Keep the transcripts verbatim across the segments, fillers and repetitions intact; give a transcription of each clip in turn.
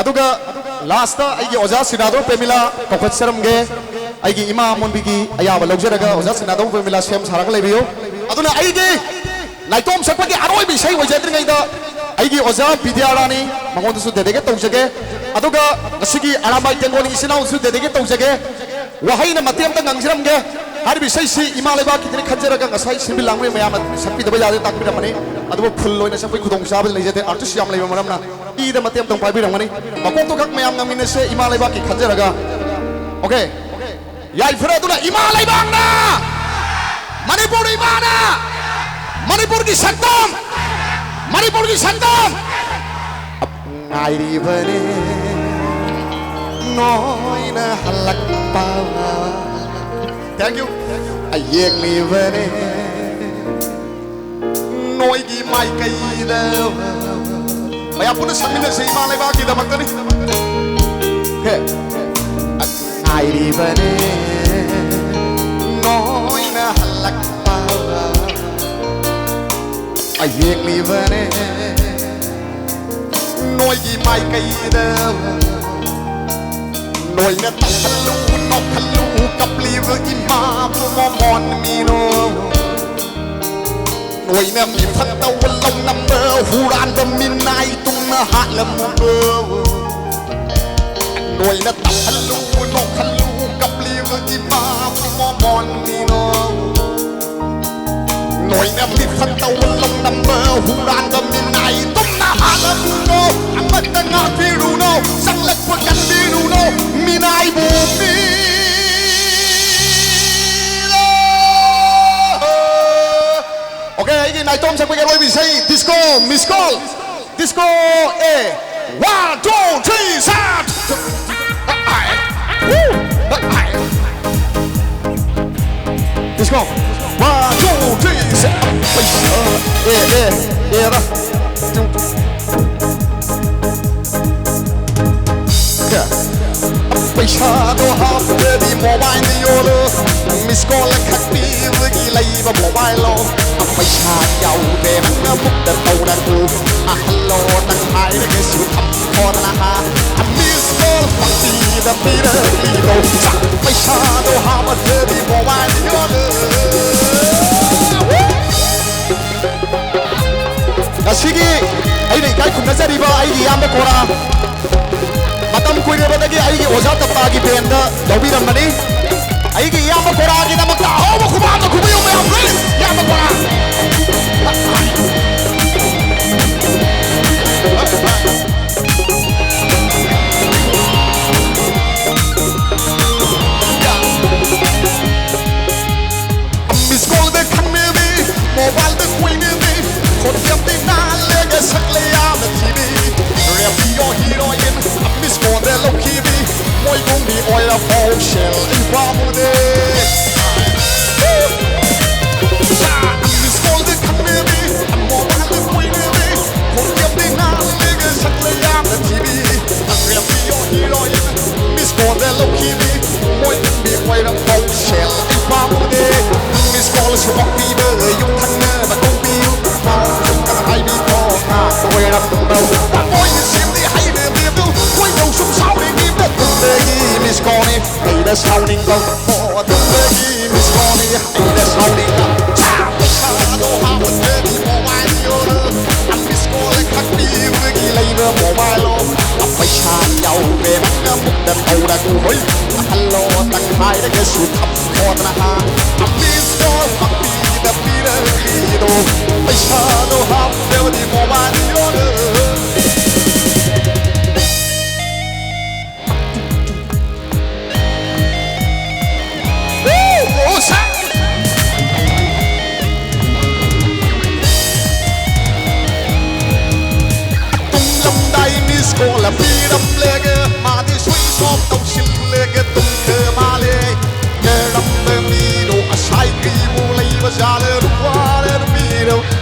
ꯑꯗꯨꯒ ꯂꯥꯁꯇ ꯑꯩꯒꯤ ꯑꯣꯖꯥ ꯁꯤꯅꯥꯗꯣ ꯄ꯭ꯔꯦꯃꯤꯂꯥ ꯀꯧꯈꯠꯆꯔꯝꯒꯦ꯫ ꯑꯩꯒꯤ ꯏꯃꯥ ꯑꯃꯣꯟꯕꯤꯒꯤ ꯑꯌꯥꯕ ꯂꯧꯖꯔꯒ ꯑꯣꯖꯥ ꯁꯤꯅꯥꯗꯣ ꯄ꯭ꯔꯦꯃꯤꯂꯥ ꯁꯦꯝ ꯁꯥꯔꯒ ꯂꯩꯕꯤꯌꯨ꯫ ꯑꯗꯨꯅ ꯑꯩꯒꯤ ꯅꯥꯏꯇꯣꯝ ꯁꯛꯄꯒꯤ ꯑꯔꯣꯏꯕ ꯏꯁꯩ ꯑꯣꯏꯖꯗ꯭ꯔꯤꯉꯩꯗ ꯑꯩꯒꯤ ꯑꯣꯖꯥ ꯕꯤꯗ꯭ꯌꯥꯔꯥꯅꯤ ꯃꯉꯣꯟꯗꯁꯨ dedicate ꯇꯧꯖꯒꯦ꯫ ꯑꯗꯨꯒ ꯉꯁꯤꯒꯤ ꯑꯔꯥꯝꯕꯥꯏ ꯇꯦꯡꯒꯣꯜꯒꯤ ꯏꯆꯤꯟ ꯏꯅꯥꯎꯁꯨ dedicate ꯇꯧꯖꯒꯦ꯫ ꯋꯥꯍꯩꯅ ꯃꯇꯦꯛ ꯑꯃꯇ ꯉꯥꯡꯖꯔꯝꯒꯦ꯫ ꯍꯥꯏꯔꯤꯕ ꯏꯁꯩꯁꯤ ꯏꯃꯥ ꯂꯩꯕꯥꯛꯀꯤꯗꯅꯤ ꯈꯟꯖꯔꯒ ꯉꯁꯥꯏ ꯁꯤꯟꯕꯤ ꯂꯥꯡꯕꯤ ꯃꯌꯥꯝꯅ ꯁꯛꯄꯤꯗꯕ ꯌꯥꯗꯦ ꯇꯥꯛꯄꯤꯔꯝꯕꯅꯤ꯫ ꯑꯗꯨꯕꯨ full ꯑꯣꯏꯅ ꯁꯛꯄꯒꯤ ꯈꯨꯗꯣꯡꯆꯥꯕꯗꯤ ꯂꯩꯖꯗꯦ, artist ꯌꯥꯝ ꯂꯩꯕ ꯃꯔꯝꯅ꯫ ꯏꯗ ꯃꯇꯦꯛ ꯑꯃꯇꯪ ꯄꯥꯏꯕꯤꯔꯝꯒꯅꯤ꯫ ꯃꯀꯣꯛꯇꯣ ꯈꯛ ꯃꯌꯥꯝ ꯉꯪꯃꯤꯟꯅꯁꯦ ꯏꯃꯥ ꯂꯩꯕꯥꯛꯀꯤ ꯈꯟꯖꯔꯒ꯫ Okay꯫ ꯌꯥꯏꯐꯔꯦ꯫ ꯑꯗꯨꯅ ꯏꯃꯥ ꯂꯩꯕꯥꯛꯅ, ꯃꯅꯤꯄꯨꯔ ꯏꯃꯥꯅ, ꯃꯅꯤꯄꯨꯔꯒꯤ ꯁꯛꯇꯝ, ꯃꯅꯤꯄꯨꯔꯒꯤ ꯁꯛꯇꯝ ꯉꯥꯏꯔꯤꯕꯅꯦ ꯅꯣꯏꯅ ꯍꯜꯂꯛꯄ꯫ Thank you꯫ ꯌꯦꯡꯂꯤꯕꯅꯦ ꯅꯣꯏꯒꯤ ꯃꯥꯏꯀꯩꯗ꯫ ꯃꯌꯥꯝ ꯄꯨꯟꯅ ꯁꯛꯃꯤꯟꯅꯁꯤ ꯏꯃꯥ ꯂꯩꯕꯥꯛꯀꯤꯗꯃꯛꯇꯅꯤ꯫ ꯍꯦ꯫ ꯉꯥꯏꯔꯤꯕꯅꯦ ꯅꯣꯏꯅ ꯍꯜꯂꯛꯄ꯫ ꯌꯦꯡꯂꯤꯕꯅꯦ ꯅꯣꯏꯒꯤ ꯃꯥꯏꯀꯩꯗ꯫ ꯅꯣꯏꯅ ꯇꯞꯍꯜꯂꯨ, ꯅꯣꯛꯍꯜꯂꯨ, ꯀꯞꯂꯤꯕ ꯏꯃꯥꯕꯨ ꯃꯃꯣꯟ ꯃꯤꯅꯣ꯫ ꯅꯣꯏꯅ ꯃꯤꯐꯠ ꯇꯧꯕ ꯂꯧꯅꯝꯕ ꯍꯨꯔꯥꯟꯕ ꯃꯤꯅꯥꯏ ꯇꯨꯡꯅ ꯍꯥꯠꯂꯝꯕ꯫ ꯅꯣꯏꯅ ꯇꯞꯍꯜꯂꯨ, ꯅꯣꯛꯍꯜꯂꯨ, ꯀꯞꯂꯤꯕ ꯏꯃꯥꯕꯨ ꯃꯃꯣꯟ ꯃꯤꯅꯣ꯫ ꯅꯣꯏꯅ ꯃꯤꯐꯠ ꯇꯧꯕ ꯂꯧꯅꯝꯕ ꯍꯨꯔꯥꯟꯕ ꯃꯤꯅꯥꯏ ꯇꯨꯝꯅ ꯍꯥꯠꯂꯝꯃꯨꯅꯣ꯫ ꯑꯃꯠꯇ ꯉꯥꯛꯄꯤꯔꯨꯅꯣ꯫ ꯆꯪꯂꯛꯄ ꯀꯟꯕꯤꯔꯨꯅꯣ꯫ ꯃꯤꯅꯥꯏꯕꯨ ꯃꯤꯔꯣ꯫ Okay, ꯑꯩꯒꯤ ꯅꯥꯏꯇꯣꯝ ꯁꯛꯄꯒꯤ ꯑꯔꯣꯏꯕ ꯏꯁꯩ, disco, miss call꯫ Disco, A. One, two, three, set. Woo. Disco. One, two, three, set. Yeah, yeah, yeah. ꯄꯩꯁꯥꯗꯣ ꯍꯥꯞꯇ꯭ꯔꯗꯤ mobile ꯗ ꯌꯣꯜꯂꯣ꯫ Miss call ꯈꯛ ꯄꯤꯕꯒꯤ ꯂꯩꯕ mobile ꯂꯣ? ꯄꯩꯁꯥ ꯌꯥꯎꯗꯦ ꯅꯪꯅ book ꯇ ꯇꯧꯔꯛꯎ꯫ ꯑꯍꯜꯂꯣ ꯅꯪ ꯍꯥꯏꯔꯒꯁꯨ ꯊꯝꯈꯣꯗꯅ ꯍꯥ꯫ ꯄꯤꯔꯛꯂꯤꯗꯣ ꯄꯩꯁꯥꯗꯣ ꯍꯥꯞꯄꯗꯗꯤ ꯃꯣꯕꯥꯏꯜ ꯌꯣꯜꯂꯦ꯫ ꯉꯁꯤꯒꯤ ꯑꯩꯅ ꯏꯀꯥꯏ ꯈꯨꯝꯅꯖꯔꯤꯕ ꯑꯩꯒꯤ ꯏꯌꯥꯝꯕ ꯀꯣꯔꯥ, ꯃꯇꯝ ꯀꯨꯏꯔꯕꯗꯒꯤ ꯑꯩꯒꯤ ꯑꯣꯖꯥ ꯇꯞꯇꯥꯒꯤ ꯕꯦꯟꯗ ꯌꯥꯎꯕꯤꯔꯝꯕꯅꯤ꯫ ꯑꯩꯒꯤ ꯏꯌꯥꯝꯕ ꯀꯣꯔꯥꯒꯤꯗꯃꯛꯇ ꯑꯍꯧꯕ ꯈꯨꯕꯥꯛꯇ ꯈꯨꯕꯤꯌꯨ ꯃꯌꯥꯝ, please, ꯏꯌꯥꯝꯕ ꯀꯣꯔꯥ꯫ ꯃꯤꯁ ꯀꯣꯜꯗ ꯈꯪꯅꯕꯤ, ꯃꯣꯕꯥꯏꯜꯗ ꯀꯣꯏꯅꯕꯤ, ꯈꯣꯟꯖꯦꯜꯗꯤ ꯅꯥꯜꯂꯒ ꯁꯛꯂꯦ ꯌꯥꯝꯅ ꯊꯤꯕꯤ꯫ ꯔꯦꯗꯤꯑꯣ ꯍꯤꯔꯣꯏꯟ, ꯃꯤꯁ ꯀꯣꯜꯗ ꯂꯧꯈꯤꯕꯤ, ꯃꯣꯏꯒꯨꯝꯕꯤ ꯑꯣꯏꯔꯐꯥꯎ ꯁꯦꯜ ꯑꯩ ꯄꯥꯝꯃꯨꯗꯦ꯫ ꯃꯤꯁ ꯀꯣꯜꯗ ꯈꯪꯅꯕꯤ, ꯃꯣꯕꯥꯏꯜꯗ ꯀꯣꯏꯅꯕꯤ, ꯈꯣꯟꯖꯦꯜꯗꯤ ꯅꯥꯜꯂꯒ ꯁꯛꯂꯦ ꯌꯥꯝꯅ ꯊꯤꯕꯤ꯫ ꯔꯦꯗꯤꯑꯣ ꯍꯤꯔꯣꯏꯟ, ꯃꯤꯁ ꯀꯣꯜꯗ ꯂꯧꯈꯤꯕꯤ, ꯃꯣꯏ ꯅꯪꯗꯤ ꯑꯣꯏꯔꯝꯐꯥꯎ ꯁꯦꯜ ꯑꯩ ꯄꯥꯝꯃꯨꯗꯦ꯫ ꯃꯤꯁ ꯀꯣꯜ ꯁꯨꯃꯛ ꯄꯤꯕ ꯌꯨꯝ ꯊꯪꯅꯕ ꯀꯧꯕꯤꯌꯨ꯫ ꯃꯥꯎ ꯌꯨꯝꯗ ꯍꯥꯏꯕꯤ ꯊꯣꯛꯅ ꯑꯣꯏꯔꯝꯕ꯫ ꯃꯣꯏꯅ ꯁꯦꯝꯗꯤ ꯍꯩꯔꯦ ꯕꯦꯕꯗꯨ, ꯈꯣꯏꯗꯧ ꯁꯨꯝ ꯁꯥꯎꯔꯦ ꯕꯦꯕꯗ꯫ ꯇꯨꯝꯕꯒꯤ ꯃꯤꯁ ꯀꯣꯜꯅꯤ ꯑꯩꯅ ꯁꯥꯎꯅꯤꯡꯕ꯫ ꯑꯣ, ꯇꯨꯝꯕꯒꯤ ꯃꯤꯁ ꯀꯣꯜꯅꯤ ꯑꯩꯅ ꯁꯥꯎꯅꯤꯡꯕ꯫ ꯄꯩꯁꯥꯗꯣ ꯍꯥꯞꯄꯗꯗꯤ ꯃꯣꯕꯥꯏꯜ ꯌꯣꯜꯂꯣ꯫ ꯃꯤꯁ ꯀꯣꯜ ꯈꯛ ꯄꯤꯕꯒꯤ ꯂꯩꯕ ꯃꯣꯕꯥꯏꯜꯂꯣ? ꯄꯩꯁꯥ ꯌꯥꯎꯔꯦ ꯅꯪꯅ ꯃꯨꯛꯇ ꯇꯧꯔꯒ ꯍꯣꯏ꯫ ꯑꯍꯜꯂꯣ ꯅꯪ ꯍꯥꯏꯔꯒꯁꯨ ꯊꯝꯈꯣꯗꯅ ꯍꯥ꯫ ꯃꯤꯁ ꯀꯣꯜ ꯈꯛ ꯄꯤꯗ ꯄꯤꯔꯛꯂꯤꯗꯣ꯫ ꯄꯩꯁꯥꯗꯣ ꯍꯥꯞꯇ꯭ꯔꯕꯗꯤ ꯃꯣꯕꯥꯏꯜ ꯌꯣꯜꯂꯣ꯫ ꯇꯨꯝꯂꯝꯗꯥꯏ ꯃꯤꯁ ꯀꯣꯜ ꯄꯤꯔꯝꯂꯦꯒ ꯃꯥꯗꯤ ꯁ꯭ꯋꯤꯆ ꯑꯣꯐ ꯇꯧꯁꯤꯜꯂꯦꯒ ꯇꯨꯝꯈ꯭ꯔ ꯃꯥꯜꯂꯦ꯫ ꯀꯔꯝꯕ ꯃꯤꯅꯣ ꯑꯁꯥꯏ ꯀꯩꯕꯨ ꯂꯩꯕ ꯖꯥꯠꯂ ꯅꯨꯄꯥꯔ ꯅꯨꯄꯤꯔ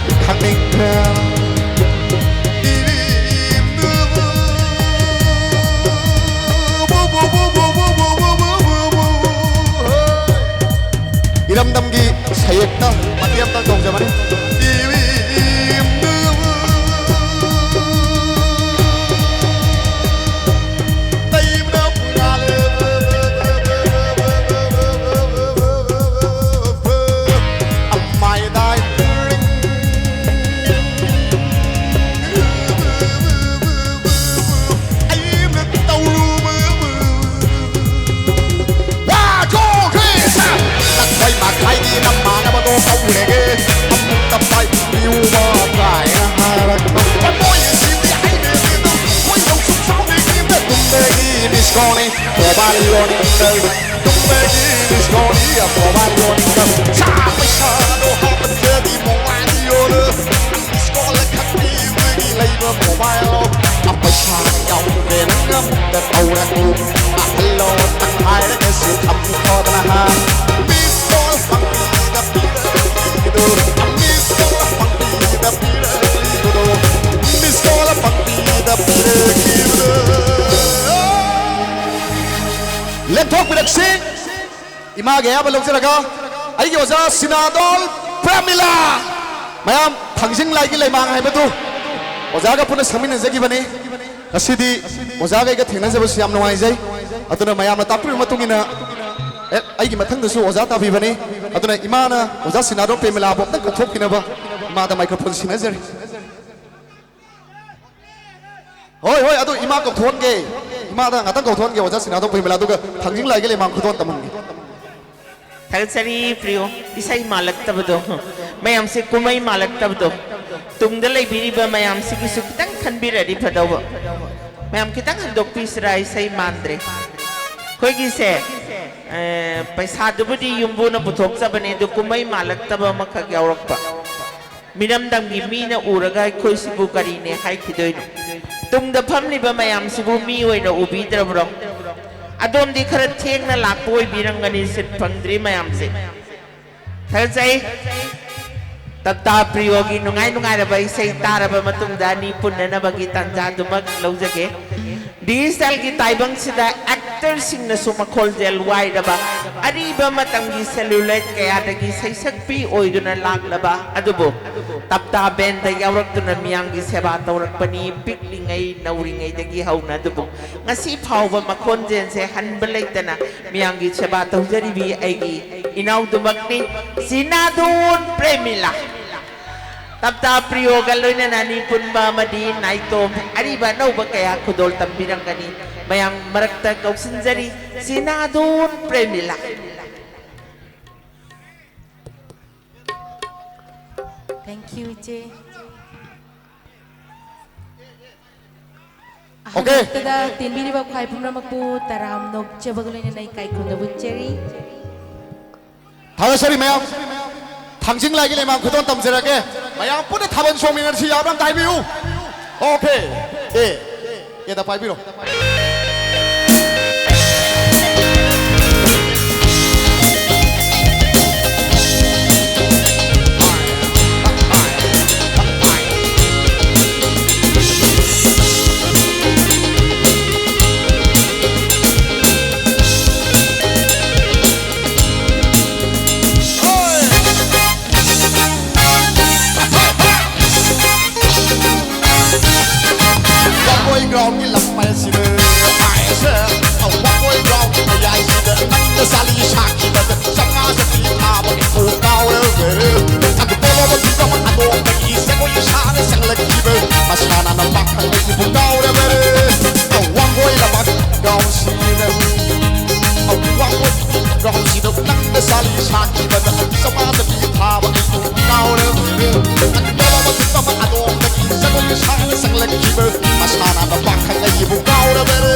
ꯈꯪꯅꯤꯡꯈ꯭ꯔꯦ꯫ ꯏꯔꯝꯗꯝꯒꯤ ꯁꯩꯌꯦꯛꯇ ꯃꯇꯦꯛ ꯑꯃꯇꯪ ꯇꯧꯖꯕꯅꯤ꯫ ꯇꯩꯕꯅ ꯄꯨꯡꯉꯥꯜ ꯃꯣꯕꯥꯏꯜ ꯌꯣꯟꯅꯤꯡꯕ, ꯇꯨꯝꯕꯒꯤ ꯃꯤꯁꯀꯣꯜꯒꯤ ꯃꯣꯕꯥꯏꯜ ꯌꯣꯟꯅꯤꯡꯕ, ꯁꯥ ꯄꯩꯁꯥꯗꯣ ꯍꯥꯞꯄꯗꯤ ꯃꯣꯕꯥꯏꯜ ꯌꯣꯜꯂꯨ꯫ ꯃꯤꯁꯀꯣꯜ ꯈꯛꯀꯤ ꯂꯩꯕ ꯃꯣꯕꯥꯏꯜ, ꯄꯩꯁꯥ ꯌꯥꯎꯗ꯭ꯔꯦ ꯅꯪ ꯑꯝꯇ ꯇꯧꯔꯛꯎ꯫ ꯑꯍꯜꯂꯣ ꯍꯥꯏꯔꯒꯁꯨ ꯊꯝꯈꯣꯗꯅ ꯍꯥ꯫ ꯃꯤꯁꯀꯣꯜ ꯄꯪꯄꯤꯗ ꯄꯤꯔꯛꯂꯤꯕꯗꯣ, ꯃꯤꯁꯀꯣꯜ ꯄꯪꯄꯤꯗ ꯄꯤꯔꯛꯂꯤꯕꯗꯣ, ꯃꯤꯁꯀꯣꯜ ꯄꯪꯄꯤꯗ ꯄꯤꯔꯛꯂꯤꯕꯗꯣ꯫ ꯂꯦꯞꯊꯣꯛꯄꯤꯔꯛꯁꯤ꯫ ꯏꯃꯥꯒꯤ ꯑꯌꯥꯕ ꯂꯧꯖꯔꯒ ꯑꯩꯒꯤ ꯑꯣꯖꯥ ꯁꯤꯅꯥꯗꯣꯜ ꯄ꯭ꯔꯦꯃꯤꯂꯥ꯫ ꯃꯌꯥꯝ ꯊꯥꯡꯖꯤꯡ ꯂꯥꯏꯒꯤ ꯂꯩꯃꯥꯡ ꯍꯥꯏꯕꯗꯨ ꯑꯣꯖꯥꯒ ꯄꯨꯟꯅ ꯁꯛꯃꯤꯟꯅꯖꯈꯤꯕꯅꯤ꯫ ꯉꯁꯤꯗꯤ ꯑꯣꯖꯥꯒ ꯑꯩꯒ ꯊꯦꯡꯅꯖꯕꯁꯤ ꯌꯥꯝ ꯅꯨꯡꯉꯥꯏꯖꯩ꯫ ꯑꯗꯨꯅ ꯃꯌꯥꯝꯅ ꯇꯥꯛꯄꯤꯕ ꯃꯇꯨꯡ ꯏꯟꯅ, ꯑꯦ, ꯑꯩꯒꯤ ꯃꯊꯪꯗꯁꯨ ꯑꯣꯖꯥ ꯇꯥꯕꯤꯕꯅꯤ꯫ ꯑꯗꯨꯅ ꯏꯃꯥꯅ ꯑꯣꯖꯥ ꯁꯤꯅꯥꯗꯣꯜ ꯄ꯭ꯔꯦꯃꯤꯂꯥꯕꯨ ꯑꯝꯇꯪ ꯀꯧꯊꯣꯛꯄꯤꯅꯕ ꯏꯃꯥꯗ ꯃꯥꯏꯀ꯭ꯔꯣꯐꯣꯟ ꯁꯤꯟꯅꯖꯔꯤ꯫ ꯍꯣꯏ, ꯍꯣꯏ, ꯑꯗꯨ ꯏꯃꯥ ꯀꯧꯊꯣꯛꯍꯟꯒꯦ꯫ ꯏꯃꯥꯗ ꯉꯥꯛꯇꯪ ꯀꯧꯊꯣꯛꯍꯟꯒꯦ, ꯑꯣꯖꯥ ꯁꯤꯅꯥꯗꯣ ꯄ꯭ꯔꯦꯃꯤꯂꯥ, ꯑꯗꯨꯒ ꯊꯥꯡꯖꯤꯡ ꯂꯥꯏꯒꯤ ꯂꯩꯃꯥꯡ ꯈꯨꯗꯣꯜ ꯇꯝꯍꯟꯒꯦ꯫ ꯊꯥꯒꯠꯆꯔꯤ ꯄ꯭ꯔꯤꯌꯣ, ꯏꯁꯩ ꯃꯥꯜꯂꯛꯇꯕꯗꯣ, ꯃꯌꯥꯝꯁꯦ ꯀꯨꯝꯍꯩ ꯃꯥꯜꯂꯛꯇꯕꯗꯣ, ꯇꯨꯡꯗ ꯂꯩꯕꯤꯔꯤꯕ ꯃꯌꯥꯝꯁꯤꯒꯤꯁꯨ ꯈꯤꯇꯪ ꯈꯟꯕꯤꯔꯗꯤ ꯐꯗꯧꯕ꯫ ꯃꯌꯥꯝ ꯈꯤꯇꯪ ꯍꯟꯗꯣꯛꯄꯤꯁꯤꯔꯥ, ꯏꯁꯩ ꯃꯥꯟꯗ꯭ꯔꯦ꯫ ꯑꯩꯈꯣꯏꯒꯤꯁꯦ, ꯑꯦ, ꯄꯩꯁꯥꯗꯨꯕꯨꯗꯤ ꯌꯨꯝꯕꯨꯅ ꯄꯨꯊꯣꯛꯆꯕꯅꯦ, ꯑꯗꯨ ꯀꯨꯝꯍꯩ ꯃꯥꯜꯂꯛꯇꯕ ꯑꯃꯈꯛ ꯌꯥꯎꯔꯛꯄ꯫ ꯃꯤꯔꯝꯗꯝꯒꯤ ꯃꯤꯅ ꯎꯔꯒ ꯑꯩꯈꯣꯏꯁꯤꯕꯨ ꯀꯔꯤꯅꯦ ꯍꯥꯏꯈꯤꯗꯣꯏꯅꯣ? ꯇꯨꯡꯗ ꯐꯝꯂꯤꯕ ꯃꯌꯥꯝꯁꯤꯕꯨ ꯃꯤ ꯑꯣꯏꯅ ꯎꯕꯤꯗ꯭ꯔꯕ꯭ꯔꯣ? ꯑꯗꯣꯝꯗꯤ ꯈꯔ ꯊꯦꯡꯅ ꯂꯥꯛꯄ ꯑꯣꯏꯕꯤꯔꯝꯒꯅꯤ, ꯁꯤꯠ ꯐꯪꯗ꯭ꯔꯤ ꯃꯌꯥꯝꯁꯦ꯫ ꯊꯥꯒꯠꯆꯩ꯫ ꯇꯞꯇꯥ ꯄ꯭ꯔꯤꯌꯣꯒꯤ ꯅꯨꯡꯉꯥꯏ ꯅꯨꯡꯉꯥꯏꯔꯕ ꯏꯁꯩ ꯇꯥꯔꯕ ꯃꯇꯨꯡꯗ ꯑꯅꯤ ꯄꯨꯟꯅꯅꯕꯒꯤ ꯇꯥꯟꯖꯥꯗꯨꯃꯛ ꯂꯧꯖꯒꯦ꯫ ꯗꯤꯖꯤꯇꯦꯜꯒꯤ ꯇꯥꯏꯕꯪꯁꯤꯗ ꯑꯦꯛꯇꯔꯁꯤꯡꯅꯁꯨ ꯃꯈꯣꯜꯁꯦ ꯋꯥꯏꯔꯕ, ꯑꯔꯤꯕ ꯃꯇꯝꯒꯤ ꯁꯦꯂꯨꯂꯣꯏꯠ ꯀꯌꯥꯗꯒꯤ ꯁꯩꯁꯛꯄꯤ ꯑꯣꯏꯗꯨꯅ ꯂꯥꯛꯂꯕ ꯑꯗꯨꯕꯨ ꯇꯞꯇꯥ ꯕꯦꯟꯗ ꯌꯥꯎꯔꯛꯇꯨꯅ ꯃꯤꯌꯥꯝꯒꯤ ꯁꯦꯕꯥ ꯇꯧꯔꯛꯄꯅꯤ, ꯄꯤꯛꯂꯤꯉꯩ ꯅꯧꯔꯤꯉꯩꯗꯒꯤ ꯍꯧꯅ꯫ ꯑꯗꯨꯕꯨ ꯉꯁꯤ ꯐꯥꯎꯕ ꯃꯈꯣꯟꯖꯦꯜꯁꯦ ꯍꯟꯕ ꯂꯩꯇꯅ ꯃꯤꯌꯥꯝꯒꯤ ꯁꯦꯕꯥ ꯇꯧꯖꯔꯤꯕꯤ ꯑꯩꯒꯤ ꯏꯅꯥꯎꯗꯨꯃꯛꯅꯤ, ꯁꯤꯅꯥꯗꯣꯟ ꯄ꯭ꯔꯦꯃꯤꯂꯥ꯫ ꯇꯞꯇꯥ ꯄ꯭ꯔꯤꯌꯣꯒ ꯂꯣꯏꯅꯅ ꯑꯅꯤ ꯄꯨꯟꯕ ꯑꯃꯗꯤ ꯅꯥꯏꯇꯣꯝ ꯑꯔꯤꯕ ꯑꯅꯧꯕ ꯀꯌꯥ ꯈꯨꯗꯣꯜ ꯇꯝꯕꯤꯔꯝꯒꯅꯤ꯫ ꯃꯌꯥꯝ ꯃꯔꯛꯇ ꯀꯧꯁꯤꯟꯖꯔꯤ, ꯁꯤꯅꯥꯗꯣꯟ ꯄ꯭ꯔꯦꯃꯤꯂꯥ꯫ Thank you, ꯏꯆꯦ꯫ Okay. ꯈꯨꯗꯛꯇꯗ ꯇꯤꯟꯕꯤꯔꯤꯕ ꯈ꯭ꯋꯥꯏ ꯄꯨꯝꯅꯃꯛꯄꯨ ꯇꯔꯥꯝꯅ ꯑꯣꯛꯆꯕꯒ ꯂꯣꯏꯅꯅ ꯏꯀꯥꯏ ꯈꯨꯝꯅꯕ ꯎꯠꯆꯔꯤ꯫ ꯊꯥꯒꯠꯆꯔꯤ ꯃꯌꯥꯝ꯫ ꯊꯥꯡꯖꯤꯡ ꯂꯥꯏꯒꯤ ꯂꯩꯃꯥꯡ ꯈꯨꯗꯣꯜ ꯇꯝꯖꯔꯒꯦ꯫ ꯃꯌꯥꯝ ꯄꯨꯟꯅ ꯊꯥꯕꯜ ꯆꯣꯡꯃꯤꯟꯅꯔꯁꯤ, ꯌꯥꯕ꯭ꯔꯥ ꯑꯝꯇ ꯍꯥꯏꯕꯤꯌꯨ꯫ Okay. ꯑꯦ, ꯑꯦꯗ ꯄꯥꯏꯕꯤꯔꯣ꯫ ꯋꯥꯡꯒꯣꯏ ꯒ꯭ꯔꯥꯎꯟꯒꯤ ꯂꯝꯄꯥꯛ ꯑꯁꯤꯗ, ꯋꯥꯡꯒꯣꯏ ꯒ꯭ꯔꯥꯎꯟꯒꯤ ꯃꯌꯥꯏꯁꯤꯗ ꯅꯪꯅ ꯆꯥꯂꯤ ꯁꯥꯈꯤꯕꯗ ꯆꯥꯝꯃꯉꯥ ꯆꯠꯄꯤ ꯊꯥꯕ ꯑꯩꯕꯨ ꯀꯥꯎꯔꯕꯔꯦ꯫ ꯑꯗꯨ ꯄꯣꯂꯣꯕ ꯐꯤꯕꯝ ꯑꯗꯣꯝꯗꯒꯤ ꯖꯒꯣꯏ ꯁꯥꯅ ꯆꯪꯂꯛꯈꯤꯕ ꯃꯁꯥꯟꯅ ꯄꯥꯈꯪ ꯑꯩꯕꯨ ꯀꯥꯎꯔꯕꯔꯦ꯫ ꯋꯥꯡꯒꯣꯏ ꯂꯝꯄꯥꯛ ꯒ꯭ꯔꯥꯎꯟꯁꯤꯗ, ꯋꯥꯡꯒꯣꯏ ꯒ꯭ꯔꯥꯎꯟꯁꯤꯗ ꯅꯪꯅ ꯆꯥꯂꯤ ꯁꯥꯈꯤꯕꯗ ꯆꯥꯝꯃꯉꯥ ꯆꯠꯄꯤ ꯊꯥꯕ ꯑꯩꯕꯨ ꯀꯥꯎꯔꯕꯔꯦ꯫ ꯑꯗꯨ ꯄꯣꯂꯣꯕ ꯐꯤꯕꯝ ꯑꯗꯣꯝꯗꯒꯤ ꯖꯒꯣꯏ ꯁꯥꯅ ꯆꯪꯂꯛꯈꯤꯕ ꯃꯁꯥꯟꯅ ꯄꯥꯈꯪ ꯑꯩꯕꯨ ꯀꯥꯎꯔꯕꯔꯦ꯫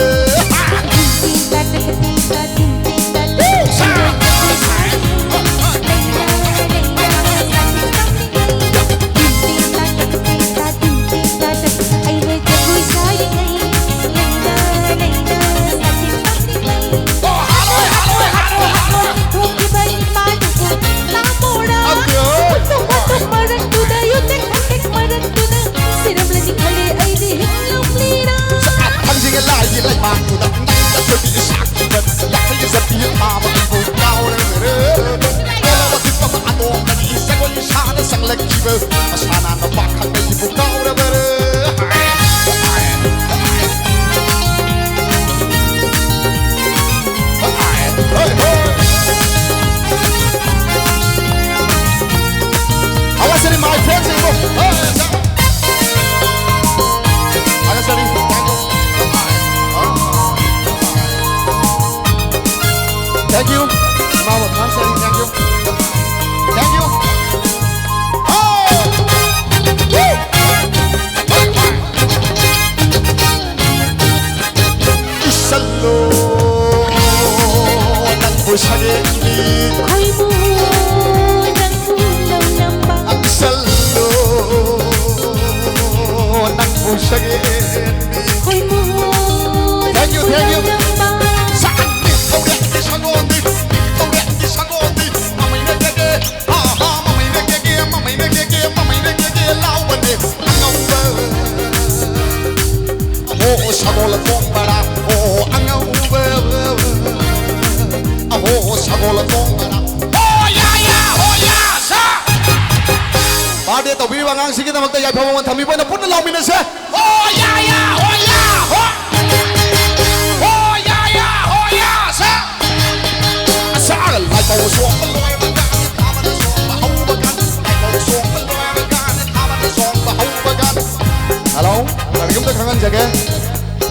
ꯊꯥꯡꯖꯤꯡ ꯂꯥꯏꯒꯤ ꯂꯩꯃꯥꯡꯗꯨꯗ ꯅꯪꯅ ꯊꯣꯏꯕꯤ ꯁꯥꯈꯤꯕ ꯌꯥꯈꯩ ꯆꯠꯄꯤ ꯊꯥꯕ ꯑꯩꯕꯨ ꯀꯥꯎꯔꯕꯔꯦ꯫ ꯄꯣꯂꯣꯕ ꯐꯤꯕꯝ ꯑꯗꯣꯝꯗꯒꯤ ꯖꯒꯣꯏ ꯁꯥꯅ ꯆꯪꯂꯛꯈꯤꯕ ꯃꯁꯥꯟꯅ ꯄꯥꯈꯪ ꯑꯩꯕꯨ ꯀꯥꯎꯔꯕꯔꯦ꯫ ꯊꯥꯒꯠꯆꯔꯤ, my friendꯁꯤꯡꯕꯨ꯫ ꯊꯥꯒꯠꯆꯔꯤ꯫ Thank you. ꯏꯃꯥꯕꯨ ꯊꯥꯒꯠꯆꯔꯤ꯫ Thank you. Thank you. Oh! Woo! Hey! Hey! ꯁꯥ, ꯅꯤꯡꯊꯧꯔꯦꯜꯒꯤ ꯁꯒꯣꯜꯗꯤ, ꯅꯤꯡꯊꯧꯔꯦꯜꯒꯤ ꯁꯒꯣꯜꯗꯤ, ꯃꯃꯩꯅ ꯀꯦꯀꯦ, ꯍꯥ, ꯍꯥ, ꯃꯃꯩꯅ ꯀꯦꯀꯦ, ꯃꯃꯩꯅ ꯀꯦꯀꯦ, ꯃꯃꯩꯅ ꯀꯦꯀꯦ ꯂꯥꯎꯕꯅꯦ ꯑꯉꯧꯕ꯫ ꯑꯍꯣ, ꯁꯒꯣꯜ ꯇꯣꯡꯕꯔꯥ, ꯑꯣ, ꯑꯉꯧꯕ꯫ ꯑꯍꯣ, ꯁꯒꯣꯜ ꯇꯣꯡꯕꯔꯥ, ꯍꯣ, ꯌꯥ, ꯌꯥ, ꯍꯣ, ꯌꯥ, ꯁꯥ꯫ ꯕꯥꯔꯗꯦ ꯇꯧꯕꯤꯔꯤꯕ ꯑꯉꯥꯡꯁꯤꯡꯒꯤꯗꯃꯛꯇ ꯌꯥꯏꯐꯕ ꯑꯃ ꯊꯝꯕꯤꯕ ꯑꯣꯏꯅ ꯄꯨꯟꯅ ꯂꯥꯎꯃꯤꯟꯅꯁꯦ꯫ ꯍꯣ, ꯌꯥ, ꯌꯥ, ꯍꯣ, ꯌꯥ, ꯍꯣ꯫ ꯍꯣ, ꯌꯥ, ꯌꯥ, ꯍꯣ, ꯌꯥ, ꯁꯥ꯫ ꯑꯁꯥꯒ ꯂꯥꯏꯐꯧ ꯁꯣꯛꯄ ꯂꯣꯏꯕ ꯀꯥꯟꯗ ꯊꯥꯕꯅ ꯁꯣꯛꯄ ꯍꯧꯕ ꯀꯥꯟꯗ, ꯂꯥꯏꯐꯧ ꯁꯣꯛꯄ ꯂꯣꯏꯕ ꯀꯥꯟꯗ ꯊꯥꯕꯅ ꯁꯣꯛꯄ ꯍꯧꯕ ꯀꯥꯟꯗ꯫ ꯍꯜꯂꯣ, ꯀꯔꯤꯒꯨꯝꯕ ꯈꯪꯍꯟꯖꯒꯦ꯫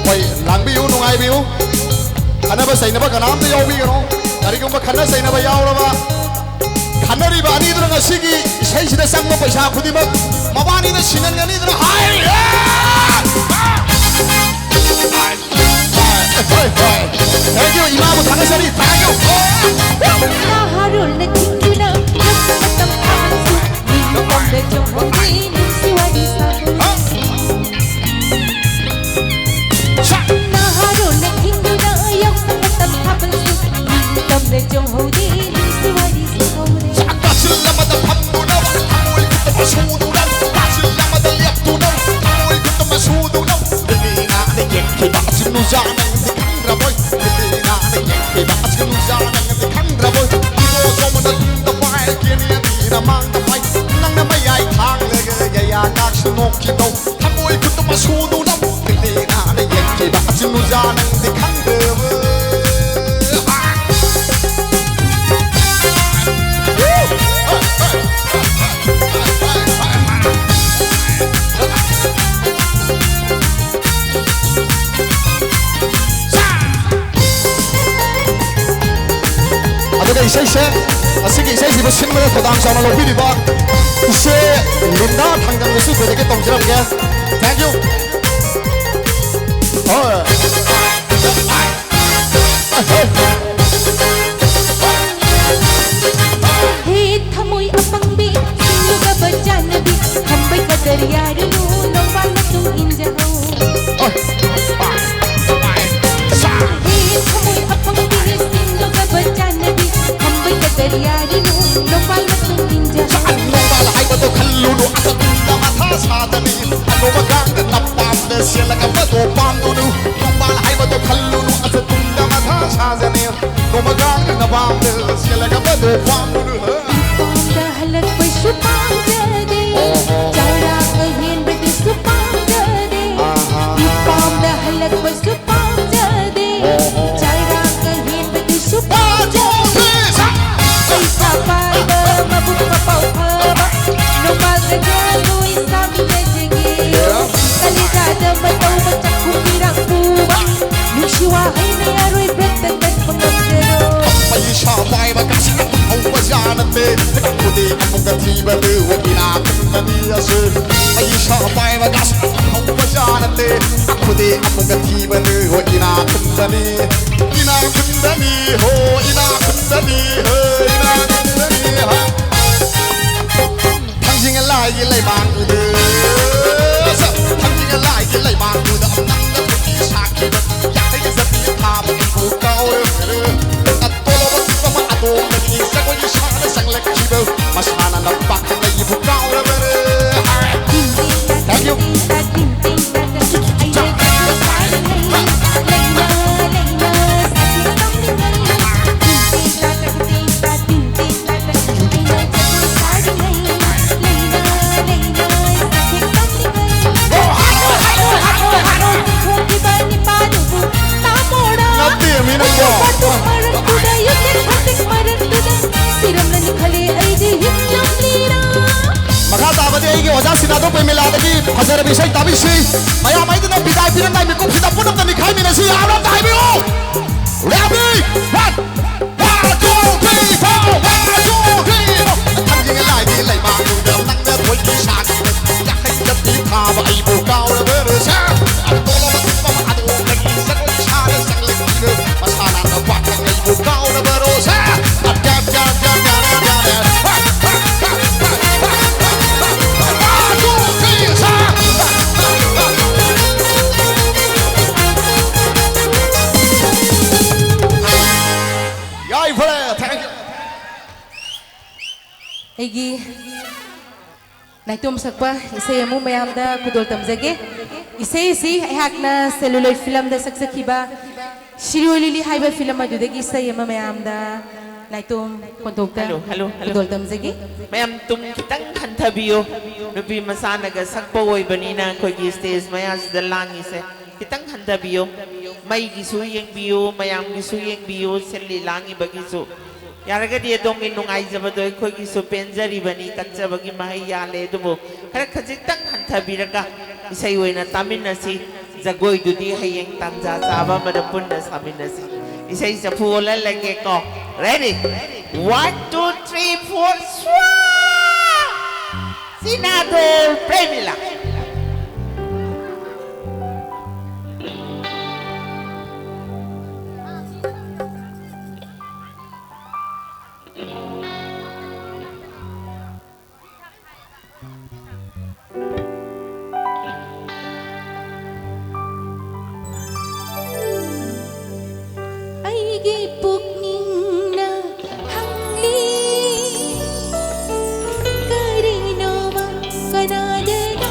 ꯍꯣꯏ, ꯂꯥꯡꯕꯤꯌꯨ, ꯅꯨꯡꯉꯥꯏꯕꯤꯌꯨ꯫ ꯈꯠꯅꯕ ꯆꯩꯅꯕ ꯀꯅꯥꯝꯇ ꯌꯥꯎꯕꯤꯒꯅꯨ꯫ ꯀꯔꯤꯒꯨꯝꯕ ꯈꯠꯅ ꯆꯩꯅꯕ ꯌꯥꯎꯔꯕ, ꯈꯠꯅꯔꯤꯕ ꯑꯅꯤꯗꯨꯅ ꯉꯁꯤꯒꯤ ꯏꯁꯩꯁꯤꯗ ꯆꯪꯕ ꯄꯩꯁꯥ ꯈꯨꯗꯤꯡꯃꯛ ꯃꯕꯥꯅꯤꯅ ꯁꯤꯡꯍꯟꯒꯅꯤꯗꯅ ꯍꯥꯏꯔꯤ꯫ ꯍꯣꯏ, ꯍꯣꯏ꯫ Thank you, ꯏꯃꯥꯕꯨ ꯊꯥꯒꯠꯆꯔꯤ꯫ Thank you. ꯅꯍꯥꯔꯣꯜꯅ ꯊꯤꯡꯗꯨꯅ ꯌꯣꯛꯄ ꯃꯇꯝ ꯊꯥꯕꯜꯁꯨ ꯅꯤꯡꯇꯝꯅ ꯆꯣꯡꯍꯧꯗꯦ ꯅꯨꯡꯁꯤ ꯋꯥꯔꯤ ꯁꯥꯕ꯫ ꯅꯍꯥꯔꯣꯜꯅ ꯊꯤꯡꯗꯨꯅ ꯌꯣꯛꯄ ꯃꯇꯝ ꯊꯥꯕꯜꯁꯨ ꯅꯤꯡꯇꯝꯅ ꯆꯣꯡꯍꯧꯗꯦ ꯅꯨꯡꯁꯤ ꯋꯥꯔꯤ ꯁꯥꯍꯧꯔꯦ꯫ ꯀꯥꯆꯤꯜ ꯑꯃꯗ ꯐꯝꯗꯨꯅ ꯊꯃꯣꯏ ꯈꯨꯠꯇ ꯁꯨꯗꯨꯅ, ꯀꯥꯆꯤꯜ ꯑꯃꯗ ꯂꯦꯞꯇꯨꯅ ꯊꯃꯣꯏ ꯈꯨꯠꯇ ꯁꯨꯗꯨꯅ, ꯂꯤꯂꯤ ꯉꯥꯅ ꯌꯦꯡꯈꯤꯕ ꯆꯤꯡꯅꯨꯖꯥ ꯅꯪꯗꯤ ꯈꯪꯗ꯭ꯔꯕꯣꯏ? ꯂꯤꯂꯤ ꯉꯥꯅ ꯌꯦꯡꯈꯤꯕ ꯆꯤꯡꯅꯨꯖꯥ ꯅꯪꯗꯤ ꯈꯪꯗ꯭ꯔꯕꯣꯏ? ꯏꯕꯣ ꯆꯣꯃꯅ ꯇꯨꯡꯗ ꯄꯥꯏ, ꯀꯦꯅꯤ ꯑꯅꯤꯅ ꯃꯥꯡꯗ ꯄꯥꯏ, ꯅꯪꯅ ꯃꯌꯥꯏ ꯊꯥꯡꯂꯒ ꯌꯥꯌꯥ ꯉꯥꯛꯁꯨ ꯅꯣꯛꯈꯤꯕꯧ꯫ ꯊꯃꯣꯏ ꯈꯨꯠꯇ ꯁꯨꯗꯨꯅ ꯂꯤꯂꯤ ꯉꯥꯅ ꯌꯦꯡꯈꯤꯕ ꯆꯤꯡꯅꯨꯖꯥ ꯅꯪꯗꯤ ꯈꯪꯗ꯭ꯔꯕꯣ? ꯑꯗꯨꯒ ꯏꯁꯩꯁꯦ, ꯑꯁꯤꯒꯤ ꯏꯁꯩꯁꯤꯕꯨ ꯁꯤꯟꯕꯗ ꯊꯧꯗꯥꯡ ꯆꯥꯎꯅ ꯂꯧꯕꯤꯔꯤꯕ ꯏꯆꯦ ꯂꯤꯟꯗꯥ ꯊꯥꯡꯖꯝꯗꯁꯨ dedicate ꯇꯧꯖꯔꯝꯒꯦ꯫ Thank you. ꯍꯣꯏ꯫ ꯍꯦ ꯊꯃꯣꯏ ꯑꯄꯪꯕꯤ, ꯁꯤꯡꯂꯨꯔꯕ ꯆꯥꯟꯅꯕꯤ, ꯈꯝꯕꯩ ꯀꯗꯔ ꯌꯥꯔꯨꯅꯨ, ꯅꯣꯡꯕꯥꯟ ꯃꯇꯨꯡ ꯏꯟꯖꯍꯧ꯫ ꯍꯣꯏ꯫ ꯄꯥꯝꯕꯅꯨ, ꯍꯦ꯫ ꯏꯄꯥꯝꯗ ꯍꯜꯂꯛꯄꯁꯨ ꯄꯥꯝꯖꯗꯦ, ꯑꯣꯍꯣ꯫ ꯆꯩꯔꯥꯛ ꯑꯍꯦꯟꯕꯗꯨꯁꯨ ꯄꯥꯝꯖꯗꯦ꯫ ꯑꯍꯥ꯫ ꯏꯄꯥꯝꯗ ꯍꯜꯂꯛꯄꯁꯨ ꯄꯥꯝꯖꯗꯦ, ꯑꯣꯍꯣ꯫ ꯆꯩꯔꯥꯛ ꯑꯍꯦꯟꯕꯗꯨꯁꯨ ꯄꯥꯝꯖꯗꯦ꯫ ꯄꯩꯁꯥ ꯄꯥꯏꯕ, ꯃꯕꯨꯛ ꯃꯄꯥꯎ ꯐꯕ, ꯅꯨꯄꯥ ꯀꯌꯥ ꯂꯣꯏ ꯁꯥꯃꯤꯟꯅꯖꯒꯦ꯫ ꯀꯂꯤꯖꯥꯗ ꯃꯇꯧꯕ ꯆꯥꯛꯈꯨꯝ ꯃꯤꯔꯥꯡ ꯄꯨꯕ, ꯅꯨꯡꯁꯤ ꯋꯥꯍꯩꯅ ꯑꯔꯣꯏ ꯕ꯭ꯔꯠꯇ ꯀꯠꯄ ꯉꯝꯖꯔꯣꯏ꯫ ꯄꯩꯁꯥ ꯄꯥꯏꯕ ꯀꯥꯁꯤ ꯍꯧꯕ ꯖꯥ ꯅꯠꯇꯦ, ꯈꯨꯗꯤ ꯑꯃꯨꯛꯀ ꯊꯤꯕꯗꯨ ꯏꯅꯥꯛ ꯈꯨꯟꯕꯅꯤ ꯑꯁꯤ꯫ ꯄꯩꯁꯥ ꯄꯥꯏꯕ ꯀꯥꯁꯤ ꯍꯧꯕ ꯖꯥ ꯅꯠꯇꯦ, ꯈꯨꯗꯤ ꯑꯃꯨꯛꯀ ꯊꯤꯕꯗꯨ ꯏꯅꯥꯛ ꯈꯨꯟꯕꯅꯤ꯫ ꯏꯅꯥꯛ ꯈꯨꯟꯕꯅꯤ ꯍꯣ, ꯏꯅꯥꯛ ꯈꯨꯟꯕꯅꯤ ꯍꯣ, ꯏꯅꯥꯛ ꯈꯨꯟꯕꯅꯤ ꯍꯣ꯫ ꯊꯥꯡꯖꯤꯡ ꯂꯥꯏꯒꯤ ꯂꯩꯕꯥꯛꯇꯨꯗ, ꯊꯥꯡꯖꯤꯡ ꯂꯥꯏꯒꯤ ꯂꯩꯕꯥꯛꯇꯨꯗ ꯅꯪꯅ ꯊꯣꯏꯕꯤ ꯁꯥꯈꯤꯕ ꯌꯥꯈꯩꯒꯤ ꯆꯠꯄꯤ ꯊꯥꯕ ꯑꯩꯕꯨ ꯀꯥꯎꯔꯕ꯭ꯔꯥ? ꯅꯠꯇꯣꯂꯣꯕ ꯇꯨꯝꯕ ꯑꯗꯣꯝꯗꯒꯤ ꯖꯒꯣꯏ ꯁꯥꯅ ꯆꯪꯂꯛꯈꯤꯕ ꯃꯁꯥꯅ ꯂꯝꯄꯥꯛꯇ ꯑꯩꯕꯨ ꯀꯥꯎꯔꯕ꯭ꯔꯥ? Thank you. ꯅꯠꯇꯦ, ꯃꯤ ꯅꯪꯕꯣ꯫ ꯃꯈꯥ ꯇꯥꯕꯗꯤ ꯑꯩꯒꯤ ꯑꯣꯖꯥ ꯁꯤꯅꯥꯗꯣ ꯄ꯭ꯔꯦꯃꯤꯂꯥꯗꯒꯤ ꯐꯖꯔꯕ ꯏꯁꯩ ꯇꯥꯕꯤꯁꯤ꯫ ꯃꯌꯥꯝ ꯑꯩꯗꯨꯅ ꯕꯤꯗꯥꯏ ꯄꯤꯔꯝꯗꯥꯏ ꯃꯤꯀꯨꯞꯁꯤꯗ ꯄꯨꯟꯅ ꯑꯝꯇ ꯅꯤꯈꯥꯏꯃꯤꯟꯅꯁꯤ꯫ ꯌꯥꯕ꯭ꯔꯥ ꯑꯝꯇ ꯍꯥꯏꯕꯤꯌꯨ꯫ Ready? One, one, two, three, four, one, two, three, four. ꯊꯥꯡꯖꯤꯡ ꯂꯥꯏꯒꯤ ꯂꯩꯕꯥꯛꯇꯨꯗ ꯅꯪꯅ ꯊꯣꯏꯕꯤ ꯁꯥꯈꯤꯕ ꯌꯥꯈꯩ ꯆꯠꯄꯤ ꯊꯥꯕ ꯑꯩꯕꯨ ꯀꯥꯎꯔꯕꯔꯣ ꯁꯥ? ꯑꯇꯣꯂꯕ ꯇꯨꯝꯕ ꯑꯗꯣꯝꯗꯒꯤ ꯖꯒꯣꯏ ꯁꯥꯅ ꯆꯪꯂꯛꯈꯤꯕ ꯃꯁꯥꯅ ꯅꯨꯄꯥ ꯑꯩꯕꯨ ꯀꯥꯎꯔꯕꯔꯣ ꯁꯥ? ꯌꯥꯏꯐꯔꯦ, thank you. ꯑꯩꯒꯤ ꯅꯥꯏꯇꯣꯝ ꯁꯛꯄ ꯏꯁꯩ ꯑꯃ ꯃꯌꯥꯝꯗ ꯈꯨꯗꯣꯜ ꯇꯝꯖꯒꯦ꯫ ꯏꯁꯩ ꯑꯁꯤ ꯑꯩꯍꯥꯛꯅ celluloid film ꯗ ꯁꯛꯆꯈꯤꯕ ꯁꯤꯔꯣꯏ ꯂꯤꯂꯤ ꯍꯥꯏꯕ film ꯑꯗꯨꯗꯒꯤ ꯏꯁꯩ ꯑꯃ ꯃꯌꯥꯝꯗ ꯅꯥꯏꯇꯣꯝ ꯈꯣꯟꯊꯣꯛꯇ ꯍꯜꯂꯣ, ꯍꯜꯂꯣ, ꯍꯜꯂꯣ꯫ ꯈꯨꯗꯣꯜ ꯇꯝꯖꯒꯦ꯫ ꯃꯌꯥꯝ ꯇꯨꯝ ꯈꯤꯇꯪ ꯍꯟꯊꯕꯤꯌꯨ꯫ ꯅꯨꯄꯤ ꯃꯆꯥꯅꯒ ꯁꯛꯄ ꯑꯣꯏꯕꯅꯤꯅ ꯑꯩꯈꯣꯏꯒꯤ stage ꯃꯌꯥꯁꯤꯗ ꯂꯥꯡꯉꯤꯁꯦ ꯈꯤꯇꯪ ꯍꯟꯊꯕꯤꯌꯨ꯫ ꯃꯩꯒꯤꯁꯨ ꯌꯦꯡꯕꯤꯌꯨ, ꯃꯌꯥꯝꯒꯤꯁꯨ ꯌꯦꯡꯕꯤꯌꯨ, ꯁꯤꯜꯂꯤ ꯂꯥꯡꯉꯤꯕꯒꯤꯁꯨ꯫ ꯌꯥꯔꯒꯗꯤ ꯑꯗꯣꯝꯒꯤ ꯅꯨꯡꯉꯥꯏꯖꯕꯗꯣ ꯑꯩꯈꯣꯏꯒꯤꯁꯨ ꯄꯦꯟꯖꯔꯤꯕꯅꯤ, ꯀꯠꯆꯕꯒꯤ ꯃꯍꯩ ꯌꯥꯜꯂꯦ꯫ ꯑꯗꯨꯕꯨ ꯈꯔ ꯈꯖꯤꯛꯇꯪ ꯍꯟꯊꯕꯤꯔꯒ ꯏꯁꯩ ꯑꯣꯏꯅ ꯇꯥꯃꯤꯟꯅꯁꯤ꯫ ꯖꯒꯣꯏꯗꯨꯗꯤ ꯍꯌꯦꯡ ꯇꯥꯟꯖꯥ ꯆꯥꯕ ꯑꯃꯗ ꯄꯨꯟꯅ ꯁꯥꯃꯤꯟꯅꯁꯤ꯫ ꯏꯁꯩ ꯆꯐꯨ ꯑꯣꯜꯍꯜꯂꯒꯦꯀꯣ꯫ Ready? One, two, three, four, ꯁ꯭ꯋꯥ! ꯁꯤꯅꯥꯊꯣꯜ ꯄ꯭ꯔꯦꯃꯤꯂꯥ꯫ ꯑꯩꯒꯤ ꯄꯨꯛꯅꯤꯡꯅ ꯍꯪꯂꯤ, ꯀꯔꯤꯅꯣꯃ ꯀꯅꯥꯗꯅꯣ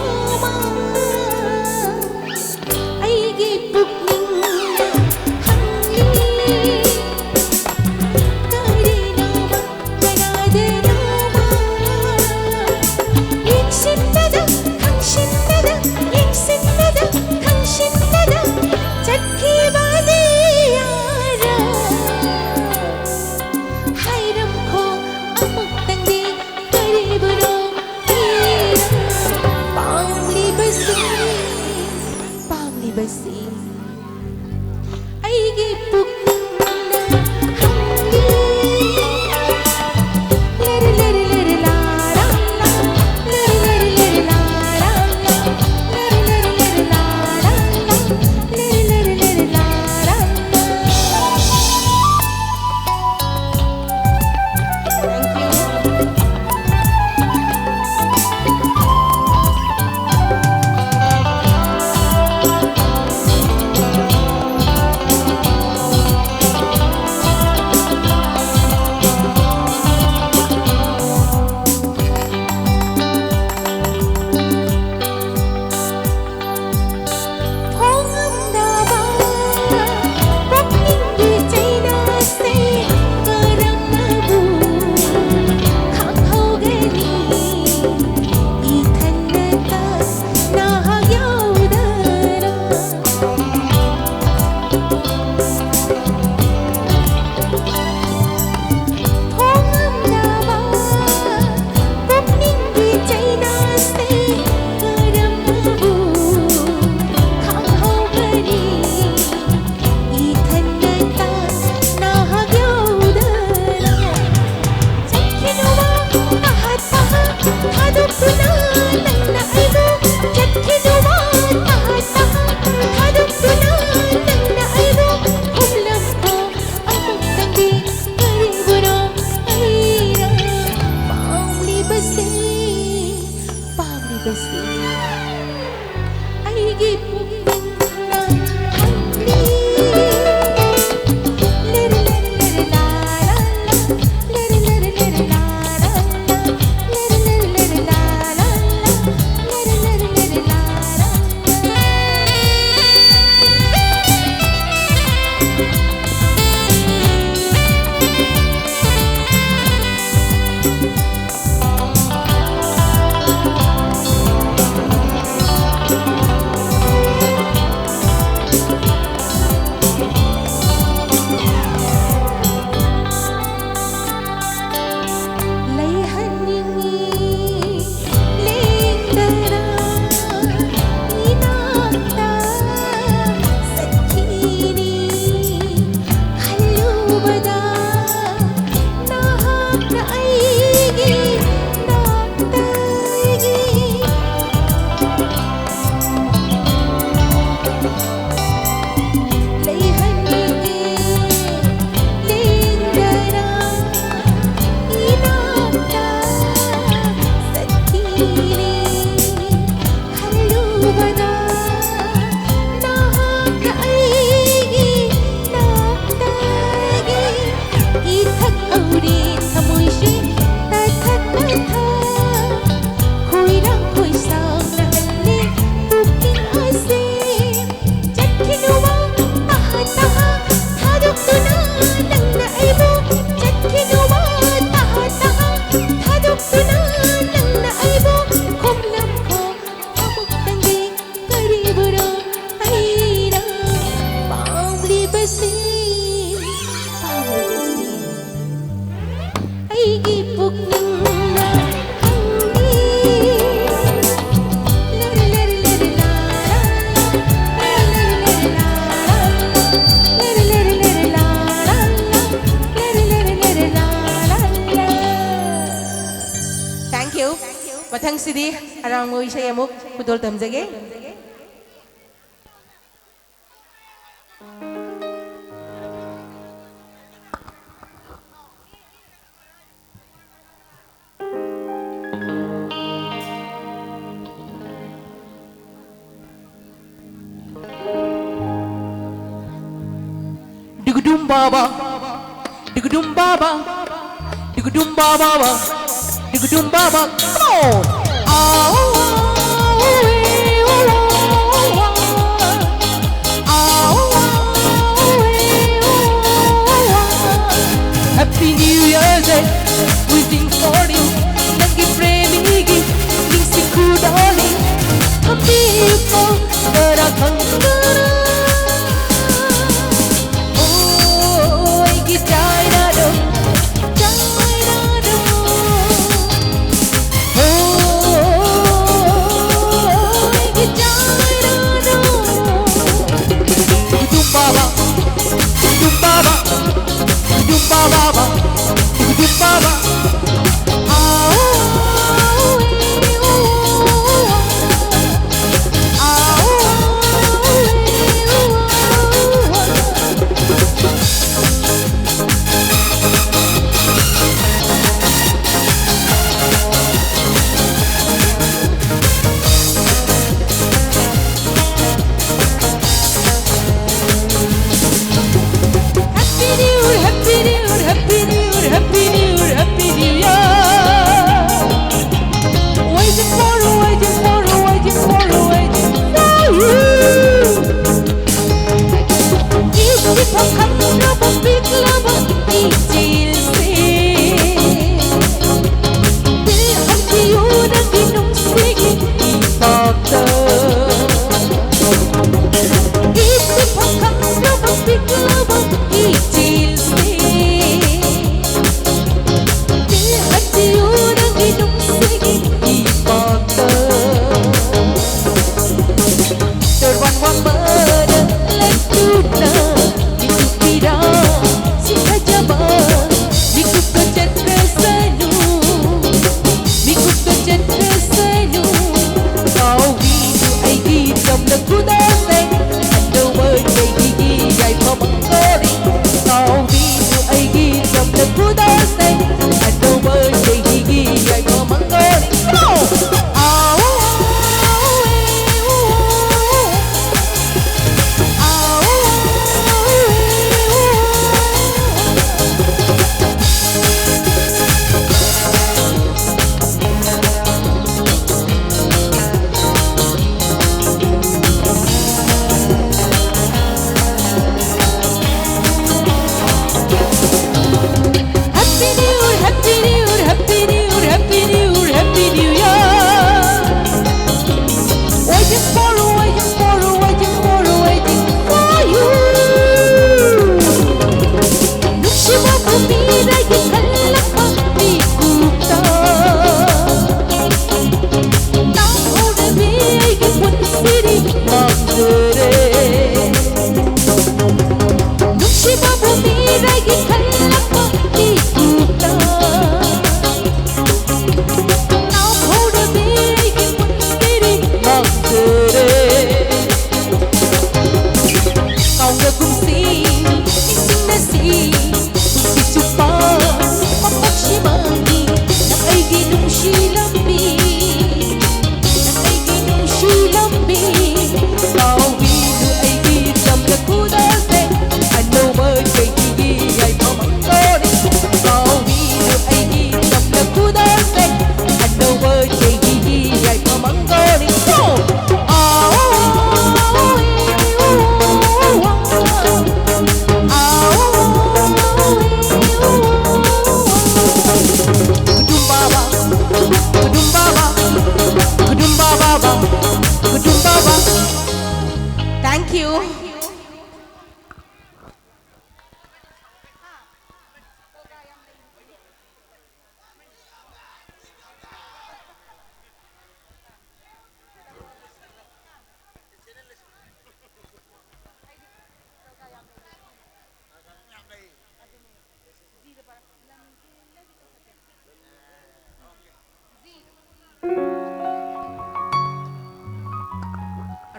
ꯑꯩꯒꯤ ꯄꯨꯛꯅꯤꯡꯅ ꯈꯪꯏ꯫ Thank you. ꯃꯊꯪꯁꯤꯗꯤ ꯑꯔꯥꯡꯕ ꯏꯁꯩ ꯑꯃꯨꯛ ꯈꯨꯗꯣꯜ ꯇꯝꯖꯒꯦ꯫ Dugudum baba, dugudum baba, dugudum baba, dugudum baba. Come on. Happy New Year, wishing for you. ꯅꯪꯒꯤ ꯄ꯭ꯔꯦꯃꯤꯒꯤ ꯅꯤꯡꯁꯤꯡꯈꯨꯗꯣꯜꯂꯤ. ꯊꯝꯕꯤꯌꯨꯀꯣ ꯀꯅꯥ ꯈꯪꯗꯅ. ꯑꯣ, ꯑꯩꯒꯤ ꯆꯥꯏꯅꯥꯗꯣ, ꯆꯥꯏꯅꯥꯗꯣ. ꯑꯣ, ꯑꯩꯒꯤ ꯆꯥꯏꯅꯥꯗꯣ. ꯗꯨꯝ ꯕꯥꯕꯥ, ꯗꯨꯝ ꯕꯥꯕꯥ, ꯗꯨꯝ ꯕꯥꯕꯥ, ꯗꯨꯝ ꯕꯥꯕꯥ. Happy New Year, Happy New Year, Happy New Year, Happy New Year, Happy New Year. Waiting for you, waiting for you, waiting for you, waiting for you. ꯏꯁꯤꯐꯥꯎ ꯈꯪꯗ꯭ꯔꯕ ꯄꯤꯛꯂꯕ ꯏꯆꯦꯜꯁꯦ, ꯇꯤꯜꯍꯟꯕꯤꯌꯨ ꯅꯪꯒꯤ ꯅꯨꯡꯁꯤꯒꯤ ꯏꯄꯥꯛꯇ꯫ ꯏꯁꯤꯐꯥꯎ ꯈꯪꯗ꯭ꯔꯕ ꯄꯤꯛ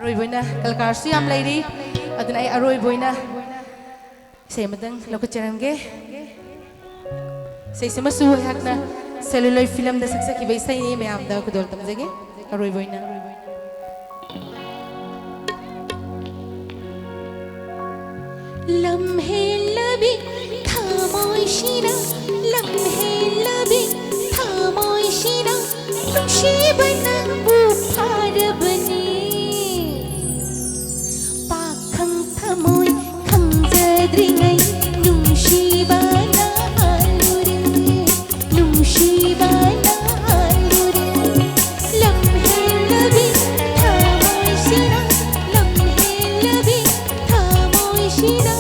ꯑꯔꯣꯏꯕ ꯑꯣꯏꯅ ꯀꯂꯥꯀꯥꯔꯁꯨ ꯌꯥꯝ ꯂꯩꯔꯤ, ꯑꯗꯨꯅ ꯑꯩ ꯑꯔꯣꯏꯕ ꯑꯣꯏꯅ ꯏꯁꯩ ꯑꯃꯇꯪ ꯂꯧꯈꯠꯆꯔꯝꯒꯦ꯫ ꯏꯁꯩꯁꯤꯃꯁꯨ ꯑꯩꯍꯥꯛꯅ celluloid ꯐꯤꯂꯝꯗ ꯁꯛꯆꯈꯤꯕ ꯏꯁꯩꯅꯤ, ꯃꯌꯥꯝꯗ ꯈꯨꯗꯣꯜ ꯇꯝꯖꯒꯦ꯫ ꯑꯔꯣꯏꯕ ꯑꯣꯏꯅ꯫ ꯂꯝꯍꯦꯜꯂꯕꯤ ꯊꯃꯣꯏꯁꯤꯅ, ꯂꯝꯍꯦꯜꯂꯕꯤ ꯊꯃꯣꯏꯁꯤꯅ ꯅꯨꯡꯁꯤꯕ ꯅꯪꯕꯨ ꯐꯥꯔꯕꯅꯤ꯫ ꯄꯥꯈꯪ ꯊꯃꯣꯏ ꯈꯪꯖꯗ꯭ꯔꯤꯉꯩ ꯅꯨꯡꯁꯤꯕꯅ ꯍꯥꯜꯂꯨꯔꯦ, ꯅꯨꯡꯁꯤꯕꯅ ꯍꯥꯜꯂꯨꯔꯦ꯫ ꯂꯝꯍꯦꯜꯂꯕꯤ ꯊꯃꯣꯏꯁꯤꯅ, ꯂꯝꯍꯦꯜꯂꯕꯤ ꯊꯃꯣꯏꯁꯤꯅ꯫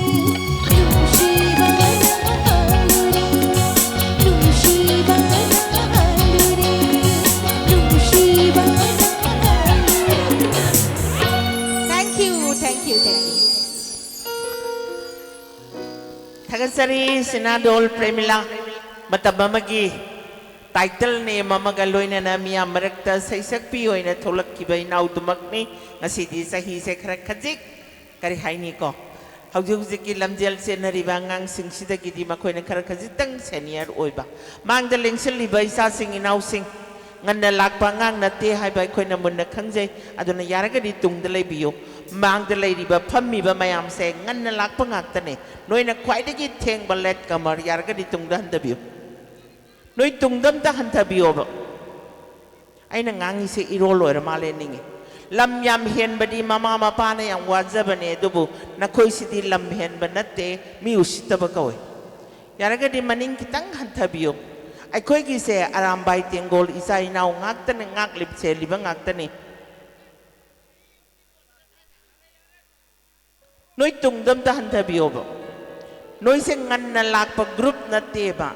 ꯅꯨꯡꯁꯤꯕꯅ ꯍꯥꯜꯂꯨꯔꯦ, ꯅꯨꯡꯁꯤꯕꯅ ꯍꯥꯜꯂꯨꯔꯦ, ꯅꯨꯡꯁꯤꯕꯅ ꯍꯥꯜꯂꯨꯔꯦ꯫ Thank you, thank you, thank you. ꯊꯥꯒꯠꯆꯔꯤ ꯁꯤꯅꯥꯗꯣꯜ ꯄ꯭ꯔꯦꯃꯤꯂꯥ꯫ ꯃꯇꯝ ꯑꯃꯒꯤ title name ꯑꯃꯒ ꯂꯣꯏꯅꯅ ꯃꯤꯌꯥꯝ ꯃꯔꯛꯇ ꯁꯩꯁꯛꯄꯤ ꯑꯣꯏꯅ ꯊꯣꯛꯂꯛꯈꯤꯕ ꯏꯅꯥꯎꯗꯨꯃꯛꯅꯤ꯫ ꯉꯁꯤꯗꯤ ꯆꯍꯤꯁꯦ ꯈꯔ ꯈꯖꯤꯛ ꯀꯔꯤ ꯍꯥꯏꯅꯤꯀꯣ, ꯍꯧꯖꯤꯛ ꯍꯧꯖꯤꯛꯀꯤ ꯂꯝꯖꯦꯜ ꯆꯦꯟꯅꯔꯤꯕ ꯑꯉꯥꯡꯁꯤꯡꯁꯤꯗꯒꯤꯗꯤ ꯃꯈꯣꯏꯅ ꯈꯔ ꯈꯖꯤꯛꯇꯪ senior ꯑꯣꯏꯕ꯫ ꯃꯥꯡꯗ ꯂꯦꯡꯁꯤꯜꯂꯤꯕ ꯏꯆꯥꯁꯤꯡ ꯏꯅꯥꯎꯁꯤꯡ, ꯉꯟꯅ ꯂꯥꯛꯄ ꯑꯉꯥꯡ ꯅꯠꯇꯦ ꯍꯥꯏꯕ ꯑꯩꯈꯣꯏꯅ ꯃꯨꯟꯅ ꯈꯪꯖꯩ꯫ ꯑꯗꯨꯅ ꯌꯥꯔꯒꯗꯤ ꯇꯨꯡꯗ ꯂꯩꯕꯤꯌꯨ꯫ ꯃꯥꯡꯗ ꯂꯩꯔꯤꯕ, ꯐꯝꯃꯤꯕ ꯃꯌꯥꯝꯁꯦ ꯉꯟꯅ ꯂꯥꯛꯄ ꯉꯥꯛꯇꯅꯦ꯫ ꯅꯣꯏꯅ ꯈ꯭ꯋꯥꯏꯗꯒꯤ ꯊꯦꯡꯕ, late comer, ꯌꯥꯔꯒꯗꯤ ꯇꯨꯡꯗ ꯍꯟꯊꯕꯤꯌꯨ꯫ ꯅꯣꯏ ꯇꯨꯡꯗ ꯑꯝꯇ ꯍꯟꯊꯕꯤꯌꯣꯕ꯫ ꯑꯩꯅ ꯉꯥꯡꯉꯤꯁꯦ ꯏꯔꯣꯜ ꯑꯣꯏꯔ ꯃꯥꯜꯂꯦ ꯅꯤꯡꯉꯤ꯫ ꯂꯝ ꯌꯥꯝ ꯍꯦꯟꯕꯗꯤ ꯃꯃꯥ ꯃꯄꯥꯅ ꯌꯥꯝ ꯋꯥꯖꯕꯅꯦ, ꯑꯗꯨꯕꯨ ꯅꯈꯣꯏꯁꯤꯗꯤ ꯂꯝ ꯍꯦꯟꯕ ꯅꯠꯇꯦ, ꯃꯤ ꯎꯁꯤꯠꯇꯕ ꯀꯧꯏ꯫ ꯌꯥꯔꯒꯗꯤ ꯃꯅꯤꯡ ꯈꯤꯇꯪ ꯍꯟꯊꯕꯤꯌꯨ꯫ ꯑꯩꯈꯣꯏꯒꯤꯁꯦ ꯑꯔꯥꯝꯕꯥꯏ ꯇꯦꯡꯒꯣꯜ ꯏꯆꯥ ꯏꯅꯥꯎ ꯉꯥꯛꯇꯅꯤ, ꯉꯥꯛꯂꯤꯞ ꯁꯦꯜꯂꯤꯕ ꯉꯥꯛꯇꯅꯤ꯫ ꯅꯣꯏ ꯇꯨꯡꯗ ꯑꯝꯇ ꯍꯟꯊꯕꯤꯌꯣꯕ꯫ ꯅꯣꯏꯁꯦ ꯉꯟꯅ ꯂꯥꯛꯄ group ꯅꯠꯇꯦꯕ꯫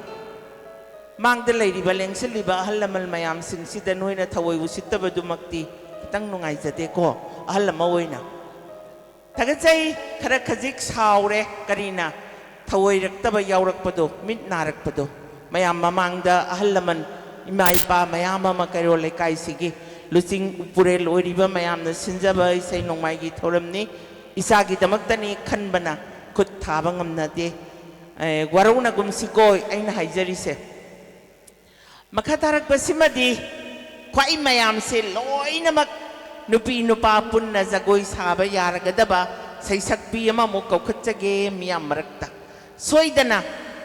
ꯃꯥꯡꯗ ꯂꯩꯔꯤꯕ, ꯂꯦꯡꯁꯤꯜꯂꯤꯕ ꯑꯍꯜ ꯂꯃꯟ ꯃꯌꯥꯝꯁꯤꯡꯁꯤꯗ ꯅꯣꯏꯅ ꯊꯑꯣꯏ ꯎꯁꯤꯠꯇꯕꯗꯨꯃꯛꯇꯤ ꯈꯤꯇꯪ ꯅꯨꯡꯉꯥꯏꯖꯗꯦꯀꯣ, ꯑꯍꯜ ꯑꯃ ꯑꯣꯏꯅ꯫ ꯊꯥꯒꯠꯆꯩ, ꯈꯔ ꯈꯖꯤꯛ ꯁꯥꯎꯔꯦ, ꯀꯔꯤꯅ ꯊꯑꯣꯏꯔꯛꯇꯕ ꯌꯥꯎꯔꯛꯄꯗꯣ, ꯃꯤꯠ ꯅꯥꯔꯛꯄꯗꯣ꯫ ꯃꯌꯥꯝ ꯃꯃꯥꯡꯗ ꯑꯍꯜ ꯂꯃꯟ, ꯏꯃꯥ ꯏꯄꯥ ꯃꯌꯥꯝ ꯑꯃ ꯀꯩꯔꯣꯜ ꯂꯩꯀꯥꯏꯁꯤꯒꯤ ꯂꯨꯆꯤꯡ ꯎꯄꯨꯔꯦꯜ ꯑꯣꯏꯔꯤꯕ ꯃꯌꯥꯝꯅ ꯁꯤꯟꯖꯕ ꯏꯁꯩ ꯅꯣꯡꯃꯥꯏꯒꯤ ꯊꯧꯔꯝꯅꯤ꯫ ꯏꯆꯥꯒꯤꯗꯃꯛꯇꯅꯤ ꯈꯟꯕꯅ ꯈꯨꯠ ꯊꯥꯕ ꯉꯝꯅꯗꯦ꯫ ꯑꯦ, ꯋꯥꯔꯧꯅꯒꯨꯝꯁꯤꯀꯣ ꯑꯩꯅ ꯍꯥꯏꯖꯔꯤꯁꯦ꯫ ꯃꯈꯥ ꯇꯥꯔꯛꯄꯁꯤꯃꯗꯤ ꯈ꯭ꯋꯥꯏ ꯃꯌꯥꯝꯁꯦ ꯂꯣꯏꯅꯃꯛ ꯅꯨꯄꯤ ꯅꯨꯄꯥ ꯄꯨꯟꯅ ꯖꯒꯣꯏ ꯁꯥꯕ ꯌꯥꯔꯒꯗꯕ ꯁꯩꯁꯛꯄꯤ ꯑꯃꯃꯨꯛ ꯀꯧꯈꯠꯆꯒꯦ ꯃꯤꯌꯥꯝ ꯃꯔꯛꯇ꯫ ꯁꯣꯏꯗꯅ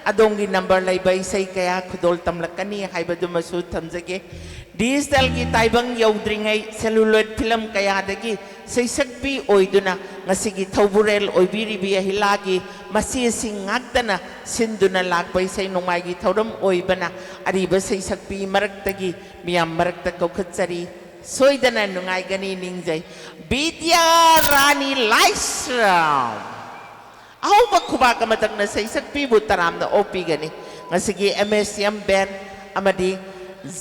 ꯑꯗꯣꯝꯒꯤ number ꯂꯩꯕ ꯏꯁꯩ ꯀꯌꯥ ꯈꯨꯗꯣꯜ ꯇꯝꯂꯛꯀꯅꯤ ꯍꯥꯏꯕꯗꯨꯃꯁꯨ ꯊꯝꯖꯒꯦ꯫ Digitalꯒꯤ ꯇꯥꯏꯕꯪ ꯌꯧꯗ꯭ꯔꯤꯉꯩ celluloid film ꯀꯌꯥꯗꯒꯤ ꯁꯩꯁꯛꯄꯤ ꯑꯣꯏꯗꯨꯅ ꯉꯁꯤꯒꯤ ꯊꯧꯕꯨꯔꯦꯜ ꯑꯣꯏꯕꯤꯔꯤꯕꯤ ꯑꯍꯤꯂꯥꯒꯤ ꯃꯆꯦꯁꯤꯡ ꯉꯥꯛꯇꯅ ꯁꯤꯟꯗꯨꯅ ꯂꯥꯛꯄ ꯏꯁꯩ ꯅꯣꯡꯃꯥꯏꯒꯤ ꯊꯧꯔꯝ ꯑꯣꯏꯕꯅ ꯑꯔꯤꯕ ꯁꯩꯁꯛꯄꯤ ꯃꯔꯛꯇꯒꯤ ꯃꯤꯌꯥꯝ ꯃꯔꯛꯇ ꯀꯧꯈꯠꯆꯔꯤ꯫ ꯁꯣꯏꯗꯅ ꯅꯨꯡꯉꯥꯏꯒꯅꯤ ꯅꯤꯡꯖꯩ꯫ ꯕꯤꯗ꯭ꯌꯥ ꯔꯥꯅꯤ ꯂꯥꯏꯁ꯭ꯔꯝ꯫ ꯑꯍꯧ ꯈꯨꯕꯥꯛ ꯑꯃꯇꯪꯅ ꯁꯩꯁꯛꯄꯤꯕꯨ ꯇꯔꯥꯝꯅ ꯑꯣꯛꯄꯤꯒꯅꯤ꯫ ꯉꯁꯤꯒꯤ M S M band ꯑꯃꯗꯤ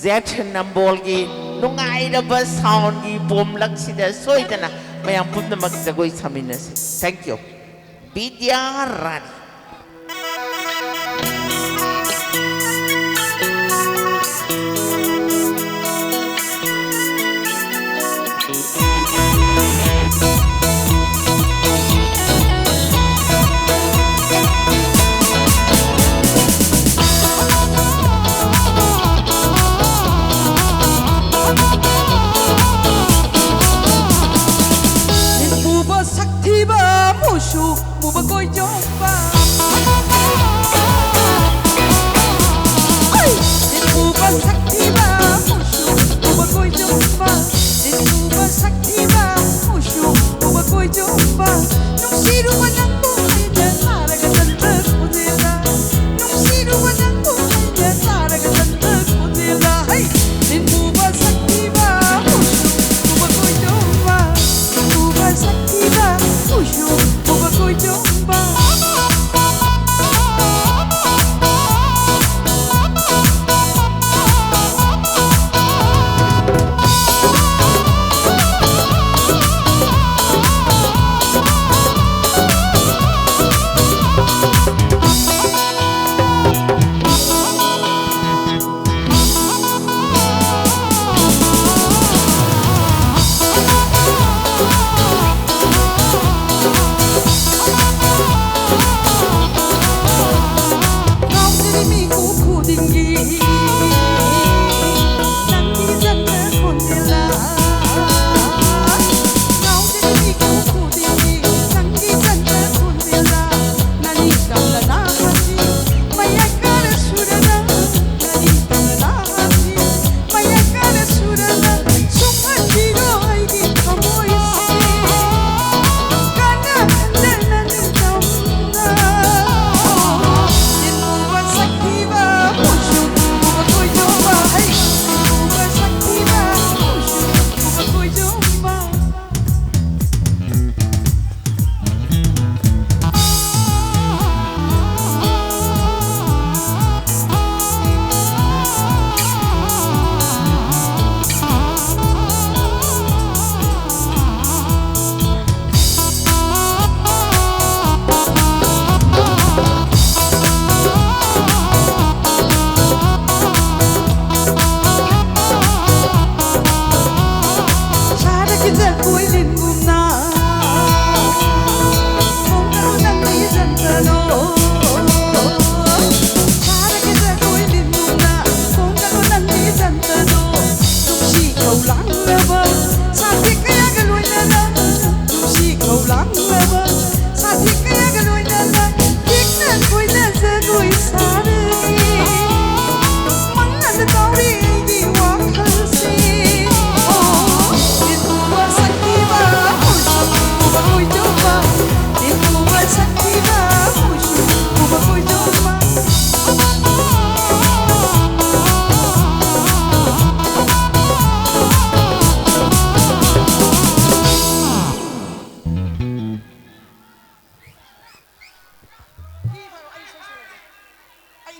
ꯖꯦꯠ ꯅꯝꯕꯣꯜꯒꯤ ꯅꯨꯡꯉꯥꯏꯔꯕ soundꯒꯤ ꯄꯣꯝꯂꯛꯁꯤꯗ ꯁꯣꯏꯗꯅ ꯃꯌꯥꯝ ꯄꯨꯝꯅꯃꯛ ꯖꯒꯣꯏ ꯁꯥꯃꯤꯟꯅꯁꯤ꯫ Thank you꯫ ꯕꯤꯗ꯭ꯌꯥ ꯔꯥꯅꯤ꯫ ꯅꯤꯠ ꯃꯨꯕ ꯁꯛꯊꯤꯕ ꯃꯨꯁꯨ ꯃꯨꯕ ꯀꯣꯏꯖꯣꯝꯕ꯫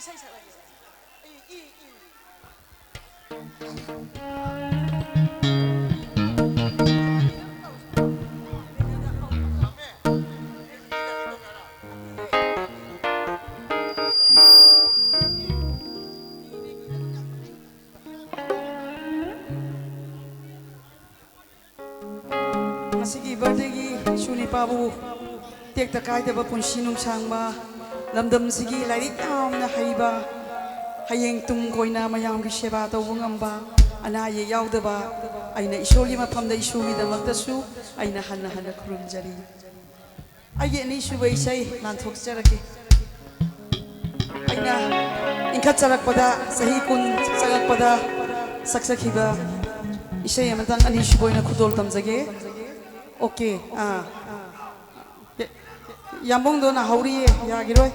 ꯏꯁꯩ ꯁꯛꯂꯛꯀꯦ꯫ ꯑꯩ, ꯏ, ꯏ꯫ ꯉꯁꯤꯒꯤ birthdayꯒꯤ ꯏꯁꯨ ꯅꯤꯄꯥꯕꯨ ꯇꯦꯛꯇ ꯀꯥꯏꯗꯕ ꯄꯨꯟꯁꯤ ꯅꯨꯡꯁꯥꯡꯕ, ꯂꯝꯗꯝꯁꯤꯒꯤ ꯂꯥꯏꯔꯤꯛ ꯌꯥꯝꯅ ꯍꯩꯕ, ꯍꯌꯦꯡ ꯇꯨꯡ ꯀꯣꯏꯅ ꯃꯌꯥꯝꯒꯤ ꯁꯦꯕꯥ ꯇꯧꯕ ꯉꯝꯕ, ꯑꯅꯥ ꯑꯌꯦꯛ ꯌꯥꯎꯗꯕ, ꯑꯩꯅ ꯏꯁꯣꯔꯒꯤ ꯃꯐꯝꯗ ꯏꯁꯨꯒꯤꯗꯃꯛꯇꯁꯨ ꯑꯩꯅ ꯍꯟꯅ ꯍꯟꯅ ꯈꯨꯔꯨꯝꯖꯔꯤ꯫ ꯑꯩꯒꯤ ꯑꯅꯤꯁꯨꯕ ꯏꯁꯩ ꯂꯥꯟꯊꯣꯛꯆꯔꯛꯀꯦ꯫ ꯑꯩꯅ ꯏꯟꯈꯠꯆꯔꯛꯄꯗ, ꯆꯍꯤ ꯀꯨꯟ ꯆꯪꯉꯛꯄꯗ ꯁꯛꯆꯈꯤꯕ ꯏꯁꯩ ꯑꯃꯇꯪ ꯑꯅꯤꯁꯨꯕ ꯑꯣꯏꯅ ꯈꯨꯗꯣꯜ ꯇꯝꯖꯒꯦ꯫ ꯑꯣꯀꯦ, ꯑꯥ꯫ ꯌꯥꯝꯕꯨꯡꯗꯣ ꯅꯥꯍꯧꯔꯤꯌꯦ, ꯌꯥꯈꯤꯔꯣꯏ꯫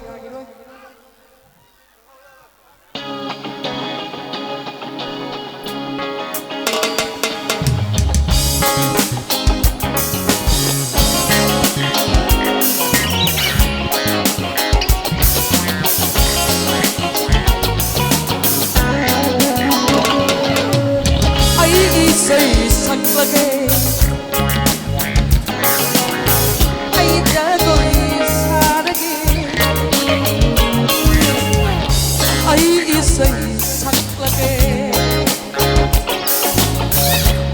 ꯑꯩ ꯏꯁꯩ ꯁꯛꯂꯒꯦ, ꯑꯩ ꯖꯒꯣꯏ ꯁꯥꯔꯒꯦ, ꯑꯩ ꯏꯁꯩ ꯁꯛꯂꯒꯦ,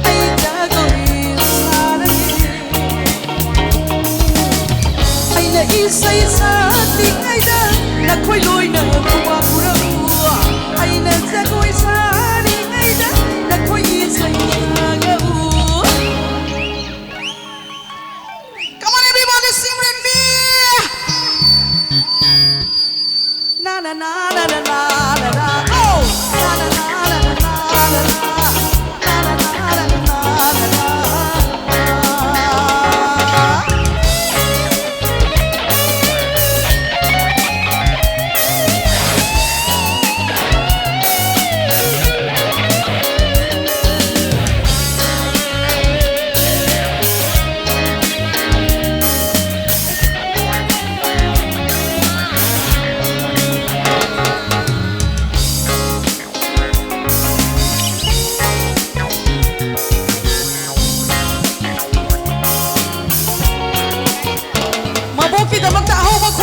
ꯑꯩ ꯖꯒꯣꯏ ꯁꯥꯔꯒꯦ꯫ ꯑꯩꯅ ꯏꯁꯩ ꯁꯛꯂꯤꯉꯩꯗ ꯅꯈꯣꯏ ꯂꯣꯏꯅ ꯈꯨꯕꯥꯛ ꯈꯨꯔꯛꯎ꯫ ꯑꯩꯅ ꯖꯒꯣꯏ ꯁꯥꯔꯤꯉꯩꯗ ꯅꯈꯣꯏ ꯏꯁꯩ ꯁꯛꯂꯛꯎ꯫ Come on, everybody, sing with me. Na, na, na, na, na, na, na, na. Oh! Na, na, na, na, na, na, na, na. Na, na, na, na, na, na, na, na.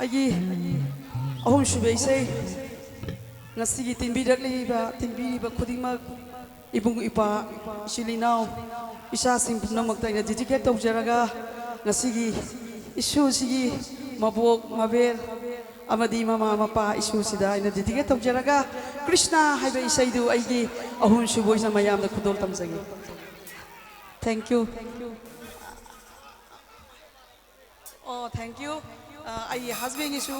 ꯑꯩꯒꯤ ꯑꯍꯨꯝꯁꯨꯕ ꯏꯁꯩ, ꯉꯁꯤꯒꯤ ꯇꯤꯟꯕꯤꯔꯛꯂꯤꯕ, ꯇꯤꯟꯕꯤꯔꯤꯕ ꯈꯨꯗꯤꯡꯃꯛ, ꯏꯕꯨꯡ ꯏꯄ꯭ꯋꯥ, ꯏꯆꯤꯜ ꯏꯅꯥꯎ, ꯏꯆꯥꯁꯤꯡ ꯄꯨꯝꯅꯃꯛꯇ ꯑꯩꯅ dedicate ꯇꯧꯖꯔꯒ, ꯉꯁꯤꯒꯤ ꯏꯁꯨꯁꯤꯒꯤ ꯃꯕꯣꯛ ꯃꯕꯦꯜ ꯑꯃꯗꯤ ꯃꯃꯥ ꯃꯄꯥ ꯏꯁꯨꯁꯤꯗ ꯑꯩꯅ dedicate ꯇꯧꯖꯔꯒ, ꯀ꯭ꯔꯤꯁꯅ ꯍꯥꯏꯕ ꯏꯁꯩꯗꯨ ꯑꯩꯒꯤ ꯑꯍꯨꯝꯁꯨꯕ ꯑꯣꯏꯅ ꯃꯌꯥꯝꯗ ꯈꯨꯗꯣꯜ ꯇꯝꯖꯒꯦ꯫ Thank you. ꯑꯣ, thank you. ꯑ, ꯑꯩ husbandꯒꯤꯁꯨ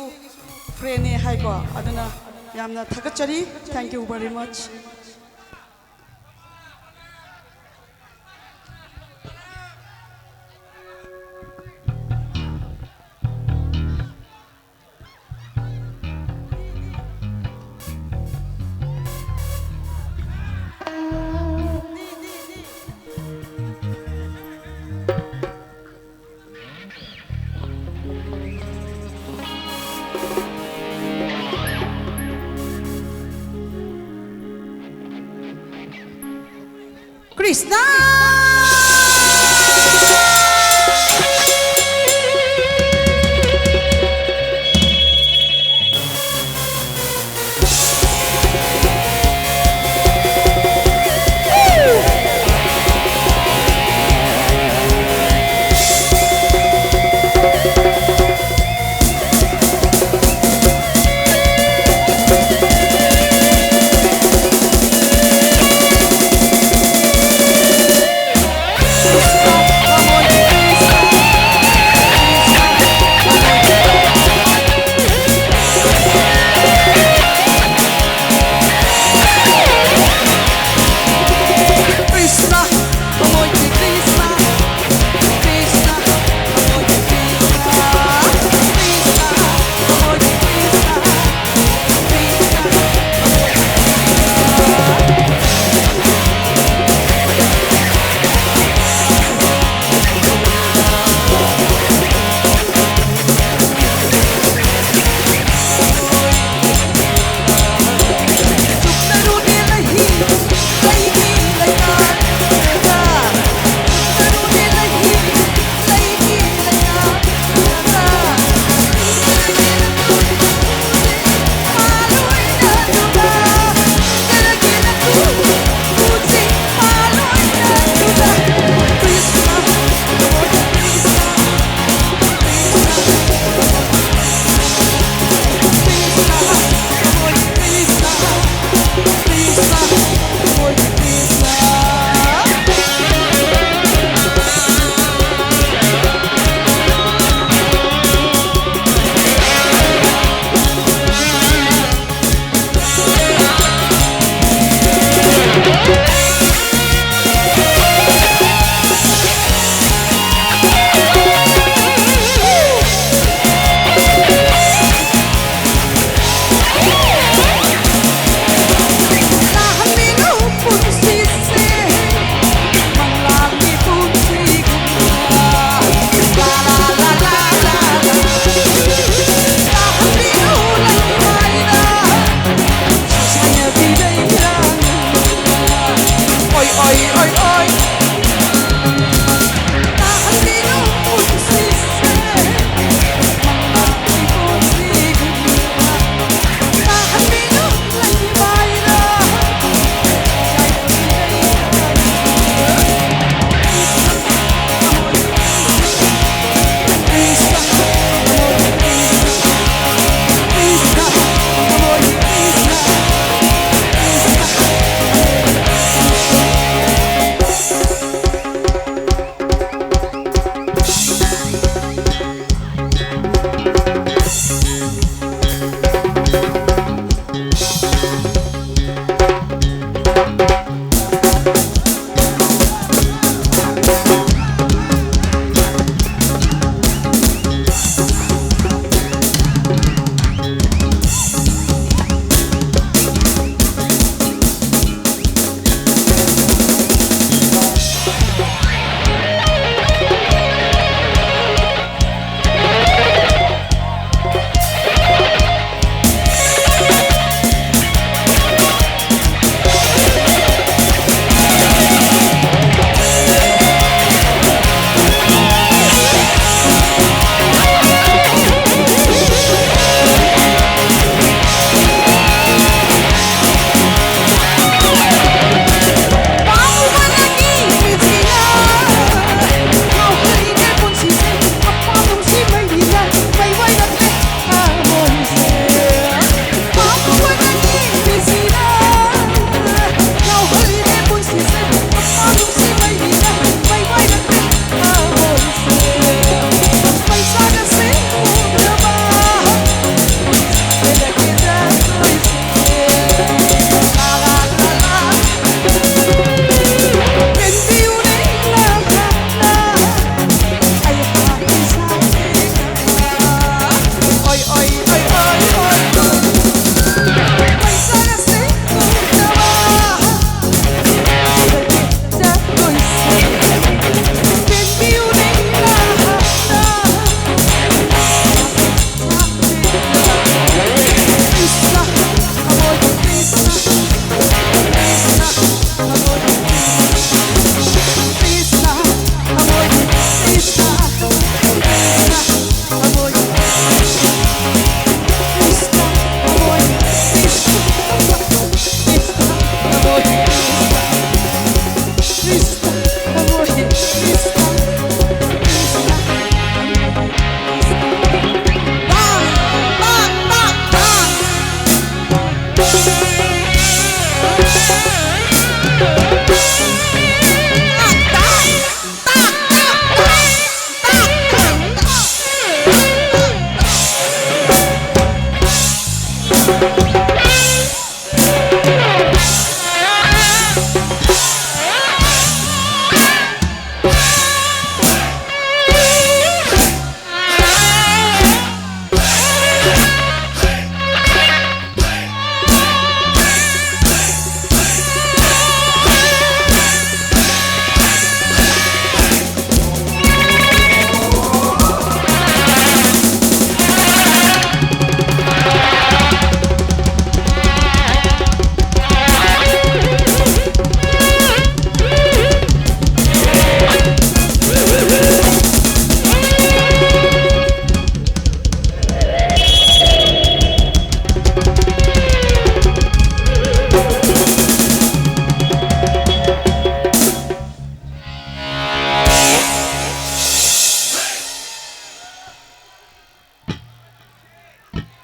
friendꯅꯦ ꯍꯥꯏꯀꯣ, ꯑꯗꯨꯅ ꯌꯥꯝꯅ ꯊꯥꯒꯠꯆꯔꯤ꯫ Thank you very much. Krishna!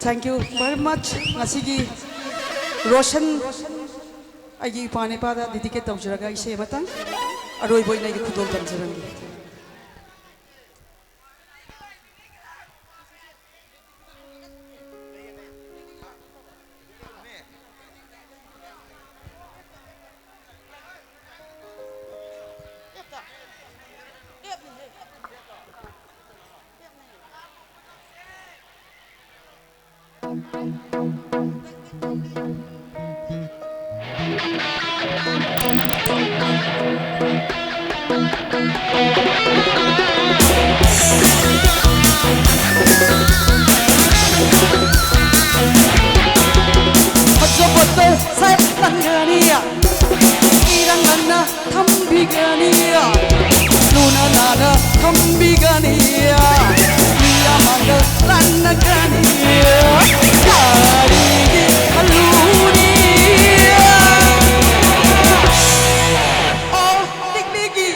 Thank you very much. ꯉꯁꯤꯒꯤ ꯔꯣꯁꯟ, ꯑꯩꯒꯤ ꯏꯄꯥ ꯅꯤꯄꯥꯗ dedicate ꯇꯧꯖꯔꯒ ꯏꯁꯩ ꯑꯃꯇꯪ ꯑꯔꯣꯏꯕ ꯑꯣꯏꯅ ꯑꯩꯒꯤ ꯈꯨꯗꯣꯜ ꯇꯝꯖꯔꯝꯒꯦ꯫ ꯐꯖꯕꯗ ꯁꯦꯠꯂꯝꯒꯅꯤ, ꯏꯔꯪ ꯂꯪꯅ ꯊꯝꯕꯤꯒꯅꯤ, ꯂꯨꯅ ꯅꯥꯟꯅ ꯊꯝꯕꯤꯒꯅꯤ, ꯃꯤ ꯑꯃꯒ ꯂꯥꯟꯅꯒꯅꯤ꯫ ꯀꯔꯤꯒꯤ ꯈꯜꯂꯨꯅꯤ? ꯑꯣ, ꯇꯤꯛꯂꯤꯒꯤ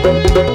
Thank you.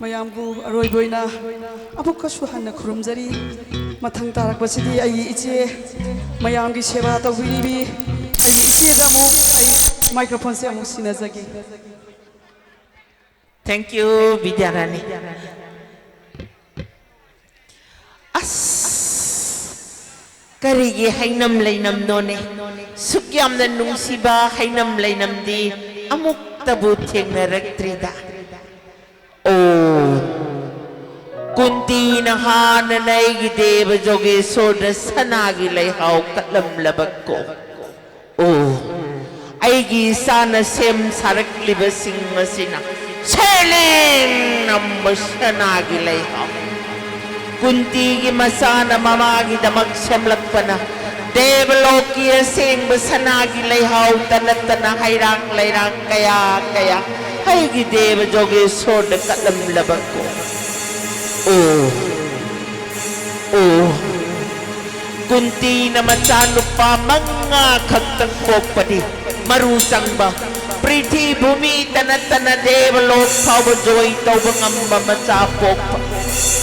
ꯃꯌꯥꯝꯕꯨ ꯑꯔꯣꯏꯕ ꯑꯣꯏꯅ ꯑꯃꯨꯛꯀꯁꯨ ꯍꯟꯅ ꯈꯨꯔꯨꯝꯖꯔꯤ꯫ ꯃꯊꯪ ꯇꯥꯔꯛꯄꯁꯤꯗꯤ ꯑꯩꯒꯤ ꯏꯆꯦ, ꯃꯌꯥꯝꯒꯤ ꯁꯦꯕꯥ ꯇꯧꯕꯤꯔꯤꯕꯤ ꯑꯩꯒꯤ ꯏꯆꯦꯗ ꯑꯃꯨꯛ ꯑꯩ ꯃꯥꯏꯀ꯭ꯔꯣꯐꯣꯟꯁꯦ ꯑꯃꯨꯛ ꯁꯤꯟꯅꯖꯒꯦ꯫ Thank you, ꯕꯤꯗ꯭ꯌꯥꯔꯥꯅꯤ꯫ ꯑꯁ, ꯀꯔꯤꯒꯤ ꯍꯩꯅꯝ ꯂꯩꯅꯝꯅꯣꯅꯦ? ꯁꯨꯛ ꯌꯥꯝꯅ ꯅꯨꯡꯁꯤꯕ ꯍꯩꯅꯝ ꯂꯩꯅꯝꯗꯤ ꯑꯃꯨꯛꯇꯕꯨ ꯊꯦꯡꯅꯔꯛꯇ꯭ꯔꯤꯗ꯫ ꯑꯣ, ꯀꯨꯟꯇꯤꯅ ꯍꯥꯟꯅꯅ ꯑꯩꯒꯤ ꯗꯦꯕ ꯖꯣꯒꯦꯁꯣꯔꯗ ꯁꯅꯥꯒꯤ ꯂꯩꯍꯥꯎ ꯀꯠꯂꯝꯂꯕꯀꯣ꯫ ꯑꯣ, ꯑꯩꯒꯤ ꯏꯆꯥꯅ ꯁꯦꯝ ꯁꯥꯔꯛꯂꯤꯕꯁꯤꯡ ꯑꯁꯤꯅ ꯁꯦꯂꯦꯡ ꯅꯝꯕ ꯁꯅꯥꯒꯤ ꯂꯩꯍꯥꯎ꯫ ꯀꯨꯟꯇꯤꯒꯤ ꯃꯆꯥꯅ ꯃꯃꯥꯒꯤꯗꯃꯛ ꯁꯦꯝꯂꯛꯄꯅ ꯗꯦꯕꯂꯣꯛꯀꯤ ꯑꯁꯦꯡꯕ ꯁꯅꯥꯒꯤ ꯂꯩꯍꯥꯎꯇ ꯅꯠꯇꯅ ꯍꯩꯔꯥꯡ ꯂꯩꯔꯥꯡ ꯀꯌꯥ ꯀꯌꯥ ꯑꯩꯒꯤ ꯗꯦꯕ ꯖꯣꯒꯦꯁꯣꯔꯗ ꯀꯠꯂꯝꯂꯕꯀꯣ꯫ ꯑꯣ, ꯑꯣ, ꯀꯨꯟꯇꯤꯅ ꯃꯆꯥꯅꯨꯄꯥ ꯃꯉꯥ ꯈꯛꯇꯪ ꯄꯣꯛꯄꯗꯤ ꯃꯔꯨ ꯆꯪꯕ ꯄ꯭ꯔꯤꯊꯤ ꯚꯨꯃꯤꯇ ꯅꯠꯇꯅ ꯗꯦꯕꯂꯣꯛ ꯐꯥꯎꯕ ꯖꯣꯏ ꯇꯧꯕ ꯉꯝꯕ ꯃꯆꯥ ꯄꯣꯛꯄ꯫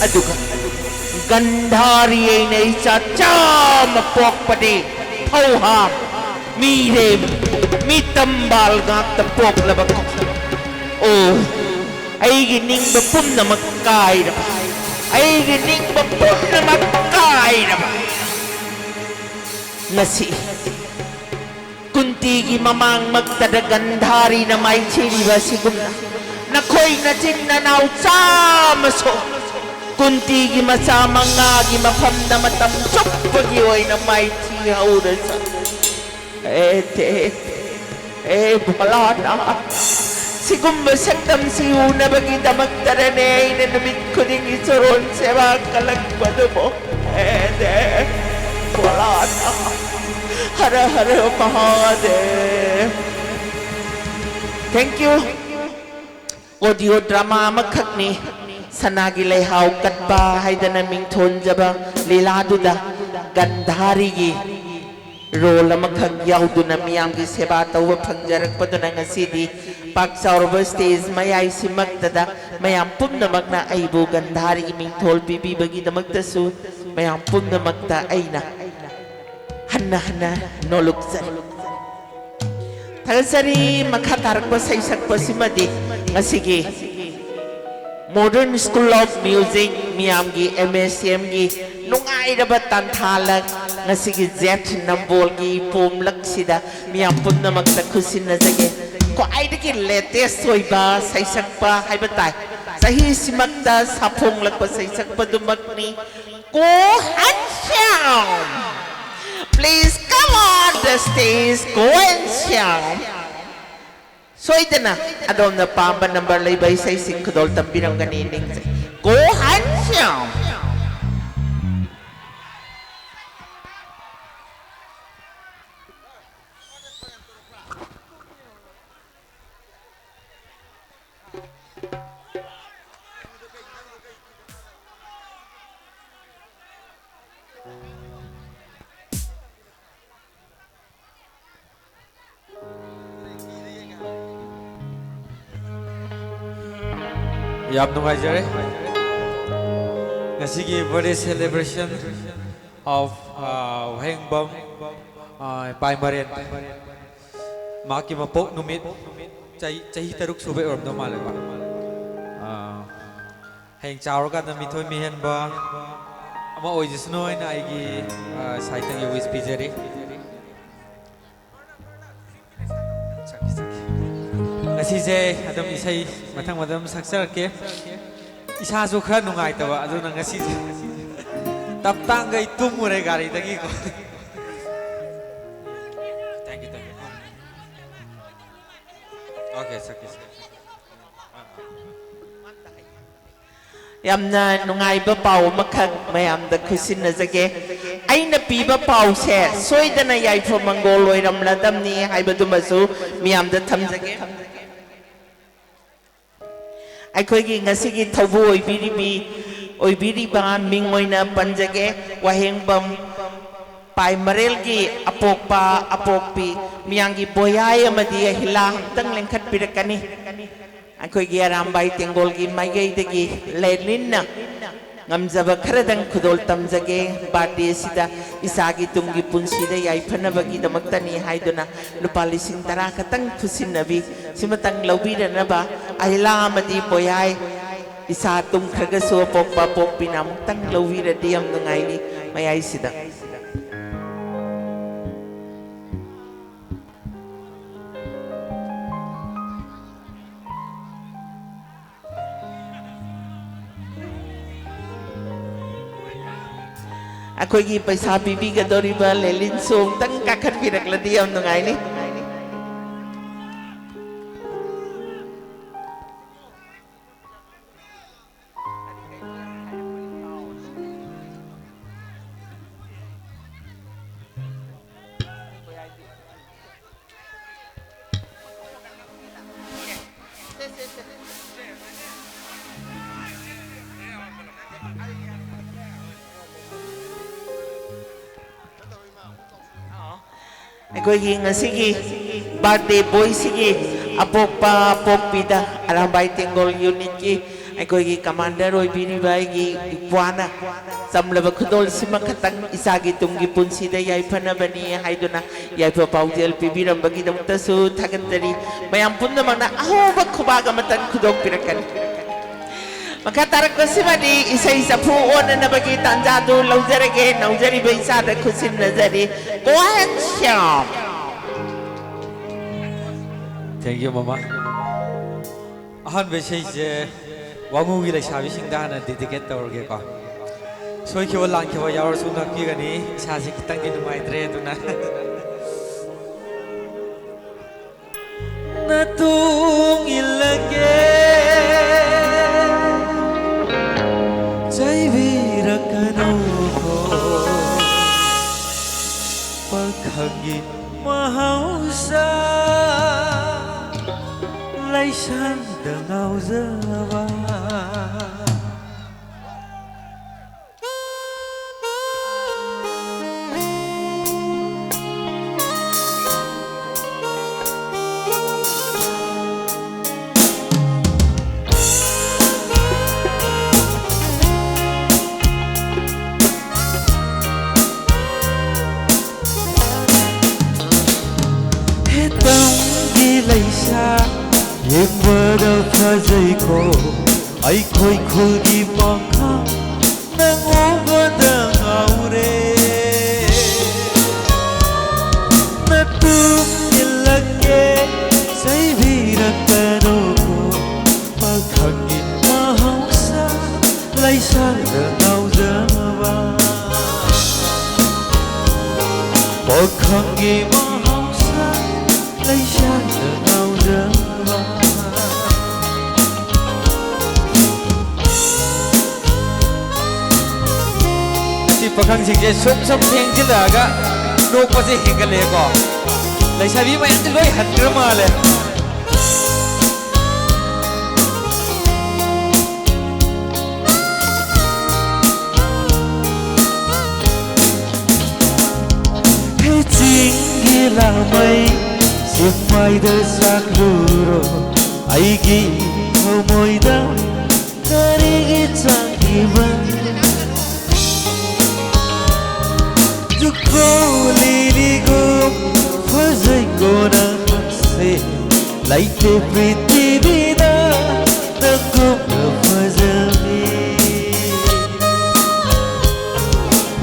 ꯑꯗꯨꯒ ꯒꯟꯙꯥꯔꯤ ꯑꯩꯅ ꯏꯆꯥ ꯆꯥꯝꯃ ꯄꯣꯛꯄꯗꯤ ꯐꯧꯍꯥꯝ, ꯃꯤꯔꯦꯝ, ꯃꯤꯇꯝꯕꯥꯜ ꯉꯥꯛꯇ ꯄꯣꯛꯂꯕ꯫ ꯑꯣ, ꯑꯩꯒꯤ ꯅꯤꯡꯕ ꯄꯨꯝꯅꯃꯛ ꯀꯥꯏꯔꯕ, ꯑꯩꯒꯤ ꯅꯤꯡꯕ ꯄꯨꯝꯅꯃꯛ ꯀꯥꯏꯔꯕ꯫ ꯉꯁꯤ ꯀꯨꯟꯇꯤꯒꯤ ꯃꯃꯥꯡꯃꯛꯇꯗ ꯒꯟꯙꯥꯔꯤꯅ ꯃꯥꯏꯊꯤꯔꯤꯕ ꯑꯁꯤꯒꯨꯝꯅ ꯅꯈꯣꯏ ꯅꯆꯤꯟ ꯅꯅꯥꯎ ꯆꯥꯝꯃꯁꯨ ꯀꯨꯟꯇꯤꯒꯤ ꯃꯆꯥ ꯃꯉꯥꯒꯤ ꯃꯐꯝꯗ ꯃꯇꯝ ꯆꯨꯞꯄꯒꯤ ꯑꯣꯏꯅ ꯃꯥꯏꯊꯤ ꯍꯧꯔꯁꯅꯨ꯫ ꯑꯦ ꯗꯦ, ꯑꯦ ꯚꯣꯂꯥꯅꯥꯊ, ꯁꯤꯒꯨꯝꯕ ꯁꯛꯇꯝꯁꯤ ꯎꯅꯕꯒꯤꯗꯃꯛꯇꯔꯅꯦ ꯑꯩꯅ ꯅꯨꯃꯤꯠ ꯈꯨꯗꯤꯡꯒꯤ ꯆꯣꯔꯣꯟ ꯁꯦꯕꯥ ꯀꯜꯂꯛꯄꯗꯨꯕꯨ? ꯑꯦ ꯗꯦ, ꯚꯣꯂꯥꯅꯥꯊ, ꯍꯔ ꯍꯔ ꯃꯍꯥꯗꯦꯕ꯫ Thank you. Audio drama ꯑꯃꯈꯛꯅꯤ, ꯁꯅꯥꯒꯤ ꯂꯩꯍꯥꯎ ꯀꯠꯄ ꯍꯥꯏꯗꯅ ꯃꯤꯡꯊꯣꯟꯖꯕ ꯂꯤꯂꯥꯗꯨꯗ ꯒꯟꯙꯥꯔꯤꯒꯤ role ꯑꯃꯈꯛ ꯌꯥꯎꯗꯨꯅ ꯃꯤꯌꯥꯝꯒꯤ ꯁꯦꯕꯥ ꯇꯧꯕ ꯐꯪꯖꯔꯛꯄꯗꯨꯅ ꯉꯁꯤꯗꯤ ꯄꯥꯛ ꯆꯥꯎꯔꯕ stage ꯃꯌꯥꯏꯁꯤꯃꯛꯇꯗ ꯃꯌꯥꯝ ꯄꯨꯝꯅꯃꯛꯅ ꯑꯩꯕꯨ ꯒꯟꯙꯥꯔꯤꯒꯤ ꯃꯤꯡꯊꯣꯜ ꯄꯤꯕꯤꯕꯒꯤꯗꯃꯛꯇꯁꯨ ꯃꯌꯥꯝ ꯄꯨꯝꯅꯃꯛꯇ ꯑꯩꯅ ꯍꯟꯅ ꯍꯟꯅ ꯅꯣꯂꯨꯛꯆꯔꯤ꯫ ꯊꯥꯒꯠꯆꯔꯤ꯫ ꯃꯈꯥ ꯇꯥꯔꯛꯄ ꯁꯩꯁꯛꯄꯁꯤꯃꯗꯤ ꯉꯁꯤꯒꯤ Modern School of Music ꯃꯤꯌꯥꯝꯒꯤ M A C Mꯒꯤ ꯅꯨꯡꯉꯥꯏꯔꯕ ꯇꯥꯟꯊꯥꯂꯛ, ꯉꯁꯤꯒꯤ ꯖꯦꯊ ꯅꯝꯕꯣꯜꯒꯤ ꯄꯣꯝꯂꯛꯁꯤꯗ ꯃꯤꯌꯥꯝ ꯄꯨꯝꯅꯃꯛꯇ ꯈꯨꯠꯁꯤꯟꯅꯖꯒꯦ꯫ ꯈ꯭ꯋꯥꯏꯗꯒꯤ latest ꯑꯣꯏꯕ ꯁꯩꯁꯛꯄ ꯍꯥꯏꯕ ꯇꯥꯏ, ꯆꯍꯤꯁꯤꯃꯛꯇ ꯁꯥꯐꯣꯡꯂꯛꯄ ꯁꯩꯁꯛꯄꯗꯨꯃꯛꯅꯤ꯫ ꯀꯣꯍꯟ Shyam. Please come on the stage, ꯀꯣꯍꯟ Shyam. ꯁꯣꯏꯗꯅ ꯑꯗꯣꯝꯅ ꯄꯥꯝꯕ ꯅꯝꯕꯔ ꯂꯩꯕ ꯏꯁꯩꯁꯤꯡ ꯈꯨꯗꯣꯜ ꯇꯝꯕꯤꯔꯝꯒꯅꯤ ꯅꯤꯡꯖꯩ꯫ ꯀꯣꯍꯟ ꯁ꯭ꯌꯥꯝ꯫ ꯌꯥꯝ ꯅꯨꯡꯉꯥꯏꯖꯔꯦ꯫ ꯉꯁꯤꯒꯤ birthday celebration of, ꯑ, ꯋꯥꯍꯦꯡꯕꯝ, ꯑ, ꯄꯥꯏꯃꯔꯦꯟ꯫ ꯃꯍꯥꯛꯀꯤ ꯃꯄꯣꯛ ꯅꯨꯃꯤꯠ ꯆꯍꯤ, ꯆꯍꯤ ꯇꯔꯨꯛ ꯁꯨꯕꯩ ꯑꯣꯏꯔꯝꯗꯧ ꯃꯥꯜꯂꯦꯀꯣ꯫ ꯑ, ꯍꯌꯦꯡ ꯆꯥꯎꯔꯀꯥꯟꯗ ꯃꯤꯊꯣꯏ ꯃꯤꯍꯦꯟꯕ ꯑꯃ ꯑꯣꯏꯖꯁꯅꯨ ꯍꯥꯏꯅ ꯑꯩꯒꯤ, ꯑ, side ꯇꯒꯤ wish ꯄꯤꯖꯔꯤ꯫ ꯁꯛꯀꯦ, ꯁꯛꯀꯦ꯫ ꯉꯁꯤꯁꯦ ꯑꯗꯨꯝ ꯏꯁꯩ ꯃꯊꯪ ꯃꯊꯪ ꯁꯛꯆꯔꯛꯀꯦ꯫ ꯏꯁꯥꯁꯨ ꯈꯔ ꯅꯨꯡꯉꯥꯏꯇꯕ, ꯑꯗꯨꯅ ꯉꯁꯤꯁꯦ ꯇꯞꯇꯥꯡꯈꯩ ꯇꯨꯝꯃꯨꯔꯦ ꯒꯥꯔꯤꯗꯒꯤꯀꯣ꯫ Thank you, thank you. Okay, ꯁꯛꯀꯦ, ꯁꯛꯀꯦ꯫ ꯌꯥꯝꯅ ꯅꯨꯡꯉꯥꯏꯕ ꯄꯥꯎ ꯑꯃꯈꯛ ꯃꯌꯥꯝꯗ ꯈꯨꯠꯁꯤꯟꯅꯖꯒꯦ꯫ ꯑꯩꯅ ꯄꯤꯕ ꯄꯥꯎꯁꯦ ꯁꯣꯏꯗꯅ ꯌꯥꯏꯐ ꯃꯪꯒꯣꯜ ꯑꯣꯏꯔꯝꯂꯗꯝꯅꯤ ꯍꯥꯏꯕꯗꯨꯃꯁꯨ ꯃꯤꯌꯥꯝꯗ ꯊꯝꯖꯒꯦ꯫ ꯑꯩꯈꯣꯏꯒꯤ ꯉꯁꯤꯒꯤ ꯊꯧꯕꯨ ꯑꯣꯏꯕꯤꯔꯤꯕꯤ, ꯑꯣꯏꯕꯤꯔꯤꯕ ꯃꯤꯡ ꯑꯣꯏꯅ ꯄꯟꯖꯒꯦ, ꯋꯥꯍꯦꯡꯕꯝ ꯄꯥꯏꯃꯔꯦꯜꯒꯤ ꯑꯄꯣꯛꯄ ꯑꯄꯣꯛꯄꯤ ꯃꯤꯌꯥꯝꯒꯤ ꯕꯣꯌꯥꯏ ꯑꯃꯗꯤ ꯑꯍꯤꯂꯥ ꯑꯝꯇꯪ ꯂꯦꯡꯈꯠꯄꯤꯔꯛꯀꯅꯤ꯫ ꯑꯩꯈꯣꯏꯒꯤ ꯑꯔꯥꯝꯕꯥꯏ ꯇꯦꯡꯒꯣꯜꯒꯤ ꯃꯥꯏꯀꯩꯗꯒꯤ ꯂꯦꯅꯤꯟꯅ ꯉꯝꯖꯕ ꯈꯔꯗꯪ ꯈꯨꯗꯣꯜ ꯇꯝꯖꯒꯦ꯫ Birthday ꯑꯁꯤꯗ ꯏꯆꯥꯒꯤ ꯇꯨꯡꯒꯤ ꯄꯨꯟꯁꯤꯗ ꯌꯥꯏꯐꯅꯕꯒꯤꯗꯃꯛꯇꯅꯤ ꯍꯥꯏꯗꯨꯅ ꯂꯨꯄꯥ ꯂꯤꯁꯤꯡ ꯇꯔꯥ ꯈꯛꯇꯪ ꯈꯨꯠꯁꯤꯟꯅꯕꯤ꯫ ꯁꯤꯃꯇꯪ ꯂꯧꯕꯤꯔꯅꯕ ꯑꯍꯤꯂꯥ ꯑꯃꯗꯤ ꯄꯣꯌꯥꯏ ꯏꯆꯥ ꯇꯨꯝꯈ꯭ꯔꯒꯁꯨ ꯑꯄꯣꯛꯄ ꯑꯄꯣꯛꯄꯤꯅ ꯑꯃꯨꯛꯇꯪ ꯂꯧꯕꯤꯔꯗꯤ ꯌꯥꯝ ꯅꯨꯡꯉꯥꯏꯅꯤ꯫ ꯃꯌꯥꯏꯁꯤꯗ꯫ ꯑꯩꯈꯣꯏꯒꯤ ꯄꯩꯁꯥ ꯄꯤꯕꯤꯒꯗꯧꯔꯤꯕ ꯂꯦꯂꯤꯟꯁꯨ ꯑꯃꯨꯛꯇꯪ ꯀꯥꯈꯠꯄꯤꯔꯛꯂꯗꯤ ꯌꯥꯝ ꯅꯨꯡꯉꯥꯏꯅꯤ꯫ ꯑꯩꯈꯣꯏꯒꯤ ꯉꯁꯤꯒꯤ birthday boyꯁꯤꯒꯤ ꯑꯄꯣꯛꯄ ꯄꯣꯛꯄꯤꯗ ꯑꯔꯥꯝꯕꯥꯏ ꯇꯦꯡꯒꯣꯜ unitꯀꯤ ꯑꯩꯈꯣꯏꯒꯤ commander ꯑꯣꯏꯕꯤꯔꯤꯕ ꯑꯩꯒꯤ ꯏꯄ꯭ꯋꯥꯅ ꯆꯝꯂꯕ ꯈꯨꯗꯣꯜꯁꯤꯃ ꯈꯛꯇꯪ ꯏꯆꯥꯒꯤ ꯇꯨꯡꯒꯤ ꯄꯨꯟꯁꯤꯗ ꯌꯥꯏꯐꯅꯕꯅꯤ ꯍꯥꯏꯗꯨꯅ ꯌꯥꯏꯐ ꯄꯥꯎꯖꯦꯜ ꯄꯤꯕꯤꯔꯝꯕꯒꯤꯗꯃꯛꯇꯁꯨ ꯊꯥꯒꯠꯆꯔꯤ꯫ ꯃꯌꯥꯝ ꯄꯨꯝꯅꯃꯛꯅ ꯑꯍꯧꯕ ꯈꯨꯕꯥꯛ ꯑꯃꯇꯪ ꯈꯨꯗꯣꯛꯄꯤꯔꯛꯀꯅꯤ꯫ ꯃꯈꯥ ꯇꯥꯔꯛꯄꯁꯤꯃꯗꯤ ꯏꯁꯩ ꯆꯐꯨ ꯑꯣꯟꯅꯅꯕꯒꯤ ꯇꯥꯟꯖꯥꯗꯨ ꯂꯧꯖꯔꯒꯦ꯫ ꯅꯧꯖꯔꯤꯕ ꯏꯆꯥꯗ ꯈꯨꯠꯁꯤꯟꯅꯖꯔꯤ꯫ ꯀꯣꯍꯦꯟ ꯁ꯭ꯌꯥꯝ꯫ Thank you, ꯃꯃꯥ꯫ ꯑꯍꯥꯟꯕ ꯏꯁꯩꯁꯦ ꯋꯥꯉꯨꯒꯤ ꯂꯩꯁꯥꯕꯤꯁꯤꯡꯗ ꯍꯥꯟꯅ dedicate ꯇꯧꯔꯒꯦꯀꯣ꯫ ꯁꯣꯏꯈꯤꯕ ꯂꯥꯟꯈꯤꯕ ꯌꯥꯎꯔꯁꯨ ꯉꯥꯛꯄꯤꯒꯅꯤ꯫ ꯏꯁꯥꯁꯦ ꯈꯤꯇꯪꯗꯤ ꯅꯨꯡꯉꯥꯏꯇ꯭ꯔꯦ ꯑꯗꯨꯅ꯫ ꯅꯇꯨꯡ ꯏꯜꯂꯒꯦ, ꯆꯩꯕꯤꯔꯛꯀꯅꯨꯀꯣ꯫ ꯄꯥꯈꯪꯒꯤ ꯃꯍꯧꯁꯥ, ꯂꯩꯁꯥꯗ ꯉꯥꯎꯖꯕ꯫ ꯂꯩꯁꯥ ꯌꯦꯡꯕꯗ ꯐꯖꯩꯀꯣ ꯑꯩꯈꯣꯏ ꯈꯨꯜꯒꯤ ꯄꯥꯈꯪ ꯅꯪ ꯎꯕꯗ ꯉꯥꯎꯔꯦ꯫ ꯅꯇꯨꯡ ꯏꯜꯂꯛꯀꯦ ꯆꯩꯕꯤꯔꯛꯀꯅꯨꯀꯣ ꯄꯥꯈꯪꯒꯤ ꯃꯍꯧꯁꯥ ꯂꯩꯁꯥꯗ ꯉꯥꯎꯖꯕ꯫ ꯄꯥꯈꯪꯒꯤ ꯃꯍꯧꯁꯥ ꯂꯩꯁꯥꯗ ꯉꯥꯎꯖꯕ꯫ ꯑꯁꯤ ꯄꯥꯈꯪꯁꯤꯡꯁꯦ ꯁꯨꯝ ꯁꯨꯝ ꯊꯦꯡꯖꯤꯜꯂꯛꯑꯒ ꯅꯣꯛꯄꯁꯦ ꯍꯦꯟꯒꯠꯂꯛꯑꯦꯀꯣ꯫ ꯂꯩꯁꯥꯕꯤ ꯃꯌꯥꯝꯁꯦ ꯂꯣꯏ ꯍꯟꯈ꯭ꯔ ꯃꯥꯜꯂꯦ꯫ ꯍꯦ ꯆꯤꯡꯒꯤ ꯂꯥꯃꯩ ꯆꯤꯡꯃꯩꯗ ꯆꯥꯛꯂꯨꯔꯣ ꯑꯩꯒꯤ ꯊꯃꯣꯏꯗ ꯀꯔꯤꯒꯤ ꯆꯥꯛꯏꯕ? ꯖꯨꯀꯣ ꯂꯤꯂꯤꯒꯨꯝ ꯐꯖꯩꯀꯣ ꯅꯪꯁꯦ ꯂꯩꯇꯦ ꯄ꯭ꯔꯤꯊꯤꯕꯤꯗ ꯅꯪꯒꯨꯝꯅ ꯐꯖꯕꯤ꯫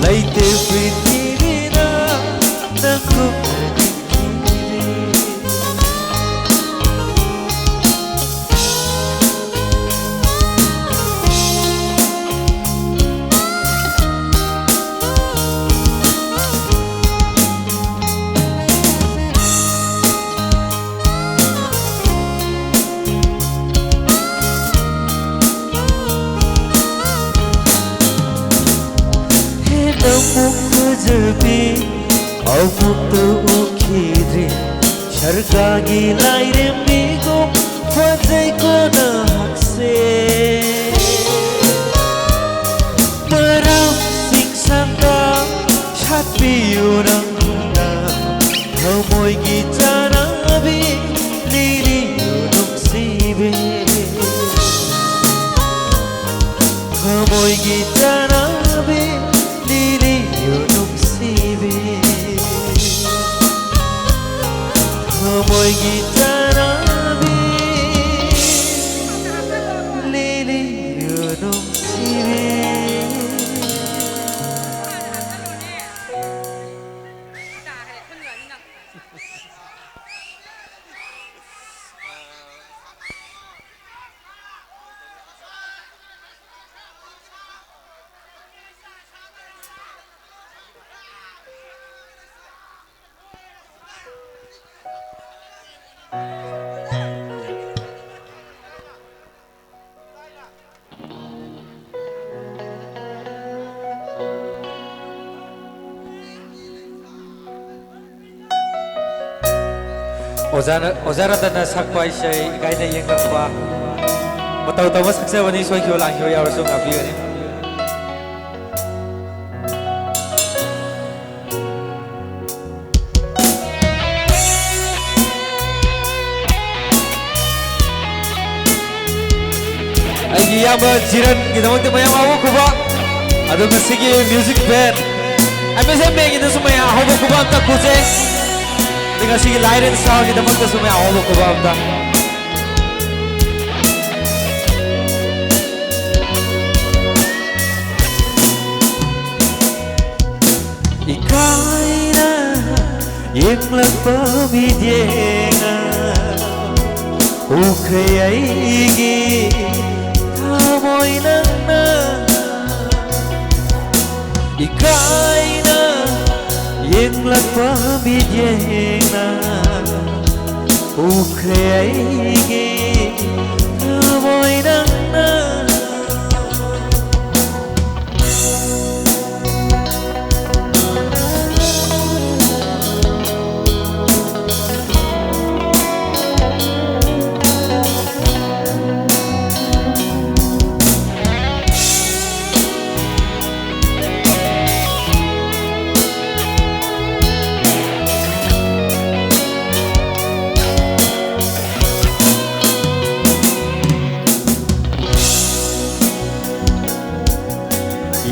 ꯂꯩꯇꯦ ꯄ꯭ꯔꯤꯊꯤꯕꯤꯗ ꯅꯪꯒꯨꯝꯅ ꯅꯤꯡꯊꯤꯕꯤ꯫ ꯍꯦꯟꯅ ꯑꯃꯨꯛ ꯐꯖꯕꯤ ꯑꯃꯨꯛꯇ ꯎꯈꯤꯗ꯭ꯔꯤ꯫ ꯁꯔꯀꯥꯔꯒꯤ ꯂꯥꯏꯔꯦꯝꯕꯤꯒꯨꯝ ꯐꯖꯩꯀꯣ ꯅꯍꯥꯛꯁꯦ꯫ ꯃꯔꯝꯁꯤꯡ ꯁꯟꯗ ꯁꯥꯠꯄꯤꯌꯨ ꯅꯪꯅ ꯊꯃꯣꯏꯒꯤ ꯆꯥꯅꯕꯤ ꯂꯤꯂꯤꯌꯨ ꯅꯨꯡꯁꯤꯕꯤ꯫ ꯊꯃꯣꯏꯒꯤ ꯆꯥꯅꯕꯤ ꯂꯤꯂꯤꯌꯨ ꯅꯨꯡꯁꯤꯕꯤ꯫ ꯊꯃꯣꯏꯒꯤ ꯆꯥ ꯑꯣꯖꯥꯅ, ꯑꯣꯖꯥ ꯔꯇꯟꯅ ꯁꯛꯄ ꯏꯁꯩ ꯏꯀꯥꯏꯅ ꯌꯦꯡꯂꯛꯄ꯫ ꯃꯇꯧ ꯇꯧꯕ ꯁꯛꯆꯕꯅꯤ, ꯁꯣꯏꯈꯤꯕ ꯂꯥꯟꯈꯤꯕ ꯌꯥꯎꯔꯁꯨ ꯉꯥꯛꯄꯤꯒꯅꯤ꯫ ꯑꯩꯒꯤ ꯏꯌꯥꯝꯕ ꯖꯤꯔꯟꯒꯤꯗꯃꯛꯇ ꯃꯌꯥꯝ ꯑꯍꯧꯕ ꯈꯨꯕꯥꯛ꯫ ꯑꯗꯨ ꯉꯁꯤꯒꯤ music band, ꯑꯦꯝ ꯑꯦꯁ ꯑꯦꯝ ꯕꯦꯟꯒꯤꯗꯁꯨ ꯃꯌꯥꯝ ꯑꯍꯧꯕ ꯈꯨꯕꯥꯛ ꯑꯝꯇ ꯈꯨꯖꯩ꯫ ꯑꯗꯩ ꯉꯁꯤꯒꯤ Light and Soundꯒꯤꯗꯃꯛꯇꯁꯨ ꯃꯌꯥꯝ ꯑꯍꯧꯕ ꯈꯨꯕꯥꯛ ꯑꯝꯇ꯫ ꯏꯀꯥꯏꯅ ꯌꯦꯡꯂꯛꯄ ꯃꯤꯠꯌꯦꯡꯅ ꯎꯈ꯭ꯔꯦ ꯑꯩꯒꯤ ꯊꯃꯣꯏ ꯅꯪꯅ꯫ ꯏꯀꯥꯏꯅ ꯌꯦꯡꯂꯛꯄ ꯃꯤꯠꯌꯦꯡꯅ ꯎꯈ꯭ꯔꯦ ꯑꯩꯒꯤ ꯊꯃꯣꯏ ꯅꯪꯅ꯫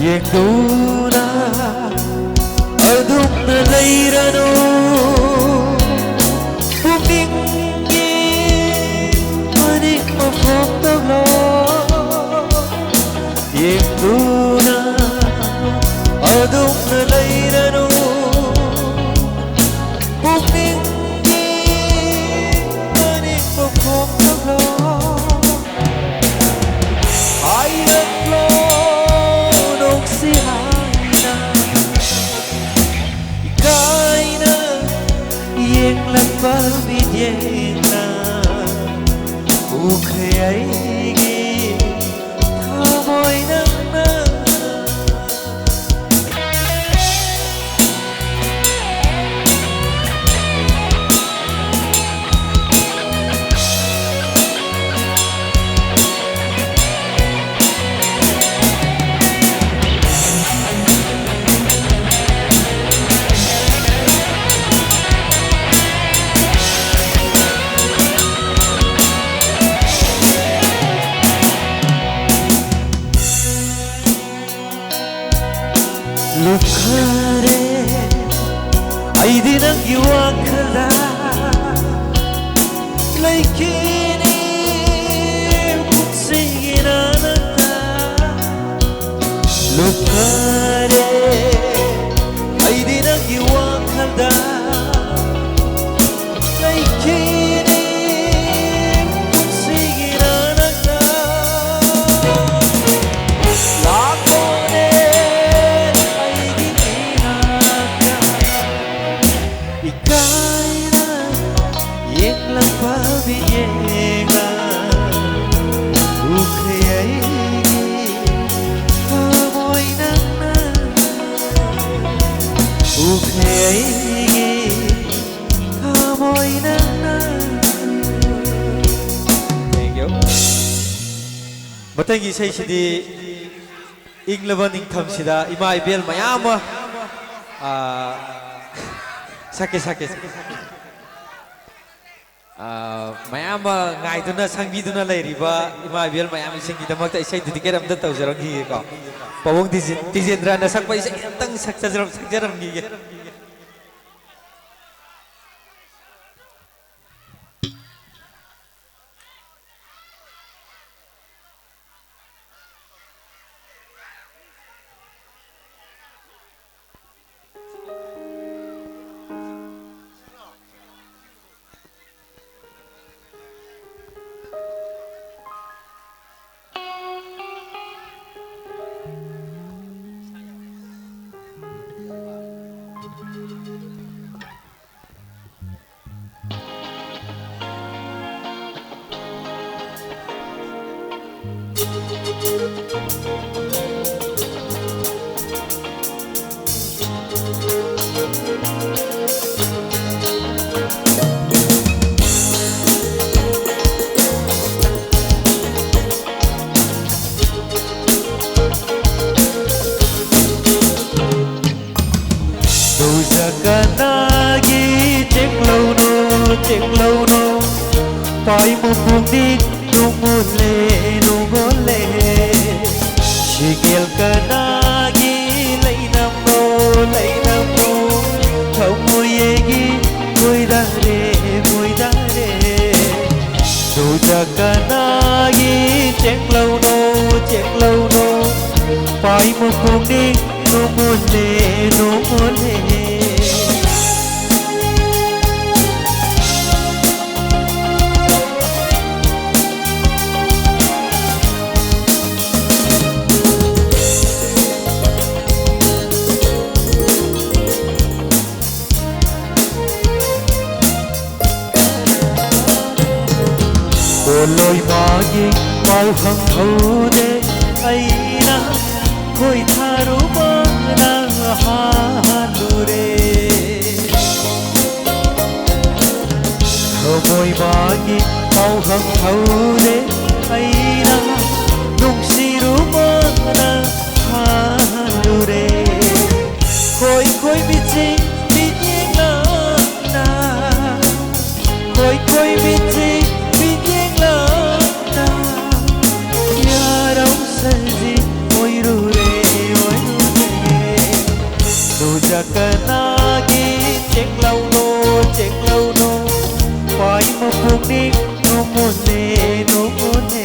ꯌꯦꯡꯗꯨꯅ ꯑꯗꯨꯝꯅ ꯂꯩꯔꯅꯨ, ꯄꯨꯛꯅꯤꯡꯒꯤ ꯃꯅꯤꯡ ꯃꯈꯣꯡꯗ ꯂꯣ꯫ ꯌꯦꯡꯗꯨꯅ ꯑꯗꯨꯝꯅ ꯂꯩꯔꯅꯨ, ꯄꯨꯛꯅꯤꯡꯒꯤ ꯃꯅꯤꯡ ꯃꯈꯣꯡꯗ ꯂꯣ꯫ ꯍꯥꯏꯔꯛꯂꯣ ꯅꯨꯡꯁꯤ ꯍꯥꯏꯅ, ꯏꯀꯥꯏꯅ ꯌꯦꯡꯂꯛꯄ ꯃꯤꯠꯌꯦꯡꯅ ꯎꯈ꯭ꯔꯦ ꯑꯩꯒꯤ ꯊꯃꯣꯏ ꯅꯪꯅ꯫ ꯋꯥꯈꯜꯗ ꯂꯩꯈꯤꯅꯤ ꯄꯨꯟꯁꯤꯒꯤ ꯅꯥꯅꯛꯇ꯫ ꯂꯨꯞꯈꯔꯦ ꯑꯩꯗꯤ ꯅꯪꯒꯤ ꯋꯥꯈꯜꯗ ꯂꯩꯈꯤꯅꯤ ꯄꯨꯟꯁꯤꯒꯤ ꯅꯥꯅꯛꯇ꯫ ꯂꯥꯛꯂꯣꯅꯦ ꯑꯩꯒꯤ ꯏꯅꯥꯛꯇ꯫ ꯏꯀꯥꯏꯅ ꯌꯦꯡꯂꯛꯄ ꯃꯤꯠꯌꯦꯡꯅ ꯎꯈ꯭ꯔꯦ ꯑꯩꯒꯤ ꯊꯃꯣꯏ ꯅꯪꯅ꯫ ꯎꯈ꯭ꯔꯦ ꯑꯩꯒꯤ ꯊꯃꯣꯏ ꯅꯪꯅ꯫ Thank you. ꯃꯊꯪꯒꯤ ꯏꯁꯩꯁꯤꯗꯤ ꯏꯪꯂꯕ ꯅꯤꯡꯊꯝꯁꯤꯗ ꯏꯃꯥ ꯏꯕꯦꯜ ꯃꯌꯥꯝ ꯑꯃ, ꯑꯥ, ꯁꯛꯀꯦ, ꯁꯛꯀꯦ, ꯁꯛꯀꯦ꯫ ꯑꯥ, ꯃꯌꯥꯝ ꯑꯃ ꯉꯥꯏꯗꯨꯅ, ꯁꯪꯕꯤꯗꯨꯅ ꯂꯩꯔꯤꯕ ꯏꯃꯥ ꯏꯕꯦꯜ ꯃꯌꯥꯝꯁꯤꯡꯒꯤꯗꯃꯛꯇ ꯏꯁꯩ dedicate ꯑꯝꯇ ꯇꯧꯖꯔꯝꯈꯤꯒꯦꯀꯣ꯫ ꯄꯥꯕꯨꯡ ꯇꯤꯖꯦꯟ-, ꯇꯤꯖꯦꯟꯗ꯭ꯔꯅ ꯁꯛꯄ ꯏꯁꯩ ꯑꯝꯇꯪ ꯁꯛꯆꯖꯔꯝ-, ꯁꯛꯆꯔꯝꯈꯤꯒꯦ꯫ ꯅꯨꯡꯖ ꯀꯅꯥꯒꯤ ꯆꯦꯛꯂꯧꯅꯣ, ꯆꯦꯛꯂꯧꯅꯣ, ꯄꯥꯏꯃꯨ ꯄꯨꯛꯅꯤꯡ ꯅꯨꯡꯉꯣꯜꯂꯦ, ꯅꯨꯡꯉꯣꯜꯂꯦ꯫ ꯁꯤꯒꯦꯜ ꯀꯅꯥꯒꯤ ꯂꯩꯅꯝꯅꯣ, ꯂꯩꯅꯝꯅꯣ, ꯊꯃꯣꯏ ꯑꯩꯒꯤ ꯃꯄꯨꯛꯅꯤꯡ ꯅꯣꯃꯣꯟꯂꯦ, ꯅꯣꯃꯣꯟꯂꯦ꯫ ꯄꯣꯠꯂꯣꯏ ꯃꯥꯒꯤ ꯄꯥꯎ ꯈꯪꯍꯧꯗꯦ, ꯑꯩꯅ ꯈꯣꯏꯊꯥꯔꯨꯕꯅ ꯍꯥꯜꯂꯨꯔꯦ꯫ ꯊꯃꯣꯏ ꯃꯥꯒꯤ ꯄꯥꯎ ꯈꯪꯍꯧꯗꯦ, ꯑꯩꯅ ꯅꯨꯡꯁꯤꯔꯨꯕꯅ ꯍꯥꯜꯂꯨꯔꯦ꯫ ꯈꯣꯏ ꯈꯣꯏ ꯃꯤꯠꯁꯤ ꯃꯤꯠꯌꯦꯡ ꯂꯥꯡꯅ, ꯈꯣꯏ ꯈꯣꯏ ꯃꯤꯠꯁꯤ ꯃꯤꯠꯌꯦꯡ ꯂꯥꯡꯅ, ꯌꯥꯔꯧ ꯁꯟꯖꯤ ꯑꯣꯏꯔꯨꯔꯦ, ꯑꯣꯏꯔꯨꯔꯦ꯫ ꯅꯨꯖ ꯀꯅꯥꯒꯤ ꯆꯦꯛꯂꯧꯅꯣ, ꯆꯦꯛꯂꯧꯅꯣ, ꯄꯥꯏ ꯃꯄꯨꯛꯅꯤꯡ ꯅꯣꯃꯣꯟꯂꯦ, ꯅꯣꯃꯣꯟꯂꯦ꯫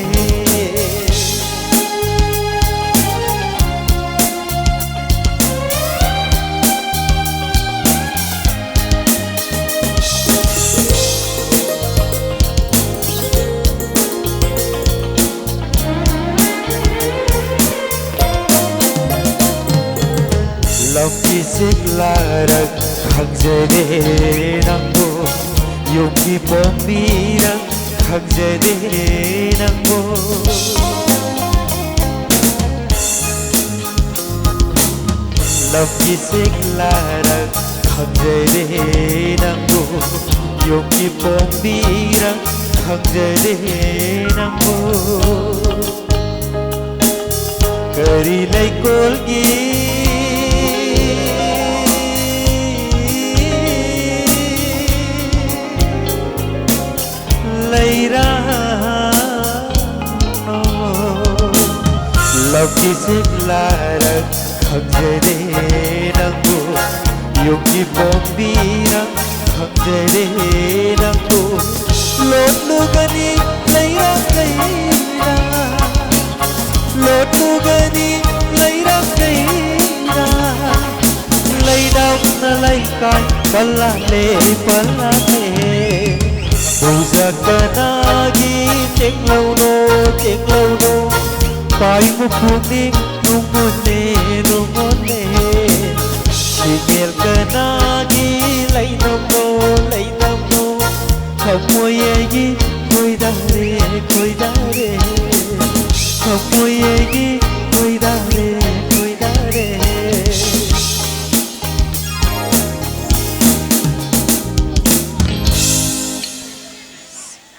ꯂꯝꯒꯤ ꯁꯤꯛꯂꯥꯔꯛ ꯈꯪꯖꯗꯦ ꯅꯪꯕꯨ, ꯌꯨꯝꯒꯤ ꯄꯣꯝꯕꯤꯔꯛ ꯈꯪꯖꯗꯦ ꯅꯪꯕꯨ꯫ ꯂꯝꯒꯤ ꯁꯤꯛꯂꯥꯔꯛ ꯈꯪꯖꯗꯦ ꯅꯪꯕꯨ, ꯌꯨꯝꯒꯤ ꯄꯣꯝꯕꯤꯔꯛ ꯈꯪꯖꯗꯦ ꯅꯪꯕꯨ꯫ ꯀꯔꯤ ꯂꯩꯀꯣꯜꯒꯤ ꯂꯩꯔꯥ ꯂꯝꯒꯤ ꯁꯤꯛꯂꯥꯔꯛ ꯈꯪꯖꯗꯦ ꯅꯪꯕꯨ, ꯌꯨꯝꯒꯤ ꯄꯣꯝꯕꯤꯔꯛ ꯈꯪꯖꯗꯦ ꯅꯪꯕꯨ꯫ ꯂꯣꯠꯂꯨꯒꯅꯤ ꯂꯩꯔꯥ ꯂꯩꯔꯥ, ꯂꯣꯠꯂꯨꯒꯅꯤ ꯂꯩꯔꯛ ꯀꯩꯔꯥ, ꯂꯩꯗꯧꯅ ꯂꯩꯀꯥꯏ ꯄꯜꯂꯛꯂꯦ, ꯄꯜꯂꯛꯂꯦ꯫ ꯄꯨꯖꯥ ꯀꯅꯥꯒꯤ ꯇꯦꯛꯂꯧꯅꯣ, ꯇꯦꯛꯂꯧꯅꯣ? ꯄꯥꯏꯕ ꯄꯨꯛꯅꯤꯡ ꯅꯨꯡꯉꯣꯜꯂꯦ, ꯅꯨꯡꯉꯣꯜꯂꯦ꯫ ꯁꯤꯃꯦꯜ ꯀꯅꯥꯒꯤ ꯂꯩꯅꯝꯅꯣ, ꯂꯩꯅꯝꯅꯣ? ꯊꯃꯣꯏ ꯑꯩꯒꯤ ꯈꯣꯏꯗꯥꯔꯦ, ꯈꯣꯏꯗꯥꯔꯦ꯫ ꯊꯃꯣꯏ ꯑꯩꯒꯤ ꯈꯣꯏꯗꯥꯔꯦ, ꯈꯣꯏꯗꯥꯔꯦ꯫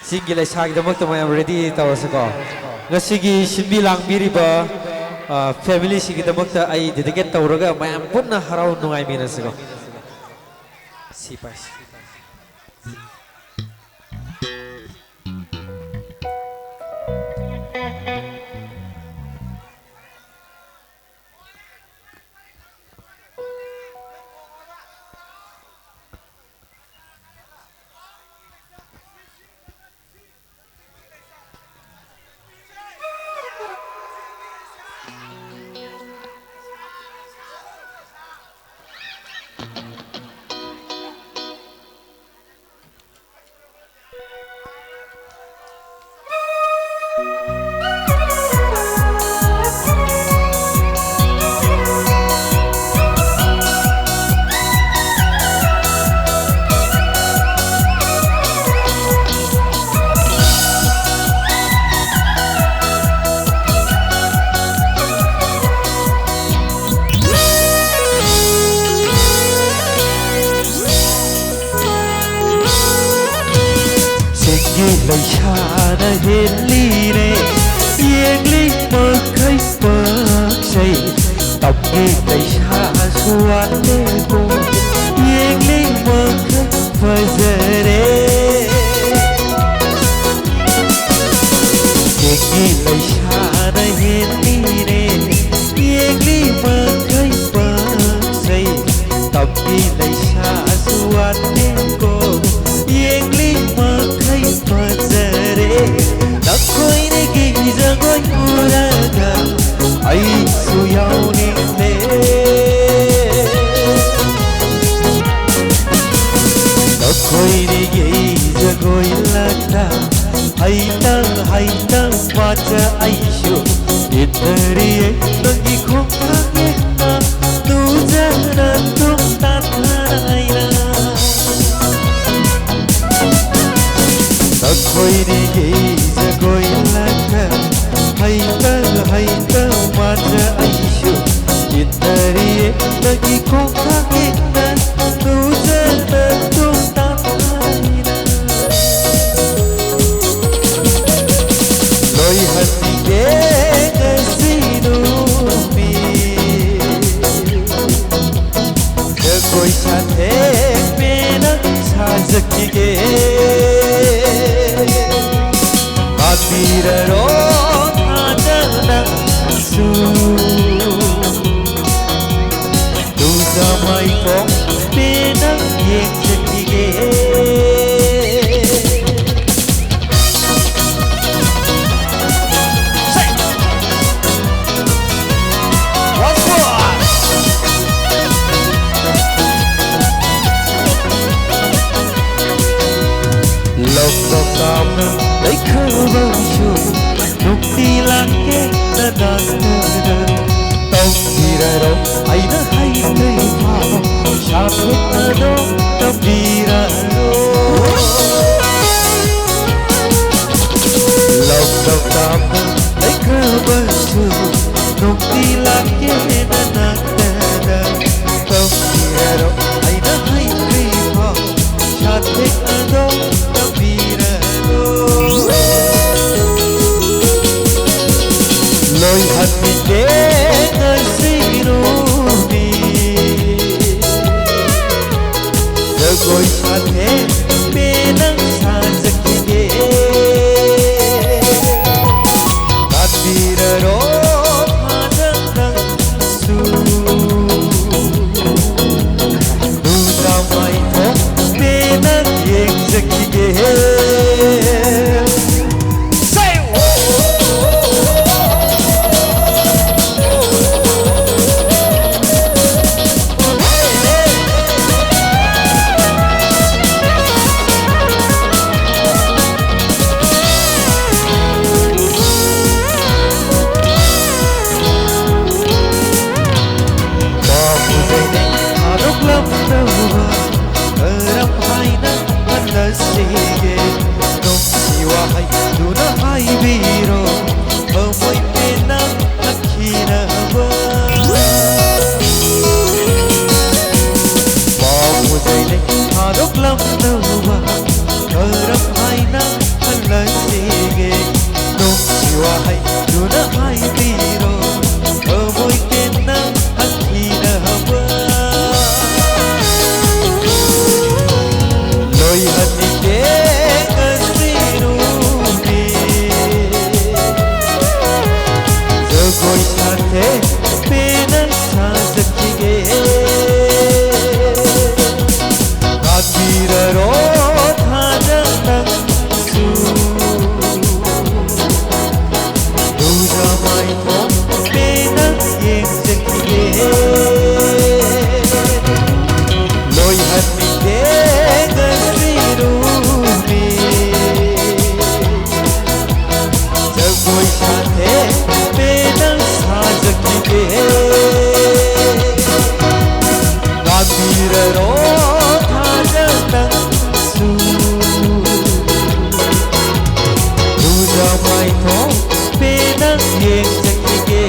ꯆꯤꯡꯒꯤ ꯂꯩꯁꯥꯒꯤꯗꯃꯛꯇ ꯃꯌꯥꯝ ready ꯇꯧꯔꯁꯤꯀꯣ꯫ ꯉꯁꯤꯒꯤ ꯁꯤꯟꯕꯤ ꯂꯥꯡꯕꯤꯔꯤꯕ, ꯑ, family ꯁꯤꯒꯤꯗꯃꯛꯇ ꯑꯩ dedicate ꯇꯧꯔꯒ ꯃꯌꯥꯝ ꯄꯨꯟꯅ ꯍꯔꯥꯎ ꯅꯨꯡꯉꯥꯏꯃꯤꯟꯅꯁꯤꯀꯣ꯫ ꯁꯤ ꯄꯥꯏꯁꯤ꯫ ꯆꯤꯡꯒꯤ ꯂꯩꯁꯥꯅ ꯍꯦꯜꯂꯤꯅꯦ, ꯌꯦꯡꯂꯤ ꯃꯈꯩ ꯄꯛꯆꯩ꯫ ꯇꯝꯒꯤ ꯂꯩꯁꯥꯁꯨ ꯋꯥꯠꯂꯦꯀꯣ, ꯌꯦꯡꯂꯤ ꯃꯈꯩ ꯐꯖꯔꯦ꯫ ꯆꯤꯡꯒꯤ ꯂꯩꯁꯥꯅ ꯍꯦꯜꯂꯤꯅꯦ, ꯌꯦꯡꯂꯤ ꯃꯈꯩ ꯄꯛꯆꯩ꯫ ꯇꯝꯒꯤ ꯂꯩꯁꯥꯁꯨ ꯋꯥꯠꯂꯦꯀꯣ, ꯌꯦꯡꯂꯤ ꯃꯈꯩ ꯐꯖꯔꯦ꯫ ꯅꯈꯣꯏꯗꯒꯤ ꯖꯒꯣꯏ ꯄꯨꯔꯒ ꯑꯩꯁꯨ ꯌꯥꯎ ꯑꯩꯅ ꯋꯥꯖ ꯑꯩꯁꯨ ꯏꯟꯅꯔꯤꯌꯦ ꯅꯪꯒꯤ ꯈꯣꯡꯊꯥꯡ ꯌꯦꯡꯅ ꯇꯨꯖꯅ ꯇꯨꯝ ꯇꯥꯊꯔꯥꯏꯅ꯫ ꯑꯩꯈꯣꯏꯅꯤꯒꯤ ꯖꯒꯣꯏ ꯂꯥꯛꯅ ꯍꯩꯇ ꯍꯩꯇ ꯋꯥꯖ ꯑꯩꯁꯨ ꯏꯟꯅꯔꯤꯌꯦ ꯅꯪꯒꯤ ꯈꯣꯡꯊꯥꯡ ꯌꯦꯡꯅ ꯇꯨꯖꯅ ꯇꯨꯝ ꯇꯥꯊꯔꯥꯏꯅ꯫ ꯂꯣꯏꯍꯟꯒꯦ ꯉꯁꯤ ꯅꯨꯃꯤꯠ ꯖꯒꯣꯏ ꯁꯥꯊꯦꯛ ꯄꯦꯟꯅ ꯁꯥꯖꯈꯤꯒꯦ꯫ ꯄꯥꯝꯕꯤꯔꯔꯣ ꯊꯥꯖꯅꯁꯨ ꯇꯨꯖ ꯃꯥꯏꯀꯣꯡ ꯄꯦꯟꯅ ꯌꯦꯡꯖꯈꯤꯒꯦ꯫ Say! Once more! ꯂꯧꯊꯣꯛ ꯇꯥꯝꯅ ꯂꯩꯈ꯭ꯔꯕꯁꯨ ꯅꯨꯡꯇꯤ ꯂꯥꯛꯀꯦ ꯅꯅꯥꯛꯇ꯫ ꯇꯧꯕꯤꯔꯔꯣ ꯑꯩꯅ ꯍꯩꯇ꯭ꯔꯤꯐꯥꯎ ꯁꯥꯊꯦꯛꯅꯗꯣ ꯇꯝꯕꯤꯔꯔꯣ꯫ ꯂꯧꯊꯣꯛ ꯇꯥꯝꯅ ꯂꯩꯈ꯭ꯔꯕꯁꯨ ꯅꯨꯡꯇꯤ ꯂꯥꯛꯀꯦ ꯅꯅꯥꯛꯇ꯫ ꯇꯝꯕꯤꯔꯔꯣ ꯑꯩꯅ ꯍꯩꯇ꯭ꯔꯤꯐꯥꯎ ꯁꯥꯊꯦꯛꯅꯗꯣ ꯇꯝꯕꯤꯔꯔꯣ꯫ ꯂꯣꯏꯍꯟꯕꯤꯒꯦ ꯉꯁꯤ ꯅꯨꯃꯤꯠ ꯖꯒꯣꯏ ꯁꯥꯊꯦꯛ ꯄꯦꯟꯅ ꯁꯥꯖꯈꯤꯒꯦ꯫ ꯇꯥꯟꯕꯤꯔꯔꯣ ꯊꯥꯖꯅꯁꯨ ꯅꯨꯡꯗꯥꯡ ꯃꯥꯏꯊꯣꯡ ꯄꯦꯟꯅ ꯌꯦꯡꯖꯈꯤꯒꯦ꯫ Say ꯊꯥꯖ ꯅꯪꯁꯨ ꯂꯨꯖ ꯃꯥꯏꯊꯣꯡ ꯄꯦꯟꯅ ꯌꯦꯡꯖꯈꯤꯒꯦ꯫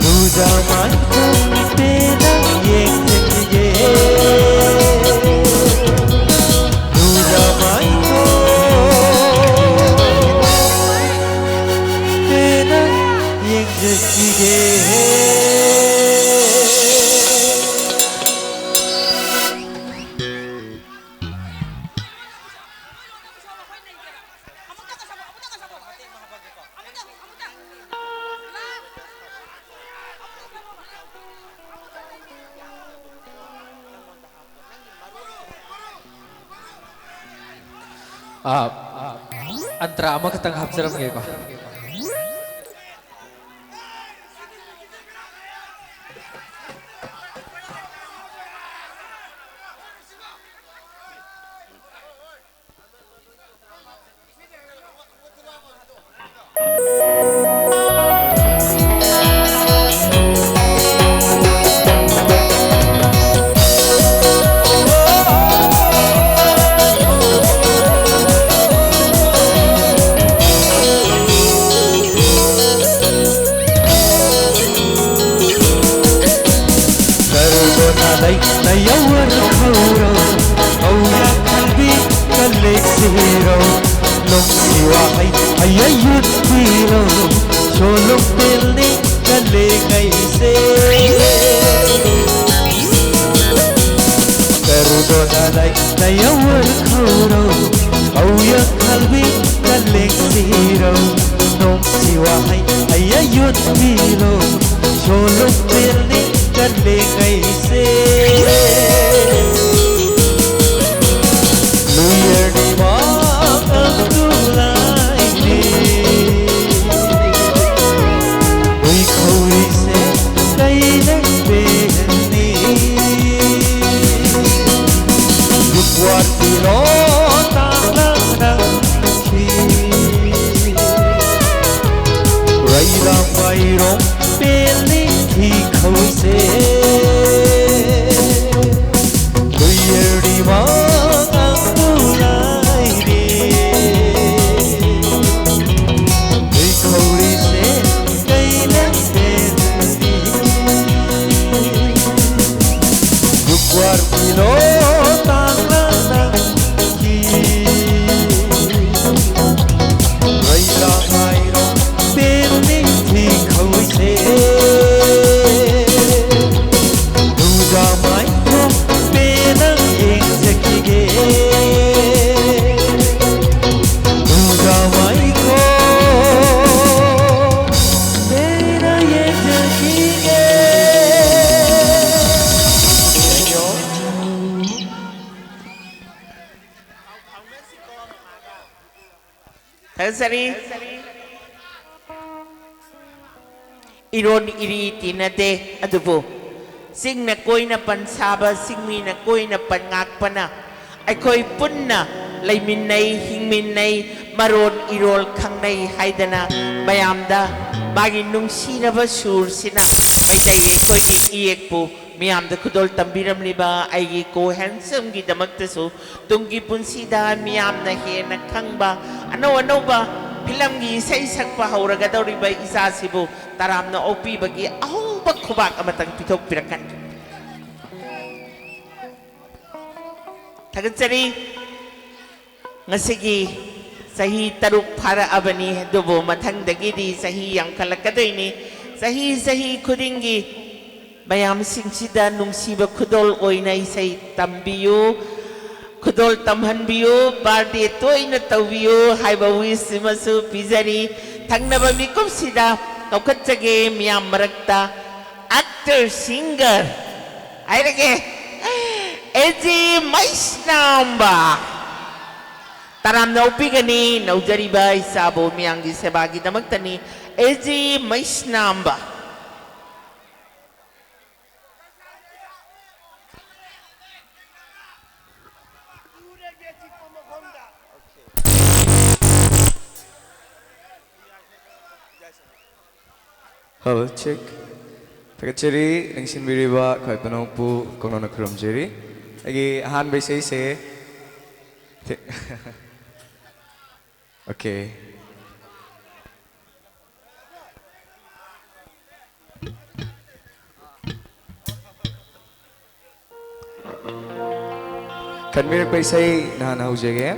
ꯂꯨꯖ ꯃꯥꯏꯊꯣꯡ ꯄꯦꯟꯅ ꯌꯦꯡꯖꯈꯤꯒꯦ꯫ ꯂꯨꯖ ꯃꯥꯏꯊꯣꯡ ꯄꯦꯟꯅ ꯌꯦꯡꯖꯈꯤꯒꯦ꯫ ꯑꯥ, ꯑꯟꯇ꯭ꯔꯥ ꯑꯃꯈꯛꯇꯪ ꯍꯥꯞꯆꯔꯝꯒꯦꯀꯣ꯫ ꯀꯔꯗꯣꯅ ꯂꯩ ꯅꯌꯧꯔ ꯈꯧꯔꯣ, ꯍꯧꯅ ꯈꯟꯕꯤ ꯀꯜꯂꯦꯛꯁꯤꯔꯣ, ꯅꯨꯡꯁꯤ ꯋꯥꯍꯩ ꯍꯌꯩ ꯌꯨꯠꯄꯤꯔꯣ, ꯁꯣꯂꯨꯝ ꯄꯦꯜꯅꯤ ꯀꯜꯂꯦꯉꯩꯁꯦ꯫ ꯀꯔꯗꯣꯅ ꯂꯩ ꯅꯌꯧꯔ ꯈꯧꯔꯣ, ꯍꯧꯌ ꯈꯜꯕꯤ ꯀꯜꯂꯦꯛꯁꯤꯔꯣ, ꯅꯨꯡꯁꯤ ꯋꯥꯍꯩ ꯍꯌꯩ ꯌꯨꯠꯄꯤꯔꯣ, ꯁꯣꯂꯨꯝ ꯄꯦꯜꯅꯤ ꯀꯜꯂꯦꯉꯩꯁꯦ꯫ ꯂꯨꯌꯔꯅꯤ ꯃꯥꯡꯉꯝꯗꯨ ꯂꯥꯏꯅꯤ꯫ ꯍꯨꯏꯈꯧꯔꯤꯁꯦ ꯀꯩꯗ ꯄꯦꯟꯅꯤ? ꯌꯨꯛꯋꯥꯇꯤꯔꯣ ꯇꯥꯡꯅ ꯅꯪꯈꯤ꯫ ꯔꯩꯔꯥ ꯃꯥꯏꯔꯣꯡ ꯄꯦꯜꯂꯤ ꯊꯤ ꯈꯧꯁꯦ꯫ ꯊꯥꯒꯠꯆꯔꯤ꯫ ꯏꯔꯣꯟ ꯏꯔꯤ ꯇꯤꯟꯅꯗꯦ, ꯑꯗꯨꯕꯨ ꯆꯤꯡꯅ ꯀꯣꯏꯅ ꯄꯟ ꯁꯥꯕ, ꯆꯤꯡꯃꯤꯅ ꯀꯣꯏꯅ ꯄꯟ ꯉꯥꯛꯄꯅ ꯑꯩꯈꯣꯏ ꯄꯨꯟꯅ ꯂꯩꯃꯤꯟꯅꯩ, ꯍꯤꯡꯃꯤꯟꯅꯩ, ꯃꯔꯣꯟ ꯏꯔꯣꯜ ꯈꯪꯅꯩ ꯍꯥꯏꯗꯅ ꯃꯌꯥꯝꯗ ꯃꯥꯒꯤ ꯅꯨꯡꯁꯤꯔꯕ ꯁꯨꯔꯁꯤꯅ ꯃꯩꯇꯩ ꯑꯩꯈꯣꯏꯒꯤ ꯏꯌꯦꯛꯄꯨ ꯃꯤꯌꯥꯝꯗ ꯈꯨꯗꯣꯜ ꯇꯝꯕꯤꯔꯝꯂꯤꯕ ꯑꯩꯒꯤ ꯀꯣ ꯍꯦꯟꯁꯝꯒꯤꯗꯃꯛꯇꯁꯨ ꯇꯨꯡꯒꯤ ꯄꯨꯟꯁꯤꯗ ꯃꯤꯌꯥꯝꯅ ꯍꯦꯟꯅ ꯈꯪꯕ, ꯑꯅꯧ ꯑꯅꯧꯕ ꯐꯤꯂꯝꯒꯤ ꯏꯁꯩ ꯁꯛꯄ ꯍꯧꯔꯒꯗꯧꯔꯤꯕ ꯏꯆꯥꯁꯤꯕꯨ ꯇꯔꯥꯝꯅ ꯑꯣꯛꯄꯤꯕꯒꯤ ꯑꯍꯧꯕ ꯈꯨꯕꯥꯛ ꯑꯃꯇꯪ ꯄꯤꯊꯣꯛꯄꯤꯔꯛꯀꯅꯤ꯫ ꯊꯥꯒꯠꯆꯔꯤ꯫ ꯉꯁꯤꯒꯤ ꯆꯍꯤ ꯇꯔꯨꯛ ꯐꯥꯔꯛꯑꯕꯅꯤ, ꯑꯗꯨꯕꯨ ꯃꯊꯪꯗꯒꯤꯗꯤ ꯆꯍꯤ ꯌꯥꯝꯈꯠꯂꯛꯀꯗꯣꯏꯅꯤ꯫ ꯆꯍꯤ ꯆꯍꯤ ꯈꯨꯗꯤꯡꯒꯤ ꯃꯌꯥꯝꯁꯤꯡꯁꯤꯗ ꯅꯨꯡꯁꯤꯕ ꯈꯨꯗꯣꯜ ꯑꯣꯏꯅ ꯏꯁꯩ ꯇꯝꯕꯤꯌꯨ, ꯈꯨꯗꯣꯜ ꯇꯝꯍꯟꯕꯤꯌꯨ, ꯕꯥꯔꯗꯦ ꯇꯣꯏꯅ ꯇꯧꯕꯤꯌꯨ ꯍꯥꯏꯕ ꯋꯤꯁ ꯑꯃꯁꯨ ꯄꯤꯖꯔꯤ꯫ ꯊꯪꯅꯕ ꯃꯤꯀꯨꯞꯁꯤꯗ ꯀꯧꯈꯠꯆꯒꯦ ꯃꯤꯌꯥꯝ ꯃꯔꯛꯇ ꯑꯦꯛꯇꯔ ꯁꯤꯡꯒꯔ ꯍꯥꯏꯔꯒꯦ, ꯑꯦ ꯖꯤ ꯃꯩꯁꯅꯥꯝꯕ꯫ ꯇꯔꯥꯝꯅ ꯑꯣꯛꯄꯤꯒꯅꯤ, ꯅꯧꯖꯔꯤꯕ ꯏꯆꯥꯕꯨ ꯃꯤꯌꯥꯝꯒꯤ ꯁꯦꯕꯥꯒꯤꯗꯃꯛꯇꯅꯤ꯫ A G Meisnam. Hello, check. ꯊꯥꯒꯠꯆꯔꯤ, ꯅꯤꯡꯁꯤꯡꯕꯤꯔꯤꯕ ꯈ꯭ꯋꯥꯏ ꯄꯅꯧꯄꯨ ꯀꯣꯡꯅꯣꯟꯅ ꯈꯨꯔꯨꯝꯖꯔꯤ꯫ ꯑꯩꯒꯤ ꯑꯍꯥꯟꯕ ꯏꯁꯩꯁꯦ, ꯊꯦ-, okay꯫ ꯈꯟꯕꯤꯔꯛꯄ ꯏꯁꯩ ꯅꯍꯥꯟ ꯍꯧꯖꯒꯦ꯫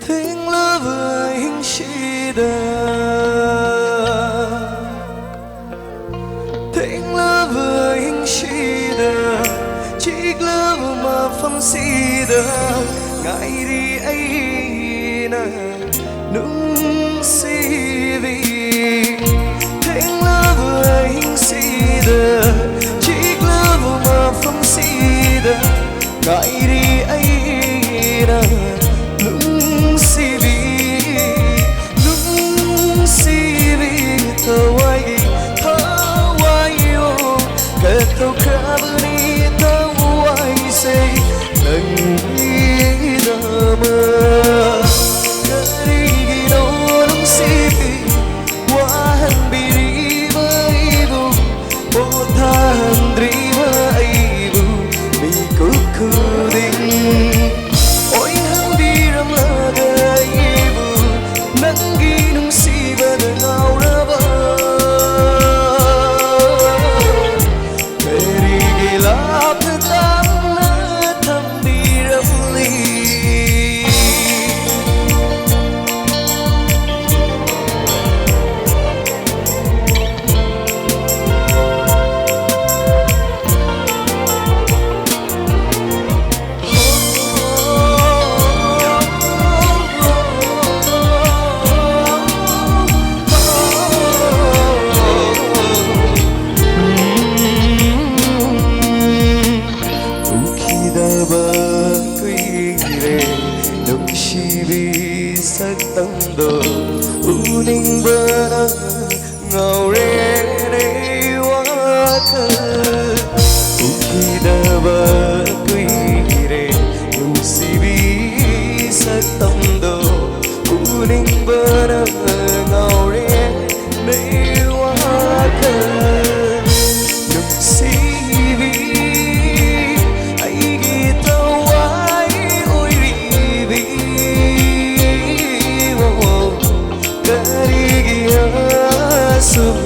ꯊꯦꯡꯂꯕ ꯑꯍꯤꯡꯁꯤꯗ, ꯊꯦꯡꯂꯕ ꯑꯍꯤꯡꯁꯤꯗ, ꯆꯤꯛꯂꯕ ꯃꯐꯝꯁꯤꯗ, ꯉꯥꯏꯔꯤ ꯑꯩꯅ ꯅꯨꯡꯁꯤꯕꯤ, ꯊꯦꯡꯂꯕ ꯑꯍꯤꯡꯁꯤꯗ, ꯆꯤꯛꯂꯕ ꯃꯐꯝꯁꯤꯗ, ꯉꯥꯏꯔꯤ ꯑꯩꯅ ꯅꯨꯡꯁꯤꯕꯤ, ꯅꯨꯡꯁꯤꯕꯤ, ꯊꯋꯥꯏꯒꯤ ꯊꯋꯥꯏꯌꯣ, ꯀꯠꯊꯣꯛꯈ꯭ꯔꯕꯅꯤ ꯊꯋꯥꯏꯁꯦ ꯅꯪꯒꯤꯗꯃꯛ꯫ ꯀꯔꯤꯒꯤꯅꯣ ꯅꯨꯡꯁꯤꯕꯤ ꯋꯥꯍꯟꯕꯤꯔꯤꯕ ꯑꯩꯕꯨ, ꯄꯣꯊꯥꯍꯟꯗ꯭ꯔꯤꯕ ꯑꯩꯕꯨ ꯃꯤꯀꯨꯞ ꯈꯨꯗꯤꯡ ꯑꯣꯏꯍꯟꯕꯤꯔꯝꯂꯒ ꯑꯩꯕꯨ ꯅꯪꯒꯤ ꯅꯨꯡꯁꯤꯕꯗ ꯉꯥꯎꯔꯕ ꯀꯔꯤꯒꯤ ꯂꯥꯞꯅ ꯇꯥꯡꯅ ꯊꯝꯕꯤꯔꯝꯂꯤ? ꯎꯈꯤꯗꯕ ꯀꯨꯏꯔꯦ ꯅꯨꯡꯁꯤꯕꯤ ꯁꯛꯇꯝꯗꯣ ꯎꯅꯤꯡꯕꯅ ꯉꯥꯎꯔꯦꯅꯦ ꯋꯥꯈꯜ꯫ ꯎꯈꯤꯗꯕ ꯀꯨꯏꯔꯦ ꯅꯨꯡꯁꯤꯕꯤ ꯁꯛꯇꯝꯗꯣ ꯎꯅꯤꯡꯕꯅ ꯉꯥꯎꯔꯦꯅꯦ ꯋꯥꯈꯜ꯫ ꯅꯨꯡꯁꯤꯕꯤ ꯑꯩꯒꯤ ꯊꯋꯥꯏ ꯑꯣꯏꯔꯤꯕꯤ꯫ ꯀꯔꯤꯒꯤ ꯑꯁꯨꯛ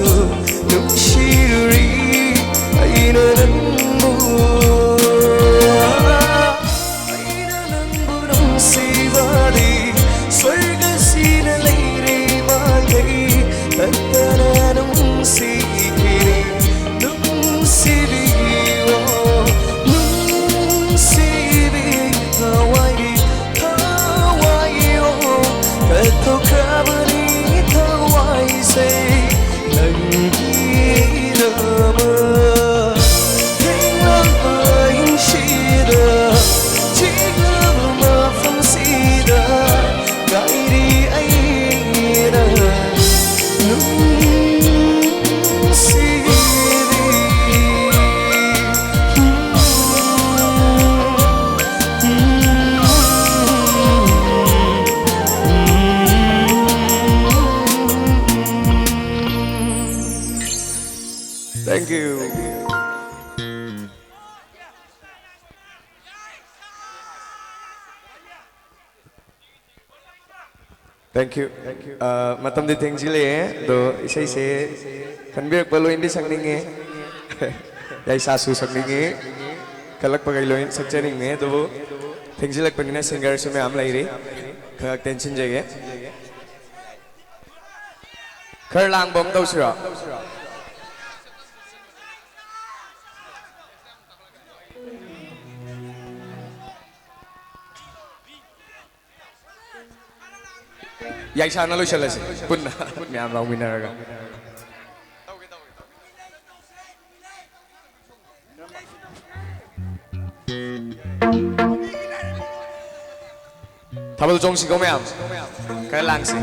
ꯅꯨꯡꯁꯤꯔꯨꯔꯤ ꯑꯩꯅ ꯅꯪꯕꯨ? ꯑꯩꯅ ꯅꯪꯕꯨ ꯅꯨꯡꯁꯤꯕꯗꯤ ꯁ꯭ꯋꯔꯒꯁꯤꯅ ꯂꯩꯔꯦ ꯃꯥꯏꯀꯩ ꯇꯠꯇꯅ ꯅꯨꯡꯁꯤꯈꯤꯅꯤ꯫ ꯅꯨꯡꯁꯤꯕꯤ, ꯑꯣ, ꯅꯨꯡꯁꯤꯕꯤ, ꯊꯋꯥꯏꯒꯤ Thank you. Thank you. Thank you. ꯑ, ꯃꯇꯝꯗꯤ ꯊꯦꯡꯖꯤꯜꯂꯛꯑꯦ, ꯑꯗꯣ ꯏꯁꯩꯁꯦ ꯈꯟꯕꯤꯔꯛꯄ ꯂꯣꯏꯅꯗꯤ ꯁꯛꯅꯤꯡꯉꯦ꯫ ꯌꯥꯏꯁꯥꯁꯨ ꯁꯛꯅꯤꯡꯉꯦ꯫ ꯀꯜꯂꯛꯄꯈꯩ ꯂꯣꯏꯅ ꯁꯛꯆꯅꯤꯡꯉꯦ, ꯑꯗꯨꯕꯨ ꯊꯦꯡꯖꯤꯜꯂꯛꯄꯅꯤꯅ ꯁꯤꯡꯒꯔꯁꯨ ꯃꯌꯥꯝ ꯂꯩꯔꯤ꯫ ꯈꯔ ꯇꯦꯟꯁꯤꯟꯖꯒꯦ꯫ ꯈꯔ ꯂꯥꯡꯕ ꯑꯃ ꯇꯧꯁꯤꯔꯣ? ꯌꯥꯏꯁꯥꯅ ꯂꯣꯏꯁꯤꯜꯂꯁꯤ ꯄꯨꯟꯅ ꯃꯌꯥꯝ ꯂꯥꯎꯃꯤꯟꯅꯔꯒ꯫ ꯊꯥꯕꯜ ꯆꯣꯡꯁꯤꯀꯣ ꯃꯌꯥꯝ, ꯈꯔ ꯂꯥꯡꯁꯤ꯫